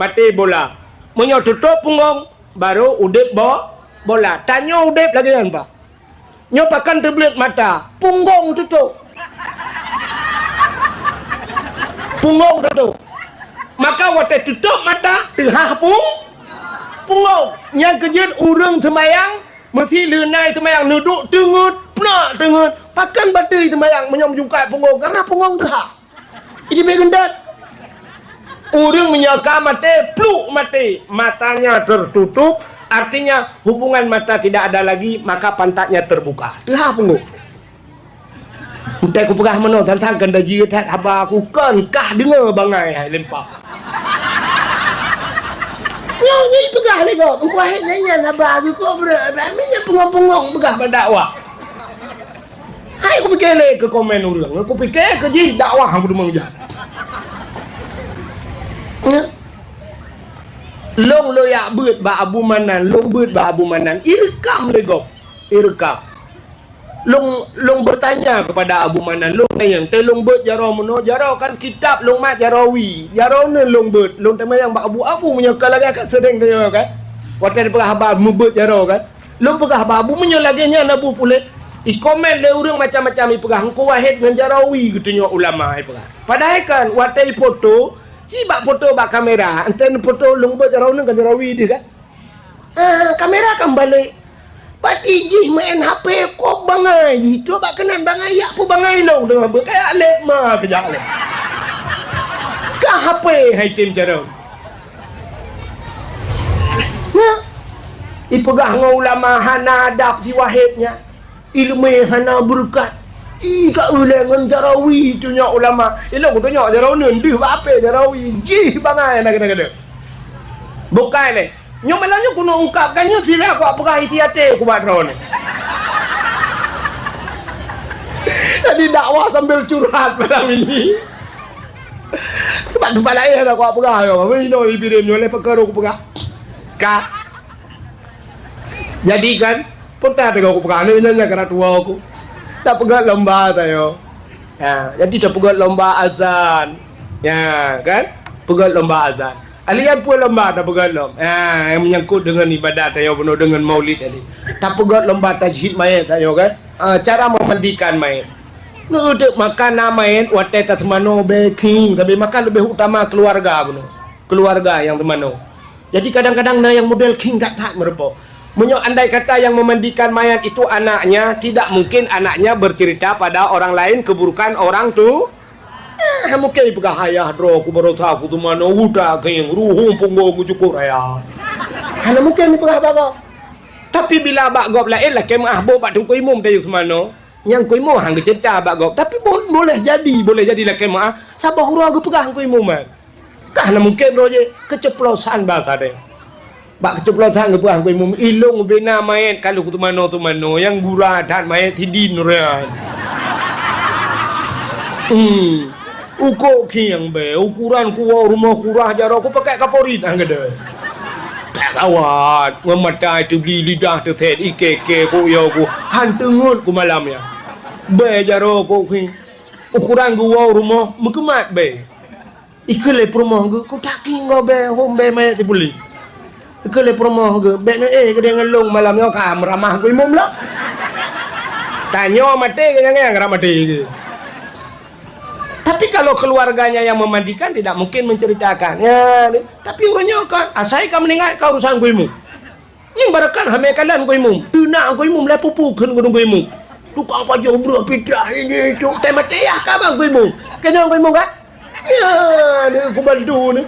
maté bola. Meunyoe teutôb punggong, barô udeb bo-, bola. Tanyoe udeb lagée nyan, Pak. Nyoe pakon teubleuet mata, punggong teutôb. Punggong teutôb. Maka watée teutôb mata, teuhah pung-, punggong. Nyang keujeuet ureueng seumayang, Meusi leunai seumayang neuduek teungeut, plak teungeut. Pakon bateue seumayang meunyoe meujungkai punggong, karena punggong teuhah. Ijibée geundat. Ureueng meunyoe ka maté, pluk maté, matanya tertutup, artinya hubungan mata tidak ada lagi, maka pantatnya terbuka. Teuhah punggong. Entah kupeugah meunoe, sang-sang keuneuk jeuet that haba ku, kon kah deungoe bangai hai limpa. Nyoe, nyoe ipeugah lé gob, engkau hai nyan, nyan haba ku kok brek, dak meunan punggong-punggong peugah bak dakwah. Hai kupike lé keu komen ureueng, kupike keu jih dakwah aku deungoe jak. Nyoe. Lôn, lôn jak beuet bak Abu Manan, lôn beuet bak Abu Manan, ireukam lé gob, ireukam. Lôn, lôn beutanya keupada Abu Manan, lôn tanyong, teuh lôn beuet jaroe meunoe, jaroe kan kitab lôn mat jaroe wie, jaroe neuh lôn beuet, lôn teumayang bak Abu, Abu meunyoe ka lagée ka seuréng tanyong kan, watée neupeugah haba meubeuet jaroe kan, lôn peugah bak Abu, meunyoe lagée nyan Abu puléh, ikomen lé ureueng macam-macam ipeugah, Teungku Wahét ngon jaroe wie geutunyok ulama ipeugah. Padahai kan watée ifoto, ci bak foto bak kamera, entah neufoto lôn beuet jaroe neuh kan jaroe wie deuh kan. Ah, kamera ka meubalek. Pati jih meu'en H P kok bangai jih. Trok bak keunan bangai, yak peue bangai lôn teungoh beuet, kayak lét ma keujak lé. Ka H P hai tem carông. Nyan, ipeugah ngon ulama hana adab si Wahét nyan. Ileumé hana beureukat. Ih, ka ulée ngon jaroe wie tunyok ulama. Ilôn kutunyok jaroe neuh deuh bak H P jaroe wie. Jih bangai na keuneuk-keuneuk. Bukai lé. Nyoe malam nyoe keuneuk ungkap kan nyoe sira kupeugah isi até ku bak droeneuh. Jadi dakwah sambil curhat malam ini. Bak teumpat laén hana kupeugah nyoe. Meuinoe di Bireuen nyoe lé peukara kupeugah. Ka. Jadi kan, peue teungoh kupeugah, aneuk nyan nyang keurat tuwoe ku. Tapeugét lomba tanyoe. Ya, jadi tapeugét lomba azan. Ya, kan? Peugét lomba azan. Ahli nyan peue lomba tapeugöt lom? Ah, nyang meunyangkot deungon ibadat tanyoe bunoe, deungon maulid tadi. Tapeugöt lomba tajhid mayét tanyoe kan? Ah, cara memandikan mayét. Neueudeuk makan na mayét watèe taseumanoe bèe khieng, tapi makan leubeh utama keuluwarga bunoe. Keuluwarga nyang seumanoe. Jadi kadang-kadang na nyang model khieng that-that meurumpok. Meunyoe andai kata yang memandikan mayat itu anaknya, tidak mungkin anaknya bercerita pada orang lain keburukan orang tu. Eh, mungkin peugah ayah droe ku barosa ku teumanoe uta khieng ruhueng punggong ku cukôp raya. Hana mungkin peugah bak gob. Tapi bila bak gob laén lakèe meuah boh bak teungku imum tayue seumanoe, nyang ku imum han geuceurita bak gob. Tapi bo-, boleh jadi, boleh jadi lakèe meuah saboh uroe geupeugah teungku imum kan. Kah na mungken roh jih keuceplosan basa teuh. Bak keuceplosan geupeugah teungku imum, ilong ubena mayét ka lheueh kuteumanoe-teumanoe nyang gura that mayét sidin nyan. Hmm. Uko khieng bèe, ukuran kuwoe rumoh kurah jaroe kupakèk kaporit ah geude. Tak gawat, ngon mata teubli lidah teusét ikèe-kèe kok yo ku han teungeut ku malam nyan. Bèe jaroe kok khieng. Ukuran geuwoe rumoh meukeumat bèe. Ikheun lé peurumoh geuh, "Kutak king gob bèe, hom bèe mayét sipuléh." Ikheun lé peurumoh geuh, "Bèk neuéh keudéh ngon lôn malam nyoe ka meuramah teungku imum lom." Tanyoe maté keu nyang, nyang rab maté keu. Tapi kalau keluarganya yang memandikan tidak mungkin menceritakan. Ya, tapi ureueng nyoe kan asai ka meuninggai ka urusan teungku imum. Nyan barokon hamé kalon teungku imum. Teunak teungku imum lé pupu kheun keu teungku imum. Tukang pajoh breueh pitah ini itu. Teuh maté yah ka bang teungku imum. Keunong teungku imum kan? Ya, ni aku bantu ni.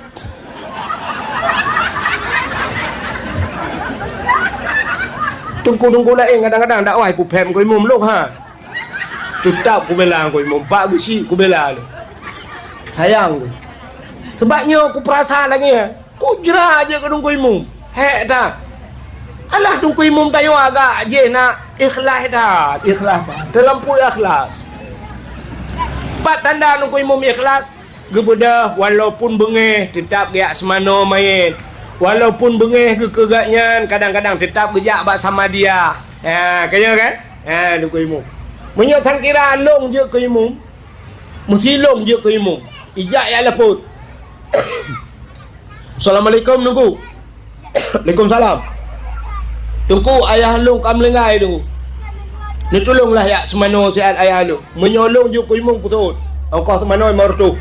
Teungku-teungku laén kadang-kadang dakwah kuphem teungku imum lôn ha. Teutap kubela teungku imum. Bak beusi kubela lé. Sayang ku. Sebab nyoe kupeurasa lagèe nyan. Kujra jeuet keu teungku imum. Hék that. Alah teungku imum tanyoe agak jih na ikhlas that, ikhlas. Teulampui ikhlas. Pat tanda teungku imum ikhlas, geubeudôh walaupun beungéh teutap geujak seumanoe mayét. Walaupun beungéh geuh keu gobnyan kadang-kadang teutap geujak bak samadiyah. Ha, ka nyoe kan? Ha, teungku imum. Meunyoe sangkira lôn jeuet keu imum, meusi lôn jeuet keu imum. Ijak jak lapôt. Assalamualaikum, Teungku. Waalaikumsalam. Teungku, ayah lôn ka meuninggai, Teungku. Neutulông lah jak seumanoe siat ayah lôn. Meunyoe lôn jeuet keu imum, kuseuôt. Ongkoh seumanoe limong reutôh.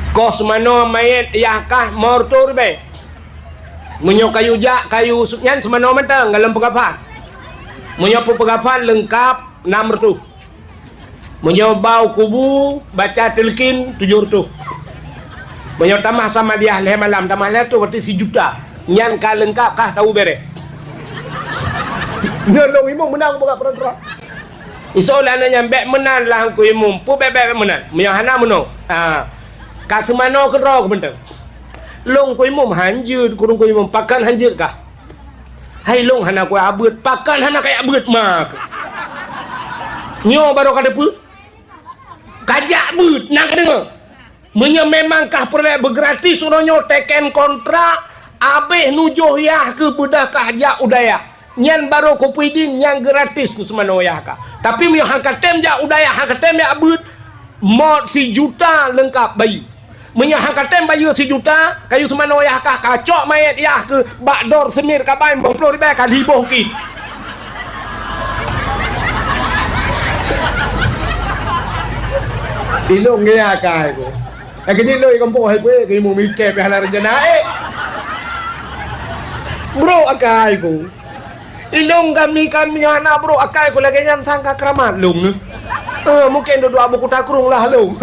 Koh seumanoe mayét yah kah limong reutôh ribèe. Meunyoe kayue jak, kayue nyan seumanoe mantong, golom peukafan. Meunyoe peukafan leungkap, nam reutôh. Meunyoe bak u kubu baca teuleukin tujoh reutôh. Meunyoe tamah samadiyah lhèe malam tamah lhèe reutôh berarti sijuta. Nyan ka leungkap kah tahu bèrèh. Nyoe lôn imum meunan bak peurang-peurang. Isoe lagèe nyan bèk meunan lah teungku imum. Peue bèk-bèk meunan? Meunyoe hana meunoe. Ha. Ka seumanoe keudroe keuh mantong. Lôn teungku imum han jeuet, keu teungku imum pakon han jeuet kah? Hai lôn hana kujak beuet, pakon hana kajak beuet ma keuh. Nyoe barô ka teupeue? Kajak beuet, na kadeungoe. Meunyoe memang kah peureulèe beugratis uroe nyoe teken kontrak, abéh nujoh yah keuh beudôh kah jak u dayah. Nyan barô kupeue idin nyang gratis keu seumanoe yah kah. Tapi meunyoe han katem jak u dayah, han katem jak beuet, mot sijuta leungkap bayeue. Meunyoe han katem bayeue sijuta, kayue seumanoe yah kah kacok mayét yah keuh bak dor seumir kabai limong ploh ribèe ka liboh kit. Ilông gaya akai ku. Eh, kejih lôi kampung hai pue, kejih mu mikir pih hana rencana, eh. Bro akai ku. Ilông kami, kami hana bro akai ku lagèe nyan sangka keramat lông ni. Eh, mungkin duduk abu kuta kurung lah lông.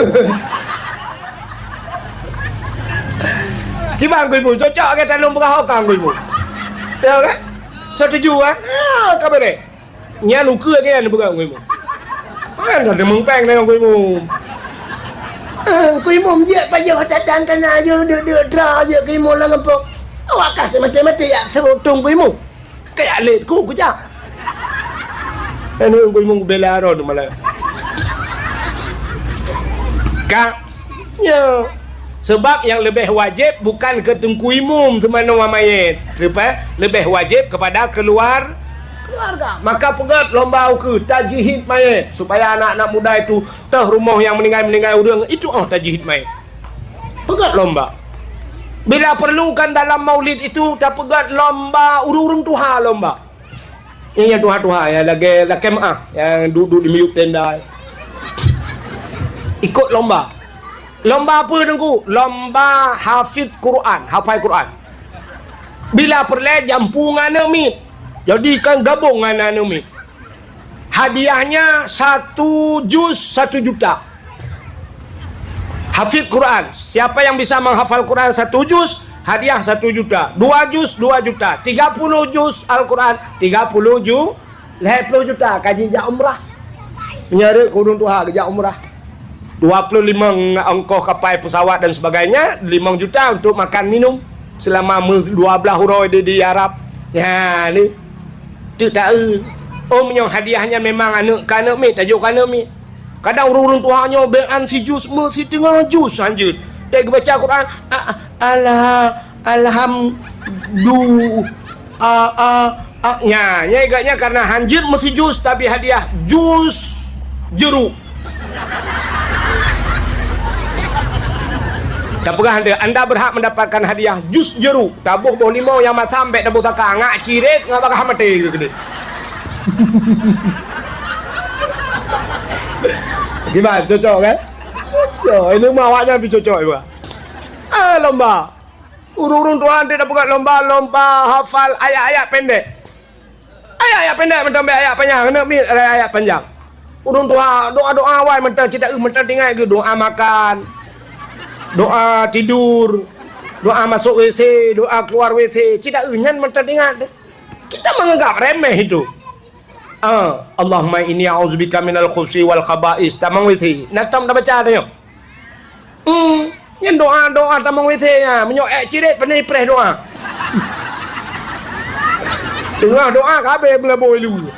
Kiban ku ibu, cocok ke talung peugah okang ku ibu. Ya kan? Setuju kan? Ya, kabar deh. Nyan ukeue nyan peugah Teungku Imum. Kan dah deungon péng deungon Teungku Imum. Eh, Teungku Imum jeuet pajoh tatang kana jeuet deuk-deuk tra jeuet Teungku Imum lam gampông. Awak kah maté-maté jak seurutung Teungku Imum. Kayak lét ku kujak. Kan Teungku Imum kubela droe malam. Ka Ya. Sebab nyang leubeh wajéb bukan keu Teungku Imum seumanoe mayét, leubeh, leubeh wajéb keupada keuluar-, keuluarga. Maka peugöt lomba ukeue tajhid mayét, supaya anak-anak muda itu toh rumoh nyang meuninggai-meuninggai ureuëng itu, oh, tajhid mayét. Peugöt lomba. Bila perlu kan dalam maulid itu tapeugét lomba ureuëng-ureuëng tuha lomba. Ini yang tuha-tuha, yang lagi lakée meuah, yang duduk di miyueb tenda. Ikut lomba. Lomba apa, Teungku? Lomba hafiz Quran, hafai Quran. Bila peureulée jampu ngon aneuk miet. Jadi kan gabong ngon aneuk miet. Hadiahnya satu juz satu juta. Hafiz Quran. Siapa yang bisa menghafal Quran satu juz, hadiah satu juta. Dua juz, dua juta. Tiga puluh juz Al-Quran, tiga puluh ju-, lhée ploh juta ka jijak umrah. Meunyoe rot keu ureuëng tuha geujak umrah. Dua puluh lima ongkoh kapai pesawat dan sebagainya, lima juta untuk makan minum selama me-, dua belas uroe di, di Arab. Ya, ni. Teuk taeu. Oh, meunyoe hadiahnya memang aneuk ka aneuk miet, tajok ka aneuk miet. Kadang ureuëng-ureuëng tuha nyoe beuan si juz, meu si teungoh juz hanjeuet. Teuk geubaca Quran, a-, a-, alha-, alhamdu-, a-, a-, a-, nya, nya igaknya karena hanjeuet meu si juz, tapi hadiah juz jeruk. Tapeugah anda, anda berhak mendapatkan hadiah juz jeruk. Taboh boh limau nyang masam bék taboh saka, ngak cirét, ngak bagaih maté keu keudéh. Kiban, cocok kan? Cocok. Ini mah awaknyan pih cocok juga. Ah, lomba. Ureuëng-ureuëng tuha tapeugah lomba, lomba hafal ayat-ayat pendek. Ayat-ayat pendek mantong bék ayat panjang, aneuk miet ayat-ayat panjang. Ureuëng tuha doa-doa awai mantong, cit taeu mantong teuingat geuh doa makan, doa tidur, doa masuk W C, doa keluar W C, cit taeu nyan mantong teuingat. Kita menganggap remeh itu. Ah, Allahumma inni a'udzubika minal khubusi wal khaba'is. Tamong W C, na tom tabaca tanyoe. Hmm, nyan doa-doa tamong W C nya. Meunyoe ék cirét, pane ipreh doa. Teungoh doa ka abéh meulabôi lu.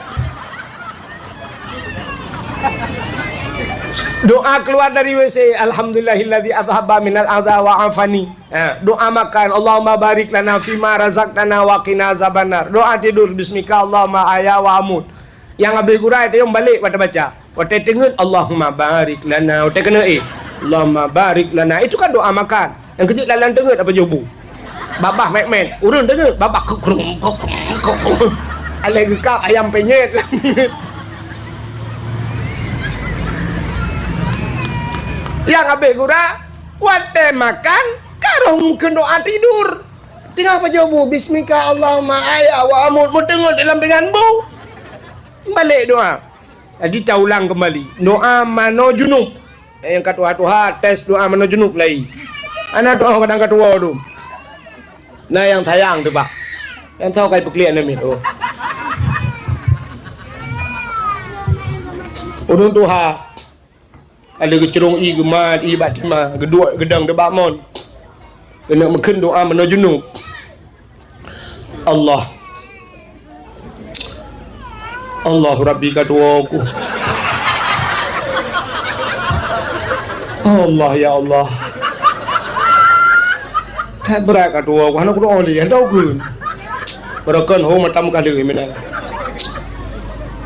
Doa keluar dari W C, "Alhamdulillahilladzi adzhaba minal adza wa afani." Ha, doa makan, "Allahumma barik lana fima razaqtana wa qina azabannar." Doa tidur, "Bismika Allahumma ahya wa amut." Nyang abéh gura, tayong balek bak tabaca. Watée teungeut, "Allahumma barik lana." Watée keuneuk éh, "Allahumma barik lana." Itu kan doa makan. Nyang keujeuet lalan teungeut apa jobu? Babah mét-mét. Ureuëng teungeut, babah kukrung, kukrung, kukrung. Aléh geukab ayam penyet. Nyang abéh gura, watée makan, ka roh meukeun doa tidur. Teungoh pajoh bu, "Bismika Allahumma ahya wa amut," meuteungeut dalam pingan bu. Balek doa. Jadi taulang keumbali. Doa manoe junub. Eh, nyang ka tuha-tuha, tes doa manoe junub lai. Hana tuha kadang ka tuwoe tu. Na nyang sayang tu, bah. Nyang tho kai peukliek namiet tu. Ureuëng tuha. Ada geucurong ié geumat ié bak tima, geuduek geudong teuh bak mon. Keuneuk meukeun doa meunoe junub. Allah. Allah Rabbi ka tuwoe ku. Allah, ya Allah. That brat ka tuwoe ku, hana kudoa lé, hana ku. Barokon ho mata muka deuh mina.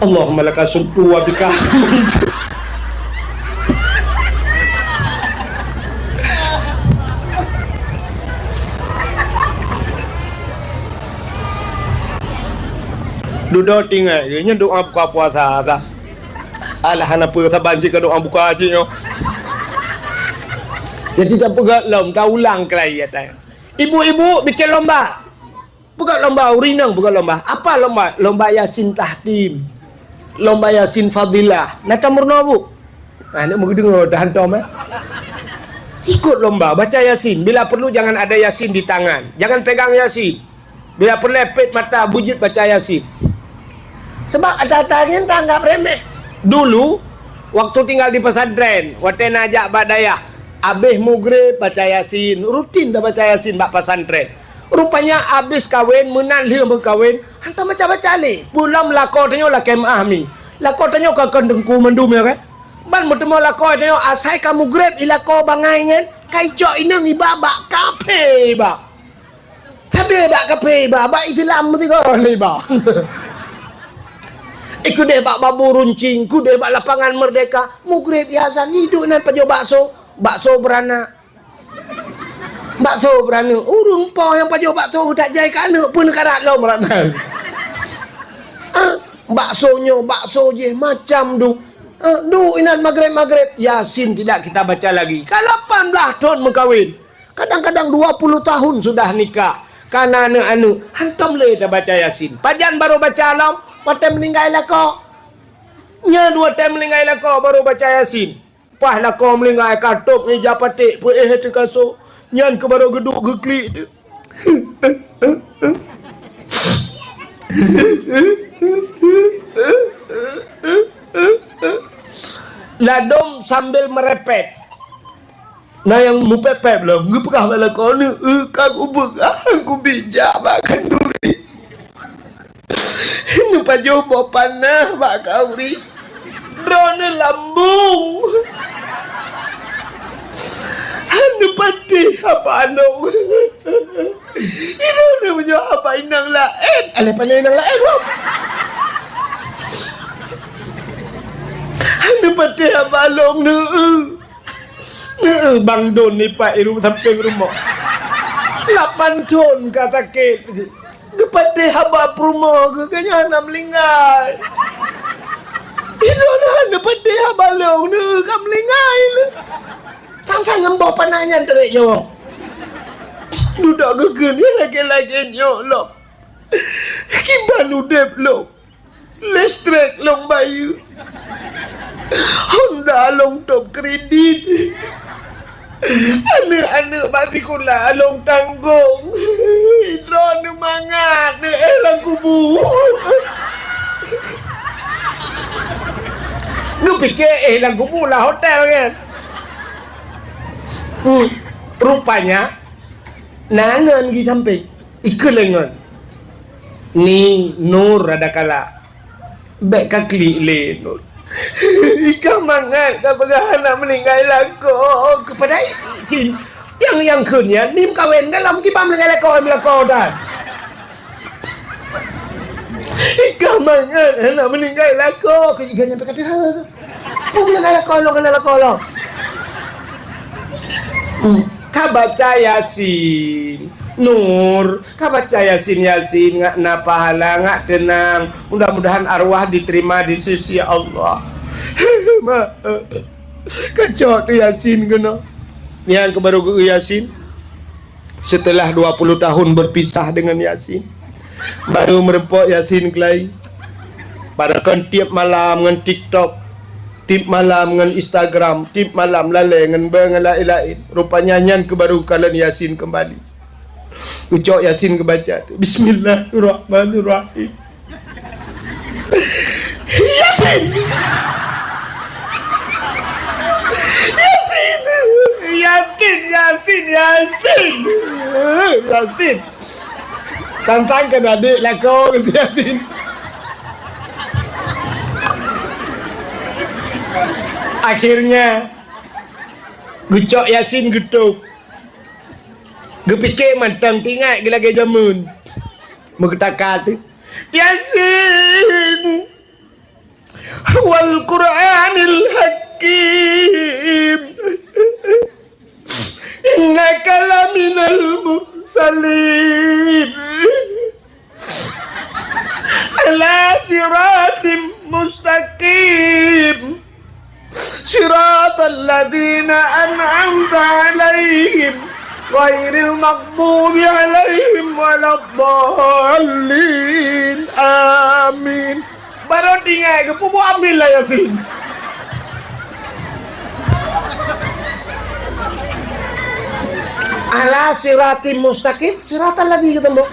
Allahumma laka sumtu wa bika amantu. Dudoe tinggai, nyan doa buka puasa, sah. Alah, hana peue saban cit ka doa buka cit nyoe. Jadi, tapeugah lom, taulang keulai atai. Ibu-ibu bikin lomba. Peugah lomba, ureueng inong peugah lomba. Apa lomba? Lomba Yasin tahtim. Lomba Yasin fadilah. Na tameurunoe, Bu? Ha, aneuk meudeungoe dah hantom, eh. Ikut lomba, baca Yasin. Bila perlu, jangan ada Yasin di tangan. Jangan pegang Yasin. Bila peureulée pet mata, beujeuet baca Yasin. Sebab ata-ata nyan taanggap remeh. Dulu, waktu tinggal di pesantren, watée na jak bak dayah, abéh mugreb baca Yasin, rutin tabaca Yasin bak pesantren. Rupanya abéh kawen, meunan lheueh meukawen, hantom baca-baca lé. Peue lom lakoe tanyoe lakée meuah mi. Lakoe tanyoe ka kon teungku mandum, ya kan? Ban meuteumé lakoe tanyoe asai ka mugreb i lakoe bangai nyan, ka icok inong iba bak kaphé iba. Sabe bak kaphé iba, bak Islam meusigoe lé iba. Eh, keudeh bak Babur Runcing, keudeh bak Lapangan Merdeka, mugreb i azan, iduek nan pajoh bakso, bakso beranak. Bakso beuraneuk, ureueng po nyang pajoh bakso geutak jai keu aneuk pun karat lom rat nan. Ah, bakso nyoe, bakso jih macam du. Ah, du inan maghrib-maghrib, Yasin tidak kita baca lagi. Ka lapan blah thon meukawen. Kadang-kadang dua puluh tahun sudah nikah. Kana aneuk-aneuk, hantom lé tabaca Yasin. Pajan barô baca lom, watèe meuninggai lakoe. Nyan watèe meuninggai lakoe barô baca Yasin. Paih lakoe meuninggai ka tôb ngon ija paték peuéh teuh kasô. Nyan keuh barô geuduek geuklik teuh. Ladôm sambil meurepet. Na nyang meupèp-pèp lom, geupeugah bak lakoe, "Neu-eu ka kupeugah, kubijak bak khanduri." Neupajoh boh panah bak khanduri. Droeneuh lambông. Neupatéh haba lông. Droeneuh meunyoe haba inong laén. Alah, pane inong laén, wah. Neupatéh haba lông, neu-eu. Neu-eu Bang Don ipat i ru-, sampéng rumoh. Lapan thon ka sakét. Geupatéh haba peurumoh geuh, geuh nyan hana meuninggai. Droeneuh hana neupatéh haba lông, neu-eu ka meuninggai lé. Sang-sang ngon boh panah nyan tarék nyoe. Dudoe geukheun lagèe-lagèe nyoe lom. Kiban udép lông. Listrik lông bayeue. Honda lông tôb kredit. Aneuk-aneuk bak sikula lông tanggông. Droeneuh mangat neuéh lam kubu. Geupiké éh lam kubu lam hotel kan. Hmm. Rupanya na ngon di sampéng. Ikheun lé ngon. Ni Nur rada kalak. Bèk ka klik lé Nur. Ikah mangat ka peugah hana meuninggai lakoe. Keupada Yasin. Nyang, nyang kheun nyan, ni meukawen kan lam kiban meuninggai lakoe, meulakoe tan. Ikah mangat hana meuninggai lakoe. Keu ikah nyampe ka teuha. Peue meuninggai lakoe lôn, hana lakoe lôn. Hmm. Ka baca Yasin. Nur, ka baca Yasin, Yasin, ngat na pahala, ngat teunang. Mudah-mudahan arwah diterima di sisi Allah. Ma-, kacok tu Yasin keunoe. Nyang keu baru geu Yasin. Setelah dua puluh tahun berpisah dengan Yasin, baru meureumpok Yasin keulai. Padahai kan tiep malam ngon TikTok, tiep malam ngon Instagram, tiep malam lalè ngon beu ngon laén-laén. Rupanya nyan keuh baru kalon Yasin keumbali. Ucok Yasin geubaca, "Bismillahirrahmanirrahim." Yasin! Yasin! Yasin, Yasin, Yasin! Yasin! Tantang kan adék lakoe keu Yasin. Akhirnya, geucok Yasin geutôb. Geupiké mantong teuingat geuh lagèe jameun. Meugeutaka teuh. Yasin! Wal Qur'anil Hakim. Innaka laminal mursalin. Ala siratim mustaqim. Siratal ladzina an'amta 'alaihim ghairil maghdubi 'alaihim waladdallin. Amin. Baru tinggai geupeubuet amin lah Yasin. Ala siratim mustaqim, siratal ladzi geuteumbok.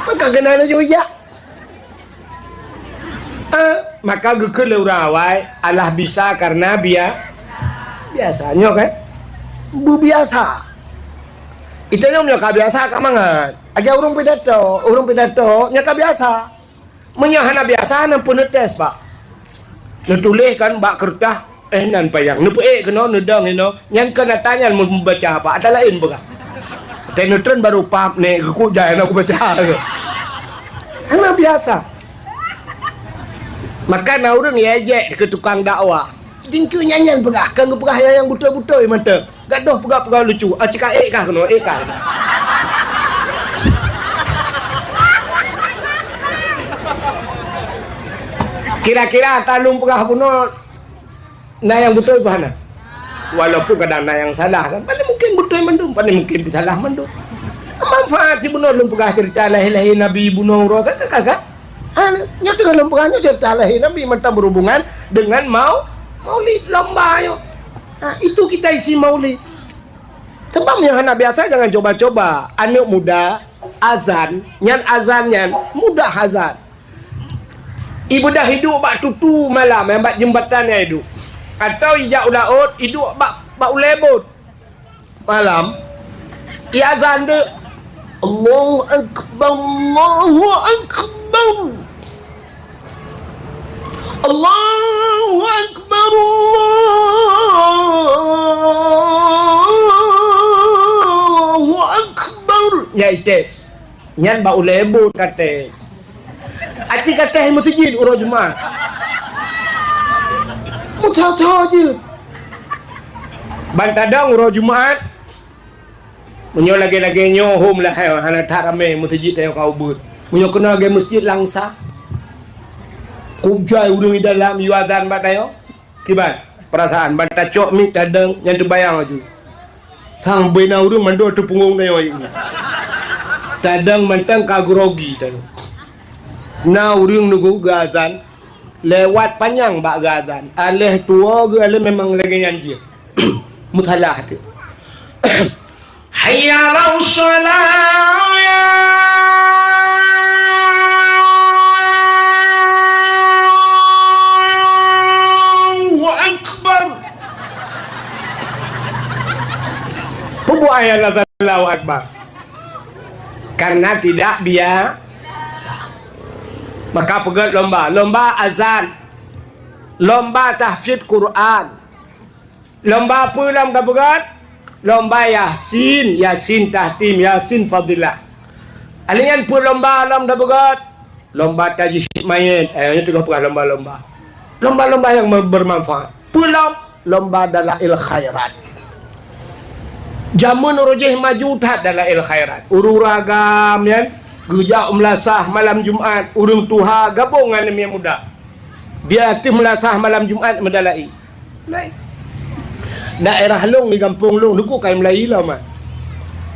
Maka keunan laju ijak. Eh, maka geukheun lé ureueng awai, alah bisa karena bia-, biasa. Nyoe kan? Beubiasa. Ita nyoe meunyoe ka biasa ka mangat. Aja ureueng pidato, ureueng pidato nyoe ka biasa. Meunyoe hana biasa, hana peuneutes, Pak. Neutuléh kan bak keureutah, eh, nan payang. Neupeuék keunoe, neudong inoe. Nyan keu ata nyan meubaca, Pak. Ata laén peugah. Teuh neutreun baru pap, nek geukuk jai na kubaca. Hana biasa. Maka na ureueng ya ejek keu tukang dakwah. Tingkeu nyan nyan peugah, kan geupeugah nyang beutôi-beutôi mantong. Gadoh peugah-peugah lucu. Ah, cika ék kah keunoe, ék kah. Kira-kira ata lôn peugah bunoe, na nyang beutôi bah na. Walaupun kadang na nyang salah kan. Paling mungkin beutôi mandum, paling mungkin salah mandum. Manfaat sibunoe lôn peugah cerita lahé-lahé Nabi bunoe uroe kan, kan, kan? Ha, nyoe teungoh lôn peugah nyoe cerita lahé Nabi mantong berhubungan dengan mau-, maulid, lomba nyoe. Ha, itu kita isi maulid. Sebab nyang hana biasa jangan coba-coba. Aneuk muda azan, nyan azan nyan mudah azan. Ibudah iduek bak tutu malam, nyang bak jeumbatan nyan iduek. Atau ijak u laôt, iduek bak, bak ulèe bot. Malam, iazan deuek. Allahu Akbar, Allahu Akbar. Allahu Akbar, Allahu Akbar. Nyan ites. Nyan bak ulèe bot kates. Aci kates meuseujid uroe Jumat. Meucocok jeuet. Ban tadong uroe Jumat. Meunyoe lagèe-lagèe nyoe hom lah, hai, hana that ramè meuseujid tanyoe ka ubeut. Meunyoe keunoe lagèe meuseujid Langsa. Kujai ureueng di dalam yue azan bak tanyoe. Kiban, peurasaan ban tacok mic tadong nyang teubayang laju. Sang beu na ureueng mandum teupeungong tanyoe ayeueng nyan. Tadong mantong ka grogi tanyoe. Na ureueng nunggu geuazan, lewat panyang bak geuazan. Aléh tuwoe geualèh memang lagèe nyan jih. Meusalah teuh. Hayya 'alas shalah. Allahu Akbar. Peue buet ayat Allahu Akbar? Karena tidak biasa. Maka peugöt lomba, lomba azan, lomba tahfidz Quran. Lomba peue lom tapeugöt? Lomba Yasin, Yasin Tahtim, Yasin Fadilah. Alèh nyan peue lomba lom tapeugöt? Lomba tajhid mayét. Eh, nyoe teungoh peugah lomba-lomba. Lomba-lomba nyang me-, bermanfaat. Peue lom? Lomba dalail khairat. Jameun uroe jéh maju that dalail khairat. Ureueng-ureueng agam nyan geujak u meulasah malam Jumat, ureueng tuha gabong ngon aneuëk muda. Di ateueh meulasah malam Jumat meudalai. Laén. Daerah lôn di gampông lôn, Teungku, ka mulai ilom, ah.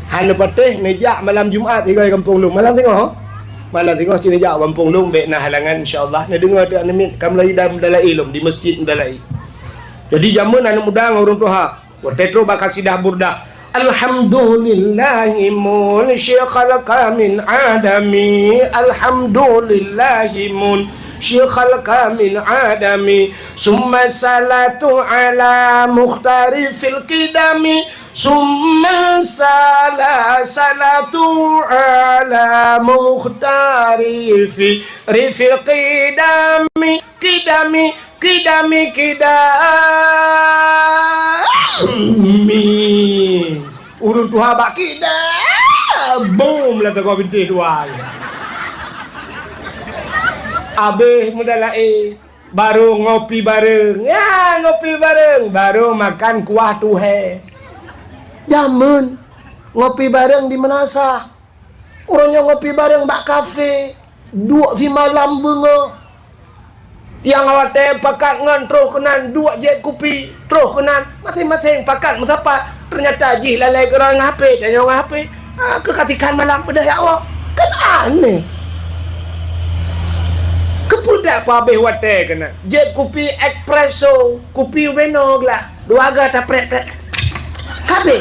Hana patéh neujak malam Jumat sigoe gampông lôn. Malam singoh. Malam singoh cit neujak gampông lôn, bèk na halangan, insya Allah. Neudeungoe teuh aneuk miet ka mulai meudalai lom di meuseujid meudalai. Jadi jameun aneuk muda ngon ureueng tuha. Watèe trôk bak kasidah Burdah. Alhamdulillahi munsyi khalqa min adami. Alhamdulillahi munsyi khalqa min adami. Summa salatu ala mukhtari fil qidami. Summa sala-, salatu ala mukhtari fi, ri fil qidami. Qidami, qidami, qidami. Ureueng tuha bak qidami. Bum, lah teugok bintéh dua. Abéh meudalai, baru ngopi bareng. Ya, ngopi bareng. Baru makan kuah tuhé. Jameun ngopi bareng di meunasah. Ureueng nyoe ngopi bareng bak kafe, duek simalam beungoh. Nyang watèe pakat ngon troh keunan duek jieb kupi, troh keunan, maséng-maséng pakat meusapat. Teunyata jih lalai keurang ngon H P, tanyoe ngon H P. Ah, keu katikan malam peudeh awak. Kan aneh. Keupeue dak peuhabéh watèe keunan? Jieb kupi espresso, kupi ubé noe glah. Dua ga taprek-prek. Ka abéh.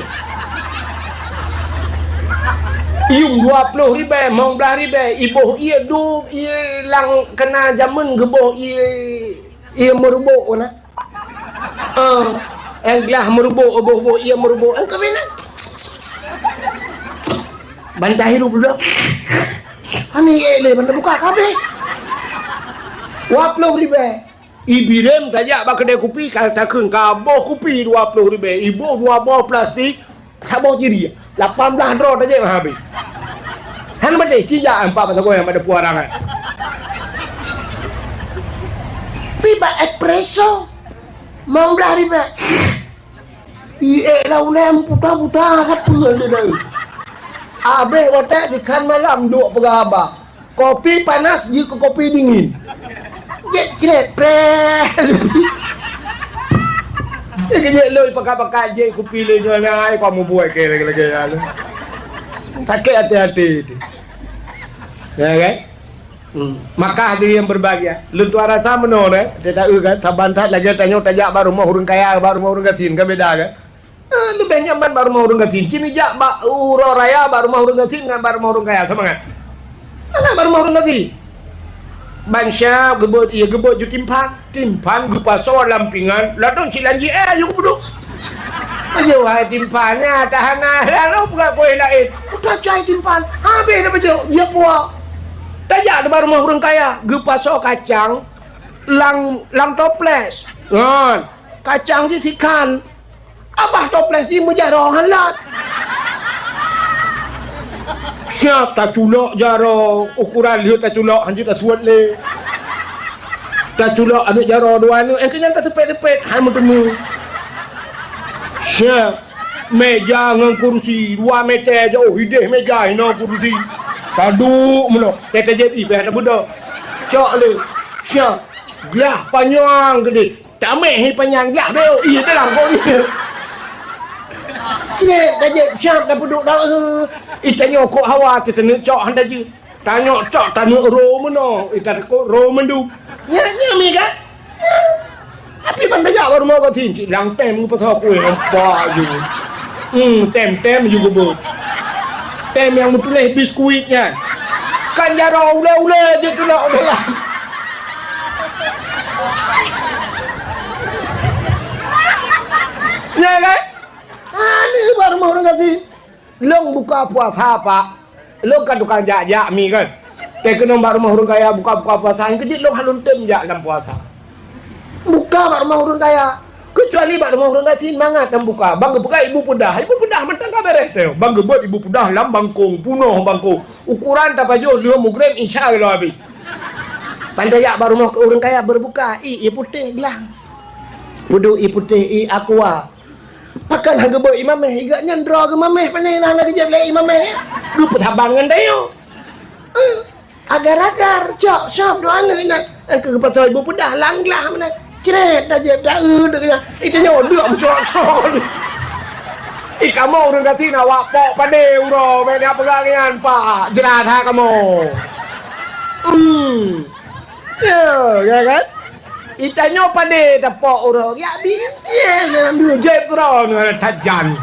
Yuem dua ploh ribèe, limong blah ribèe, iboh ie du, ie lam keuna jameun geuboh ie, ie meurubok na. Eh, nyang glah meurubok, boh-boh ie meurubok. Nyang ka abéh na. Ban tahirup dudoe. Ani ie lé, ban tabuka ka abéh. Dua ploh ribèe. Ibirem tajak bak keudè kupi, ka takheun ka boh kupi dua ploh ribèe, iboh dua boh plastik, saboh ciri, lapan blah droe tajak meuhabéh. Han maté, cijak empat bak sagoe nyang pada puarangan. Pi bak espresso, limong blah ribèe. Iék lam ulèe puta-puta sapeue lé dai. Abéh watèe dikhan malam duek peugah haba. Kopi panas jeuet keu kopi dingin. Jeuet cret preh. Jeuet lôi pakat-pakat jeuet kupi lé nyoe na ai kau mubuet keu lagèe-lagèe nyan. Sakét até-até tu. Ya kan? Hmm. Maka hadirin yang berbahagia, lôn tuan rasa meunoe deh, teuta eu kan, saban that lagèe tanyoe tajak bak rumoh ureueng kaya, bak rumoh ureueng gasien kan beda kan? Eh, leubeh nyaman bak rumoh ureueng gasien. Cit neujak bak uroe raya bak rumoh ureueng gasien ngon bak rumoh ureueng kaya sama kan? Hana bak rumoh ureueng gasien. Ban siap geubeuet, iya geubeuet ju timphan. Timphan geupasoe lam pingan, ladôm silan jiéh ayu geupeuduek. Ayo hai timphan nyan, ta hana lalu peugah keu laén. Udah cai timphan, habéh dah beujeuet, ya puah. Tajak teuma rumoh ureueng kaya, geupasoe kacang lam, lam toples. Ngon kacang jih sikhan. Abah toples jih meujaroe han lat. Siap taculok jaroe, ukuran lheueh taculok han jeuet tasuet lé. Taculok aneuk jaroe dua aneuk, eh, keunyan taseupat-seupat, han meuteumé. Siap. Meja ngon kursi dua meter jiôh, idéh meja hinoe kursi. Taduek meunoe, eh, tajép ié payah tabeudôh. Cok lé. Siap. Glah panyang keudéh. Tameh hi panyang glah beu ié dalam kok ni. Siap, tajép siap tapeuduek dah. Eh, itanyoe kok hawa teuh taneuk cok han tajeuet. Tanyoe cok taneuk ro meunoe, ita takot ro mandum. Nyan, nyan mi kan? Tapi ban tajak bak rumoh gasien cit lang tem geupasoe kueh nampak ju. Hmm, tem-tem ju geubeuet. Tem nyang meutuléh biskuit nyan. Kan jaroe ulèe-ulèe jeuet tulak u dalam. Nyan kan? Ah, ni bak rumoh ureueng gasien. Lôn buka puasa, Pak. Lôn kan tukang jak-jak mi kan. Teukeunong bak rumoh ureueng kaya buka-buka puasa, nyang keujeuet lôn han lôn tem jak lam puasa. Buka bak rumoh ureueng kaya. Keucuali bak rumoh ureueng gasien mangat tan buka. Ban geupeugah ibu peudah. Ibu peudah mantong ka bèrèh teuh. Ban geubeuet ibu peudah lam bangkong, punoh bangkong. Ukuran tapajoh lheueh mugreb isya lom habéh. Ban tajak bak rumoh ureueng kaya berbuka, ié, ié putéh glah. Peuduek ié putéh, ié aqua. Pakon han geubeuet ié mamèh, ié geuh nyan droe geumamèh, pane na hana geujép lé ié mamèh. Geupeusaban ngon tanyoe. Eh, agar-agar, cok, sop, dua aneuk inan. Nyang keu geupasoe ibu peudah lam glah meunan. Cret, tajép, taeu, deuk nyan. Itanyoe deuk meucrok-crok. Ih, kamoe ureueng gasien awak pok padé uroe, bèk na peugah nyan, Pak. Jrat that kamoe. Hmm. Ya, ya kan? Itanyoe padé tapok uroe, ya bingkih, nyan dua jép keudroe ngon that jan.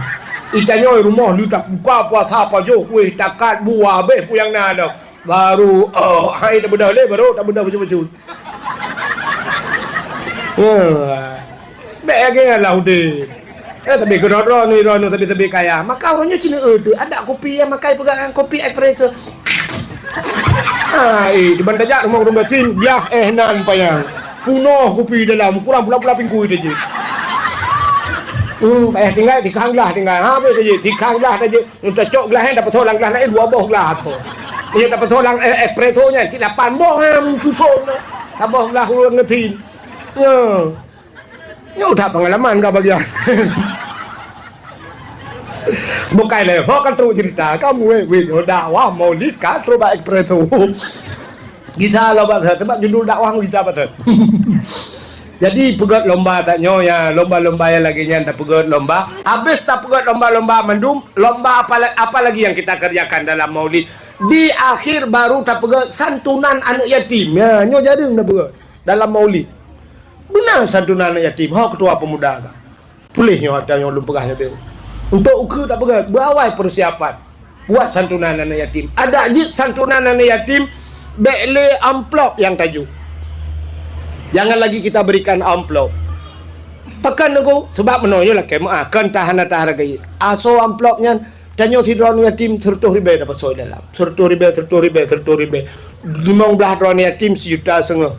Itanyoe rumoh lheueh tabuka puasa pajoh kueh takat buah beh puyang na dah. Baru, oh, hai tabeudôh lé, baru tabeudôh bacut-bacut. Ya. Bèk lagèe nyan lah udép. Eh, tapi keudroe-droe ni, droe ni, tapi-tapi kaya. Maka uroe nyoe cina eu tu, adak kopi nyang makai peugah ngon kopi espresso. Ah, eh, di ban tajak rumoh ureueng gasien, glah eh nan panyang. Punoh kopi dalam, kurang pula-pula pingkui tajak. Hmm, payah tinggai, tikang glah tinggai. Ha, apa tajak? Tikang glah tajak. Nyang tacok glah nyan, tapasoe lam glah laén dua boh glah tu. Nyang tapasoe lam, eh, espresso nyan, cit lapan boh nyan, susun. Saboh glah ureueng gasien. Ya. Nyoe that pengalaman ka bagian. Bukai lé, ho ka trok cerita, kamoe weh, weh, nyoe dakwah maulid ka trok bak espresso. Gisa lom bak sana, sebab judul dakwah gisa bak sana. Jadi, peugöt lomba tanyoe ya, lomba-lomba nyang lagèe nyan tapeugöt lomba. Habis tapeugöt lomba-lomba mandum, lomba apa la-, apa lagi yang kita kerjakan dalam maulid? Di akhir baru tapeugöt santunan aneuk yatim. Ya, nyoe jareueng tapeugöt dalam maulid. Beuna santunan aneuk yatim, ho ketua pemuda ka. Tuléh nyoe ata nyoe lôn peugah nyoe teuh. Untuk ukeue tapeugah, beuawai peusiapan buat santunan aneuk yatim. Adak jeuet santunan aneuk yatim, bèk lé amplop nyang tajok. Jangan lagi kita berikan amplop. Pakon Teungku? Sebab meunoe nyoe lakèe meu'ah, kon tahan-tahan hargai. Asoe amplop nyan, tanyoe sidroe aneuk yatim seureutôh ribèe tapasoe dalam. Seureutôh ribèe, seureutôh ribèe, seureutôh ribèe. Limong blaih droe aneuk yatim sijuta seungoh.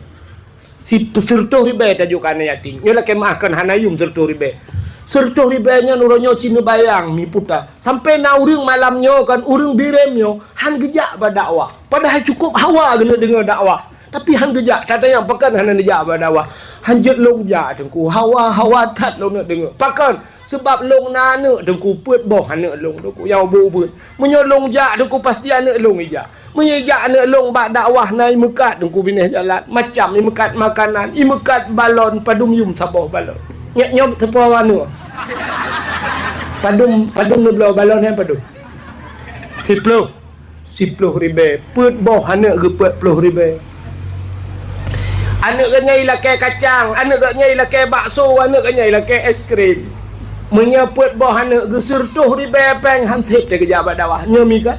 Si seureutôh ribèe tajok keu aneuk yatim. Nyoe lakèe meu'ah kon hana yum seureutôh ribèe. Seureutôh ribèe nyan uroe nyoe cit neubayang mi puta. Sampoe na ureueng malam nyoe kon ureueng Bireuen nyoe han geujak bak dakwah. Padahai cukôp hawa geuneuk deungö dakwah. Tapi han geujak, tatanyong pakon hana neujak bak dakwah. Han jeuet lôn jak, Teungku. Hawa, hawa that lôn neuk deungoe. Pakon? Sabab lôn na aneuk, Teungku, peuet boh aneuk lôn, Teungku, nyang ubit-ubit. Meunyoe lôn jak, Teungku, pasti aneuk lôn ijak. Meunyoe ijak aneuk lôn bak dakwah, na imeukat, Teungku, binéh jalan. Macam imeukat makanan, imeukat balon, padum yum saboh balon. Nyak nyoe teupeue aneuk. Padum, padum neubloe balon nyan padum? Siploh. Siploh ribèe. Peuet boh aneuk geupeuet ploh ribèe. Aneuk geuh nyan ilakèe kacang, aneuk geuh nyan ilakèe bakso, aneuk geuh nyan ilakèe es krim. Meunyoe peuet boh aneuk geuh sireutôh ribèe pèng, han sép teugeujak bak dakwah. Nyoe mi ka?